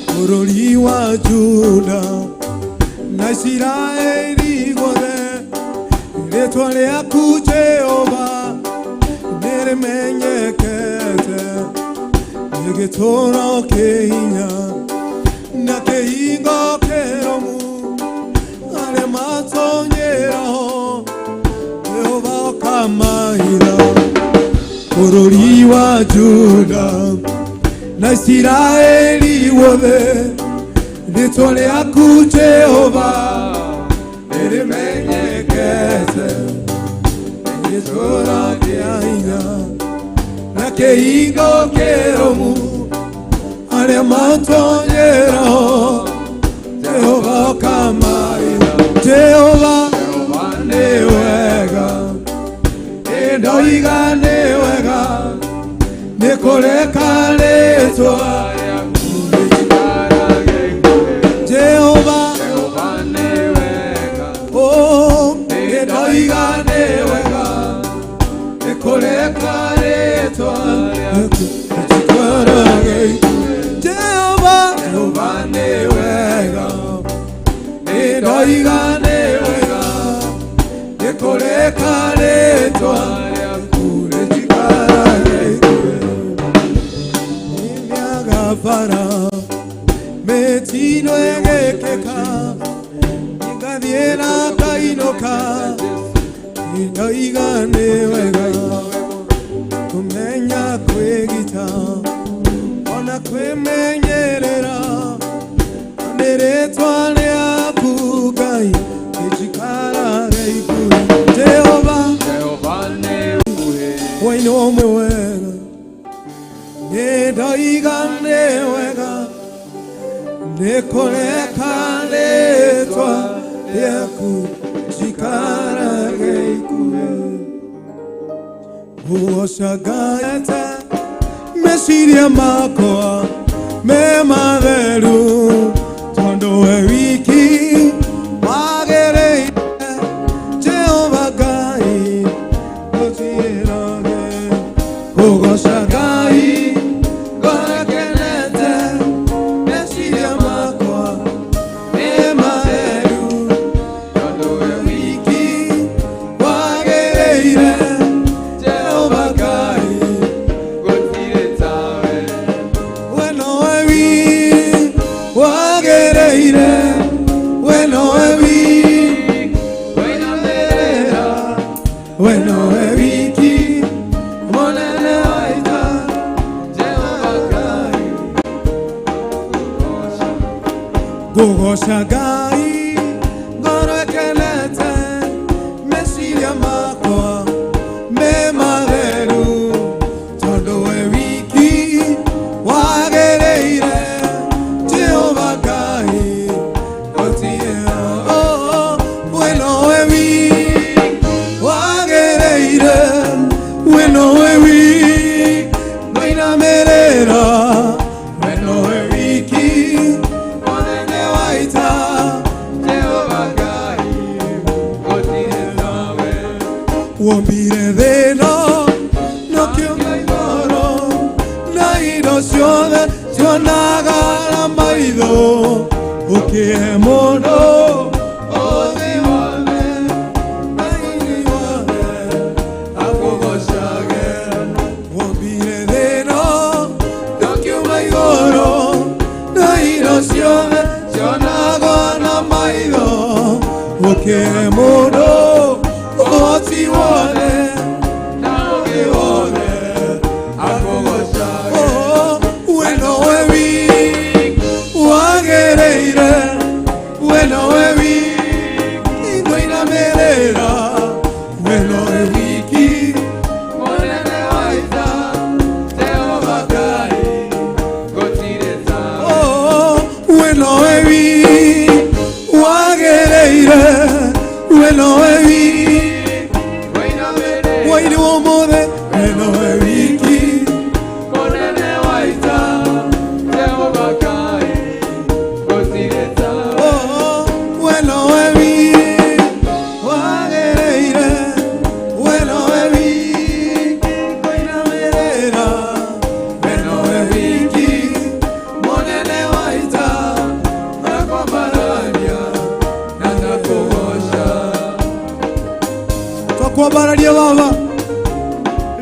Bũrũri wa Juda na Isiraeli guothe, rĩtwa rĩaku Jehova nĩrĩmenyekete, nĩ gĩtũũro kĩ hinya na kĩhingo kĩrũmu, arĩa matonyeraho Jehova ũkamahitha. Bũrũri wa Juda na Isiraeli guothe, rĩtwa rĩaku Jehova nĩrĩmenyekete, gĩtũũro kĩa hinya na kĩhingo kĩrũmu, arĩa matonyeraho Jehova ũkamahitha. Jehova Jehova nĩ wega, nĩ ndoiga nĩ Nĩkũreka rĩtwa Jehova, oh, nĩndoiga nĩ wega nĩkũreka rĩtwa rĩaku rĩjikarage ikuhĩ. Jehova, Jehova nĩ wega, nĩndoiga nĩ wega nĩkũreka rĩtwa rĩaku rĩjikarage ikuhĩ. Nĩmĩagabara mĩtino ĩgĩkĩka, ngathiĩ na ngainũka, ndoiga nĩ wega kũmenya kwĩgita ona kwĩmenyerera, nĩ rĩtwa rĩaku Ngai rĩjikarage ikuhĩ. Jehova, hwainĩ wa ũmwe wega, nĩndoiga nĩ wega nĩkũreka rĩtwa rĩaku jikarage ikuhĩ. Ngũgoca Ngai meciria makwa me matheru, tondũ we wiki wagĩrĩire. Jehova Ngai gũtirĩ ngũgoca Ngai ngoro ĩkenete, meciria makwa nĩ matheru, tondũ we wiki wagĩrĩire. Jehova Ngai, we nowe wiki wagĩrĩire, we nowe wiki, we nowe wiki mũnene wa ita. Jehova Ngai, ngũgoca Ngai ngoro ĩkenete, meciria makwa me matheru, tondũ we wiki wagĩrĩire. Jehova Ngai gũtirĩ, oh, we nowe wiki wagĩrĩire, we nowe wiki ngũinamĩrĩra, we nowe wiki mũnene wa ita. Jehova Ngai wombire thĩno nokĩũma igũrũ na indo ciothe cionaga na maitho, ũkĩhe mũndũ ũthĩ wothe na ini wothe akũgocage. Wombire thĩno nokĩũma igũrũ na indo ciothe cionagwo na maitho, ũkĩhe mũndũ ũhoti wothe na ũgĩ wothe akũgocage. Oh, we nowe wiki wagĩrĩire, we nowe wiki ngũinamĩrĩra, we nowe wiki mũnene wa ita. Jehova Ngai, oh, we nowe wiki wagĩrĩire, we nowe wiki hwainĩ wa ũmũthĩ, we nowe wiki mũnene wa ita. Oh, we nowe wiki wagĩrĩire, we nowe wiki ngũinamĩrĩra, we nowe wiki mũnene wa ita. Nakwambararia na nakũgoca, twakwambararia Baba,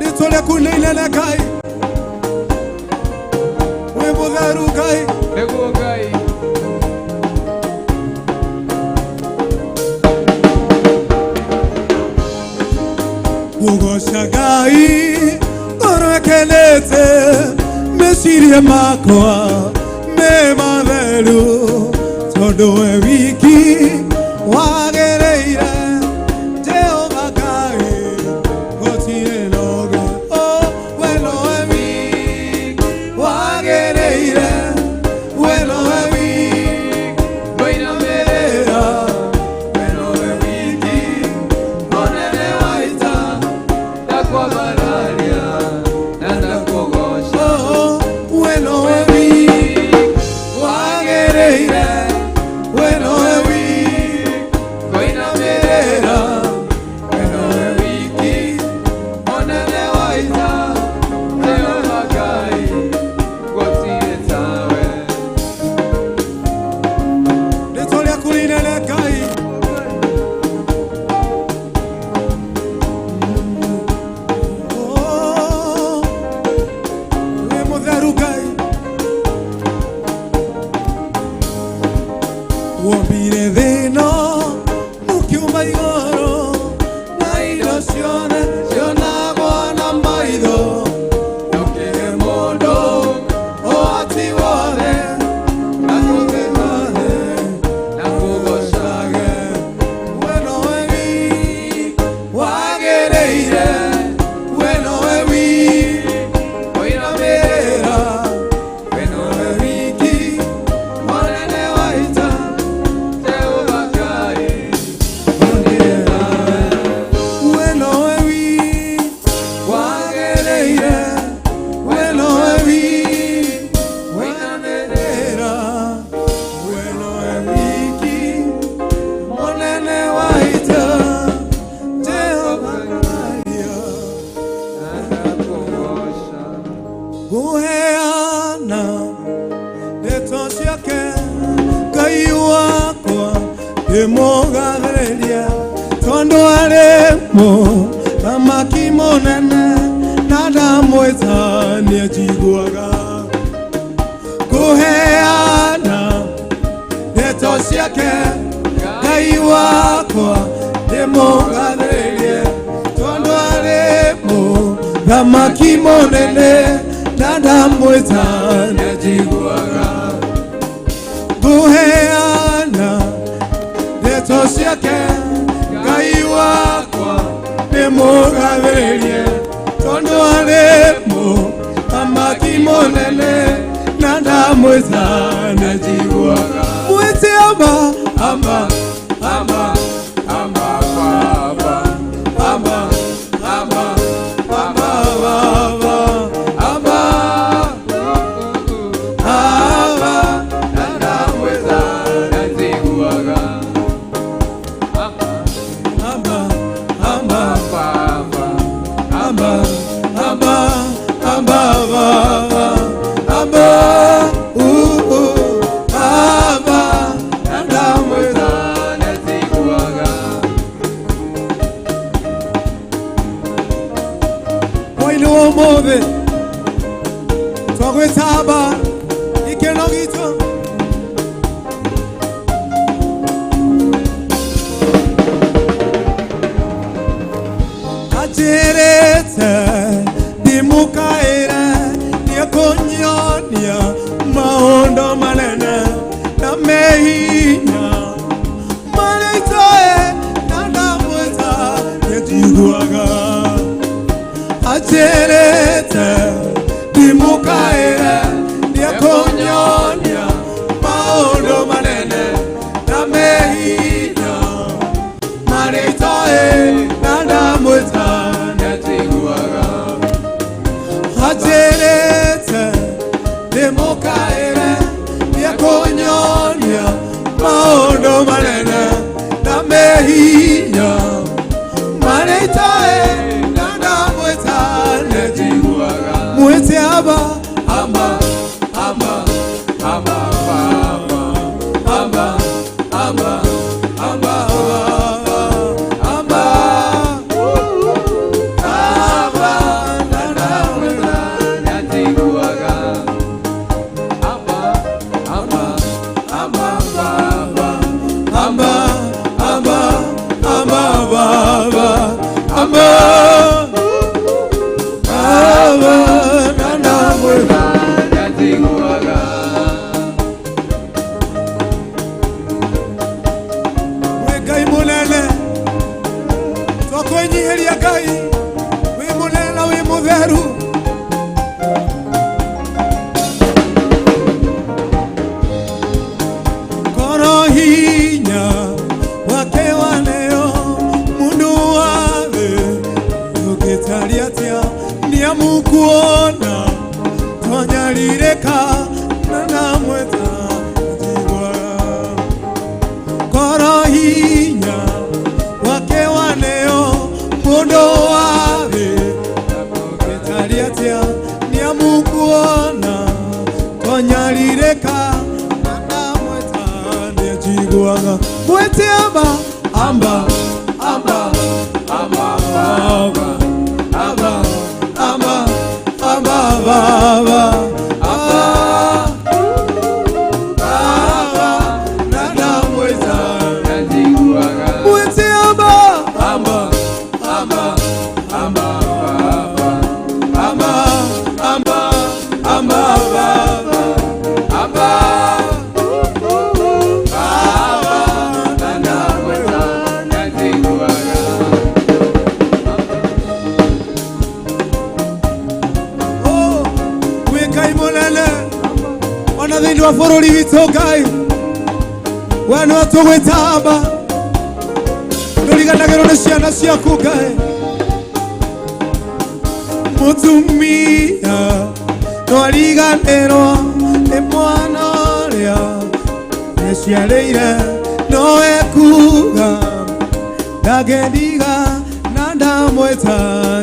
rĩtwa rĩaku nĩ inene Ngai, wĩ mũtheru Ngai. Nĩguo Ngai. Ngũgoca Ngai ngoro ĩkenete, meciria makwa me matheru, tondũ we wiki wagĩrĩire. Jehova Ngai gũtirĩ noge. Oh, we nowe wiki wagĩrĩire, we nowe wiki ngũinamĩrĩra, we nowe wiki mũnene wa ita. Ndakwambararia na ndakũgoca. Njĩrĩire we nowe wiki wĩnanĩrĩra, we nowe wiki mũnene wa ita, Jehova Ngai. Ngũheana ndeto ciake Ngai wakwa ndĩmũgathĩrĩria tondũ arĩ mũthamaki mũnene na ndamwĩta nĩanjiguaga. Ngũheana ndeto ciake Ngai wakwa ndĩmũgathĩrĩrie tondũ arĩ mũthamaki mũnene na ndamwĩta nĩanjiguaga. Ngũheana ndeto ciake Ngai wakwa ndĩmũgathĩrĩrie tondũ arĩ mũthamaki mũnene na ndamwĩta nĩanjiguaga. Mwĩte amba amba amba amba baba amba amba amba baba amba amba na ndamwĩta Nĩanjiguaga. Amba amba amba amba amba baba amba amba na ndamwĩta. Nĩanjiguaga. Hwaĩ-inĩ wa ũmũthĩ twagwĩtamba gĩkeno gitũ. Anjĩrĩte ndĩmũkaĩre nĩekũnyonia maũndũ manene na mehinya marĩa itoĩ na ndamwĩta nĩanjiguaga. Anjĩrĩte ndĩmũkaĩre nĩekũnyonia maũndũ manene na mehinya marĩa itoĩ na ndamwĩta Nĩanjiguaga. Anjĩrĩte ndĩmũkaĩre nĩekũnyonia maũndũ manene na mehinya marĩa itoĩ na ndamwĩta Nĩanjiguaga. Mwĩte aba Amba amba amba baba amba amba amba aba amba aba na ndamwĩta. Nĩanjiguaga. Amba amba amba baba Amba amba amba baba amba aba na ndamwĩta. Nĩanjiguaga. Wĩ Ngai mũnene twakwĩnyihĩria Ngai wĩ mũnene na wĩ mũtheru. Koro hinya wake waneo mundu wa thĩ ũngĩtaria atĩa nĩamukuona twanyarirĩka na ndamwĩta njiguaga. Koro hinya wake waneo mundu wa thĩ ũngĩtaria atĩa nĩamukuona twanyarirĩka na ndamwĩta nĩanjiguaga. Mwĩte amba amba amba Amba amba amba amba amba baba amba amba na ndamwĩta. Nĩanjiguaga. Mwĩte amba Amba amba amba baba amba amba amba baba amba amba na ndamwĩta. Nĩanjiguaga. Oh, wĩ Ngai mũnene ona thĩinĩ wa bũrũri witũ Ngai we nĩwe tũgwĩtamba ndũriganagĩrwo nĩ ciana ciaku Ngai. Mũtumia no ariganĩrwo nĩ mwana ũrĩa eciarĩire, no ekuga ndangĩndiga na ndamwĩta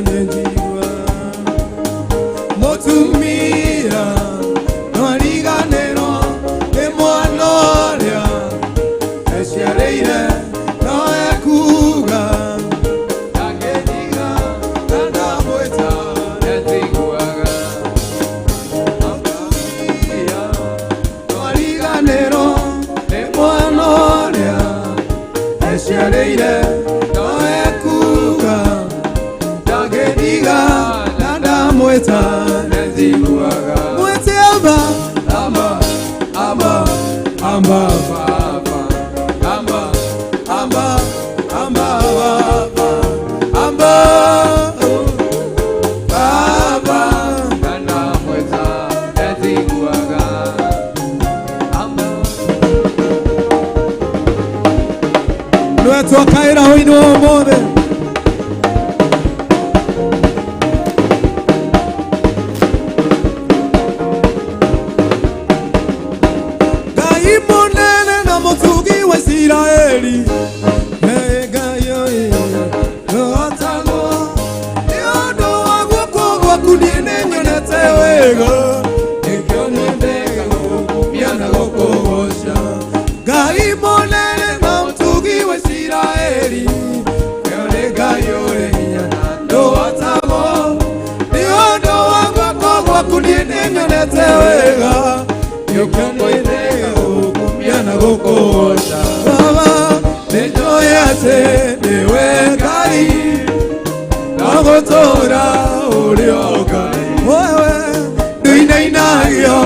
nĩnjigua. Mũtumia no ariganĩrwo nĩ mwana ũrĩa eciarĩire, no ekuga ndangĩndiga na ndamwĩta Nĩnjiguaga. Mũtumia no ariganĩrwo nĩ mwana ũrĩa eciarĩire, no ekuga ndangĩndiga na ndamwĩta Nĩnjiguaga. Mwĩte amba Amba, amba amba Baba, amba amba amba baba amba oh, baba ndamwĩta nĩnjiguaga. Amba. Nĩwe twakaĩra hwainĩ wa ũmũthĩ. Ngai mũnene na mũtugi wa Isiraeli, Hey, Ngai ũyũ ndũhotagwo. Nĩ ũndũ wa guoko gwaku niĩ nĩnyonete wega, nĩkĩo nyendete gũgũkumia na gũkũgooca. Ngai mũnene na mũtugi wa Isiraeli, ũyũ nĩ Ngai ũrĩ hinya na ndũhotagwo. Nĩ ũndũ wa guoko gwaku niĩ nĩnyonete wega, nĩkĩo nyendete gũgũkumia na gũkũgooca. Baba, nĩnjũĩ atĩ nĩwe Ngai, na gũtũũra ũrĩ o Ngai. Wewe ndũinainagio